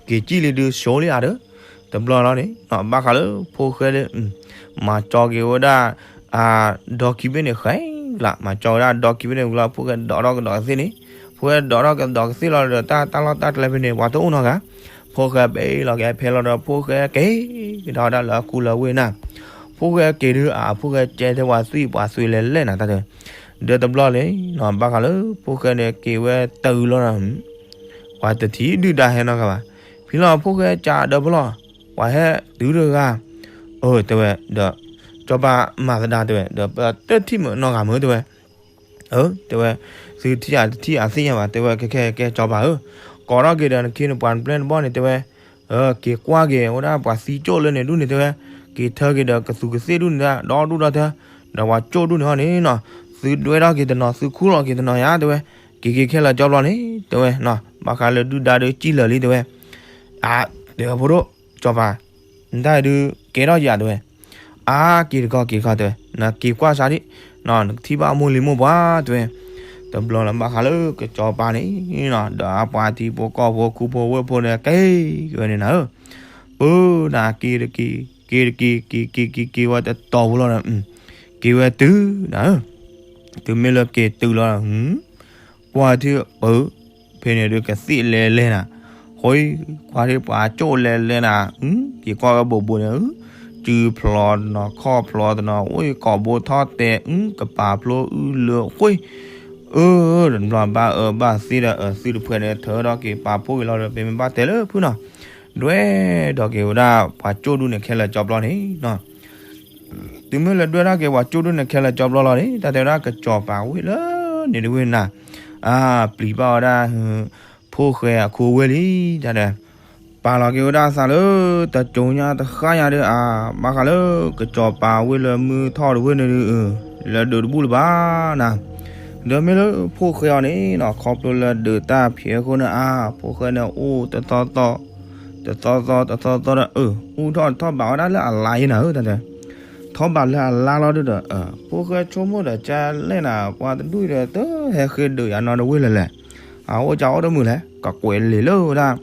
က့ၤစံၣ်လံဒုး ဆိလံဧါဒီး တဘျီလီၤန့ၣ်နီၤ ဘၣ်ဃးလၢဖိၣ်ဃဲဒီး မၤကၠီက့ၤဝဲဒၣ် ဒီခံဘ့ၣ်န့ၣ် ဃဲကလး မၤကၠီဝဲဒၣ်ဒီခံဘ့ၣ်န့ၣ်ဝံၤလီၤ ဖိၣ်ဃဲဒိးထီၣ်ကဒီးကသ့ၣ်န့ၣ်, ဖိၣ်ဃဲဒိးထီၣ်ကဒီးကသ့ၣ်လီၤဒီး တၢ်တၢ်လီၢ်တၢ်ကျဲဖဲန့ၣ် ပှၤတအိၣ်နီတဂၤ, ဖိၣ်ဃဲပဲလီၤက့ၤဖဲလီၤဒီး ဖိၣ်ဃဲက့ၤကဒီးဒၣ်လၢအကူလၢအဝ့ၢ်နၤ, ဖိၣ်ဃဲက့ၤဒုး အဖိၣ်ဃဲကဲထဲပှၤသွံၣ်ပှၤသွံၣ်လဲၤလဲၣ်နၤ တၢ်တဲဝဲ, ဒီးတဘျီလၢ်နီၤ ဘၣ်ဃးလၢဖိၣ်ဃဲန့ၣ် က့ၤဝဲတုၤလီၤဒီး ပှၤတထံၣ်ဒုၣ်ဒါဟဲနီတဂၤဘၣ်, ဖံလီၤဖိၣ်ဃဲကးဒီးဖဲလီၤ, ပှၤဟဲတုၤတဂၤ, အၢ တဲဝဲ, ဒီး စီၤပၤမၤသဒါတဲဝဲ, ဒီးပတထံၣ်မုာ်နီတဂၤမုာ်တဲဝဲ, အၢ တဲဝဲ, သုထံၣ်အတထံၣ်အသ့ၣ်ညါဘၣ် တဲဝဲ, ကဲကဲကဲ စီၤပၤဧၢ, ကိးထီၣ်က့ၤဒီးနခ့နပှၤနပျဲၢ်နဘီၣ်န့ၣ်တဲဝဲ, က့ၤကွၢ်က့ၤဝဲဒၣ်ပှၤသံကၠိၣ်လၢန့ၣ်ဒူၣ်န့ၣ်တဲဝဲ, က့ၤထၢက့ၤဒီးကသူကသ့ၣ်ဒူၣ်န့ၣ်ဒၣ် ဒီဒူၣ်ဒီထၢ, ဒီးပှၤကၠိၣ်ဒူၣ်န့ၣ်ဟီန့ၣ်နီၤ, သုဒွဲထီၣ်က့ၤတနီၤ သုခူၣ်လီၤက့ၤတနီၤယါတဲဝဲ, က့ၤက့ၤခဲလၢာ်ကၠီဘျီန့ၣ် တဲဝဲ, ဘၣ်ဃးလၢဒုၣ်ဒါဒုးစံၣ်လၢာ်လံတဲဝဲ, အါ တဲဝဲဖိဒိၣ်, စီၤပၤ နတၢ်အံၤဒုး ကဲထီၣ်ယၤတဲဝဲ, အါ က့ၤတခီက့ၤတခီတဲဝဲ, နက့ၤကွၢ်စးဒံး, နကထံၣ်ဘၣ်မိၢ်လံၤမိၢ်ပှၢ်တဲဝဲ, တဘျီလၢ်ဘၣ်ဃးလၢကစီၤပၤန့ၣ်နီၤ ဒီးအပှၤထံဖိကီၢ်ဖိခူဖိဝ့ၢ်ဖိန့ၣ် က့ၤက့ၤဝဲန့ၣ်နၤဧၢ, ပၢနၤက့ၤတက့ၤ က့ၤတက့ၤ က့ၤက့ၤက့ၤက့ၤဝဲတတီၤဖိလီၤဒီး, က့ၤဝဲတုၤနၤဧၢ, တုၤမ့ၢ်လၢက့ၤတုၤလီၤဒီး ကွၢ်ထံၣ်ပၢ ဖဲန့ၣ်ဒုးကသ့ၣ်လဲၤလဲၤနၤ, ဃိ ကွၢ်ထံၣ်ပှၤကၠိၣ်လဲၤလဲၤနၤ, က့ၤကွၢ်ဝဲဘူးဘူးန့ၣ်, စုဖျိတနီၤ ခီၣ်ဖျိတနီၤ အိၣ်ကိာ်ဘိထီၣ်တဲာ် ကပၤဖျိအုလၢဃိ, အၢ တဘျီဘၣ်အၢဘၣ်သီဒီး အသုတဖှဲးန့ၣ် ထၢထီၣ်က့ၤပာ်ဖှိၣ်က့ၤလီၤဒီး ပမ့ၢ်ဘၣ်တဲလၢဖုနီၤ, ဒွဲၣ်ဒီးက့ၤဝဲဒၣ်ပှၤကၠိၣ်ဒူၣ်န့ၣ်ခဲလၢာ်ကၠီဘျီန့ၣ်နီၤ တုၤမ့ၢ်လၢဒွဲၣ်ထီၣ်က့ၤပှၤကၠိၣ်ဒူၣ်န့ၣ်ခဲလၢာ်ကၠီဘျီလီၤန့ၣ် တၢ်တဲဝဲဒၣ်ကစီၤပၤဝ့ၢ်လၢန့ၣ်တဝ့ၢ်နၤ, အါ ပျံၤဘၣ်ဝဲဒၣ် ဖိၣ်ဃဲအခိဝ့ၢ်လံ တၢ်ဒီး ပာ်လီၤက့ၤဝဲဒၣ်အသးလၢ တစိၤညါတဃၣ်ညါဒီး အါ ဘၣ်ဃးလၢကစီၤပၤဝ့ၢ်လၢမုၢ်ထီၣ်တဝ့ၢ်န့ၣ်ဒုး လၢဒုးတဘူၣ်လၢၤဘၣ်နၤ, ဒီးမ့ၢ်လၢဖိၣ်ဃဲအီၤန့ၣ်နီၤ ခီဖျိလၢဒုးတၢ်ဖျဲးအဃိန့ၣ် အါ ဖိၣ်ဃဲန့ၣ်အိၣ်တသီသီ တသီသီတသီသီဒီး အၢ အူထီၣ်ထီၣ်ဘးဝဲဒၣ်လၢအလါယဲနၤဧၢ တၢ်တဲ ထီၣ်ဘးလၢအလါလီၤဒုဒီး ဖိၣ်ဃဲဆိကမိၣ်ဒီးကလဲၣ်နၤ ပှၤတဒူၣ်ဒီး တဟဲဃ့ဒုးယၤနီတဝ့ၢ်လၢၤလဲၣ်, အအိၣ်ကအိၣ်တမုာ်လဲၣ် ကကွဲးလံာ်လၢဝဲဒၣ်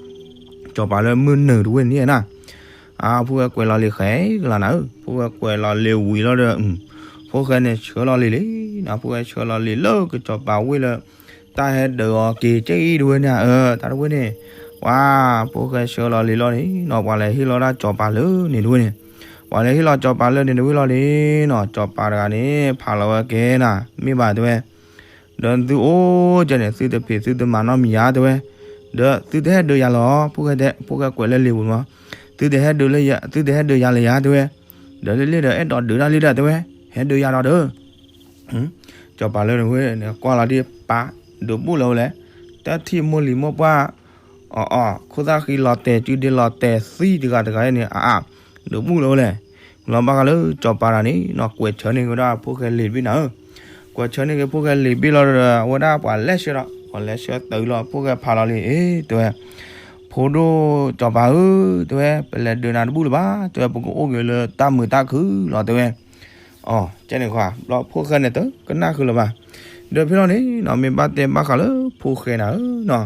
စီၤပၤလၢမုၢ်နုာ်တဝ့ၢ်န့ၣ်နၤ, အါ ဖိၣ်ဃဲကွဲးလီၤလံာ်ဃဲကလီၤနၤဧၢ, ဖိၣ်ဃဲကွဲးလီၤလံာ်ဝံၤလီၤဒီး ဖိၣ်ဃဲန့ၣ်ဆှၢလီၤလံာ်လံနီၤ, ဖိၣ်ဃဲဆှၢလီၤလံာ်လၢကစီၤပၤဝ့ၢ်လၢ တၢ်ဟဲဒုးအီၤက့ၤကဲအံၤတဝဲန့ၣ်ဧၢ, တၢ်တဝဲန့ၣ်, ပှၤ ဖိၣ်ဃဲဆှၢလီၤလံာ်လီၤန့ၣ်နီၤ, ပှၤလဲၤဟ့ၣ်လီၤဒၣ်စီၤပၤလၢန့ၣ်တဝဲန့ၣ်, ပှၤလဲၤဟ့ၣ်လီၤစီၤပၤလၢန့ၣ်တဝဲလီၤန့ၣ်နီၤ, စီၤပၤတဂၤန့ၣ် ဖးလီၤဝဲကဲနၤ, မ့ၢ်ဘၣ်တဝဲ ဒီးသုအိၣ်ကဲန့ၣ် သုတဖံးသုတမၤနီတမံၤယၤတဝဲ, ဒီးသုတဟဲဒုးယၤလီၤ, ဖိၣ်ဃဲကွဲးလၢလံာ်ပူၤမး, သုတဟဲဒုးလၢယ သုတဟဲဒုးယၤလၢယၤတဝဲ, ဒီးလၢလံဒီးအဲၣ်ဒိးဒုးတၢ်လံဒီးတဝဲ, ဟဲဒုးယၤဒီးဒီး စီၤပၤလၢန့ၣ်ဝဲန့ၣ် ကွၢ်လီၤဒ်ပၢ် ဒုးဘူၣ်လၢဝဲလဲၣ်, တၢ်ထံၣ်မိၢ်လံၤမိၢ်ပှၢ် အီၤအီၤ ခိၣ်သၣ်ဃံလီၤတဲာ် စုဒ့လီၤတဲာ်သံတဂၤတဂၤန့ၣ် အအါ ဒုးဘူၣ်လၢဝဲလဲၣ်, လီၤဘၣ်ဃးလၢစီၤပၤတဂၤန့ၣ်နီၤ ကွဲးဆၢန့ၢ်က့ၤဝဲဒၣ်ဖိၣ်ဃဲလံာ်တဘ့ၣ်နၤဧၢ, ကွဲးဆၢန့ၢ်က့ၤဖိၣ်ဃဲလံာ်ဘ့ၣ်လီၤဒီး အဝဲဒၣ်ပှၤလဲၤဆှၢဒီး ပှၤလဲၤဆှၢတုၤလီၤ ဖိၣ်ဃဲဖးလီၤလံ အ့ တဲဝဲ ဖိဒိၣ်စီၤပၤဧၢ တဲဝဲ ပလဲၤဒုးနၤတဘူၣ်လၢၤဘၣ် တဲဝဲ ပကအိၣ်က့ၤလၢတၢ်မုာ်တၢ်ခုၣ်လီၤ တဲဝဲ, အီၤ ကဲန့ၣ်ခွါ ဘျီဖိၣ်ဃဲန့ၣ်တကနၣ်ဃုာ်လၢၤဘၣ်, ဒီးဖဲလီၤန့ၣ်နီၤ မ့ၢ်ဘၣ်တဲဘၣ်ဃးလၢဖိၣ်ဃဲနၤဧၢနီၤ,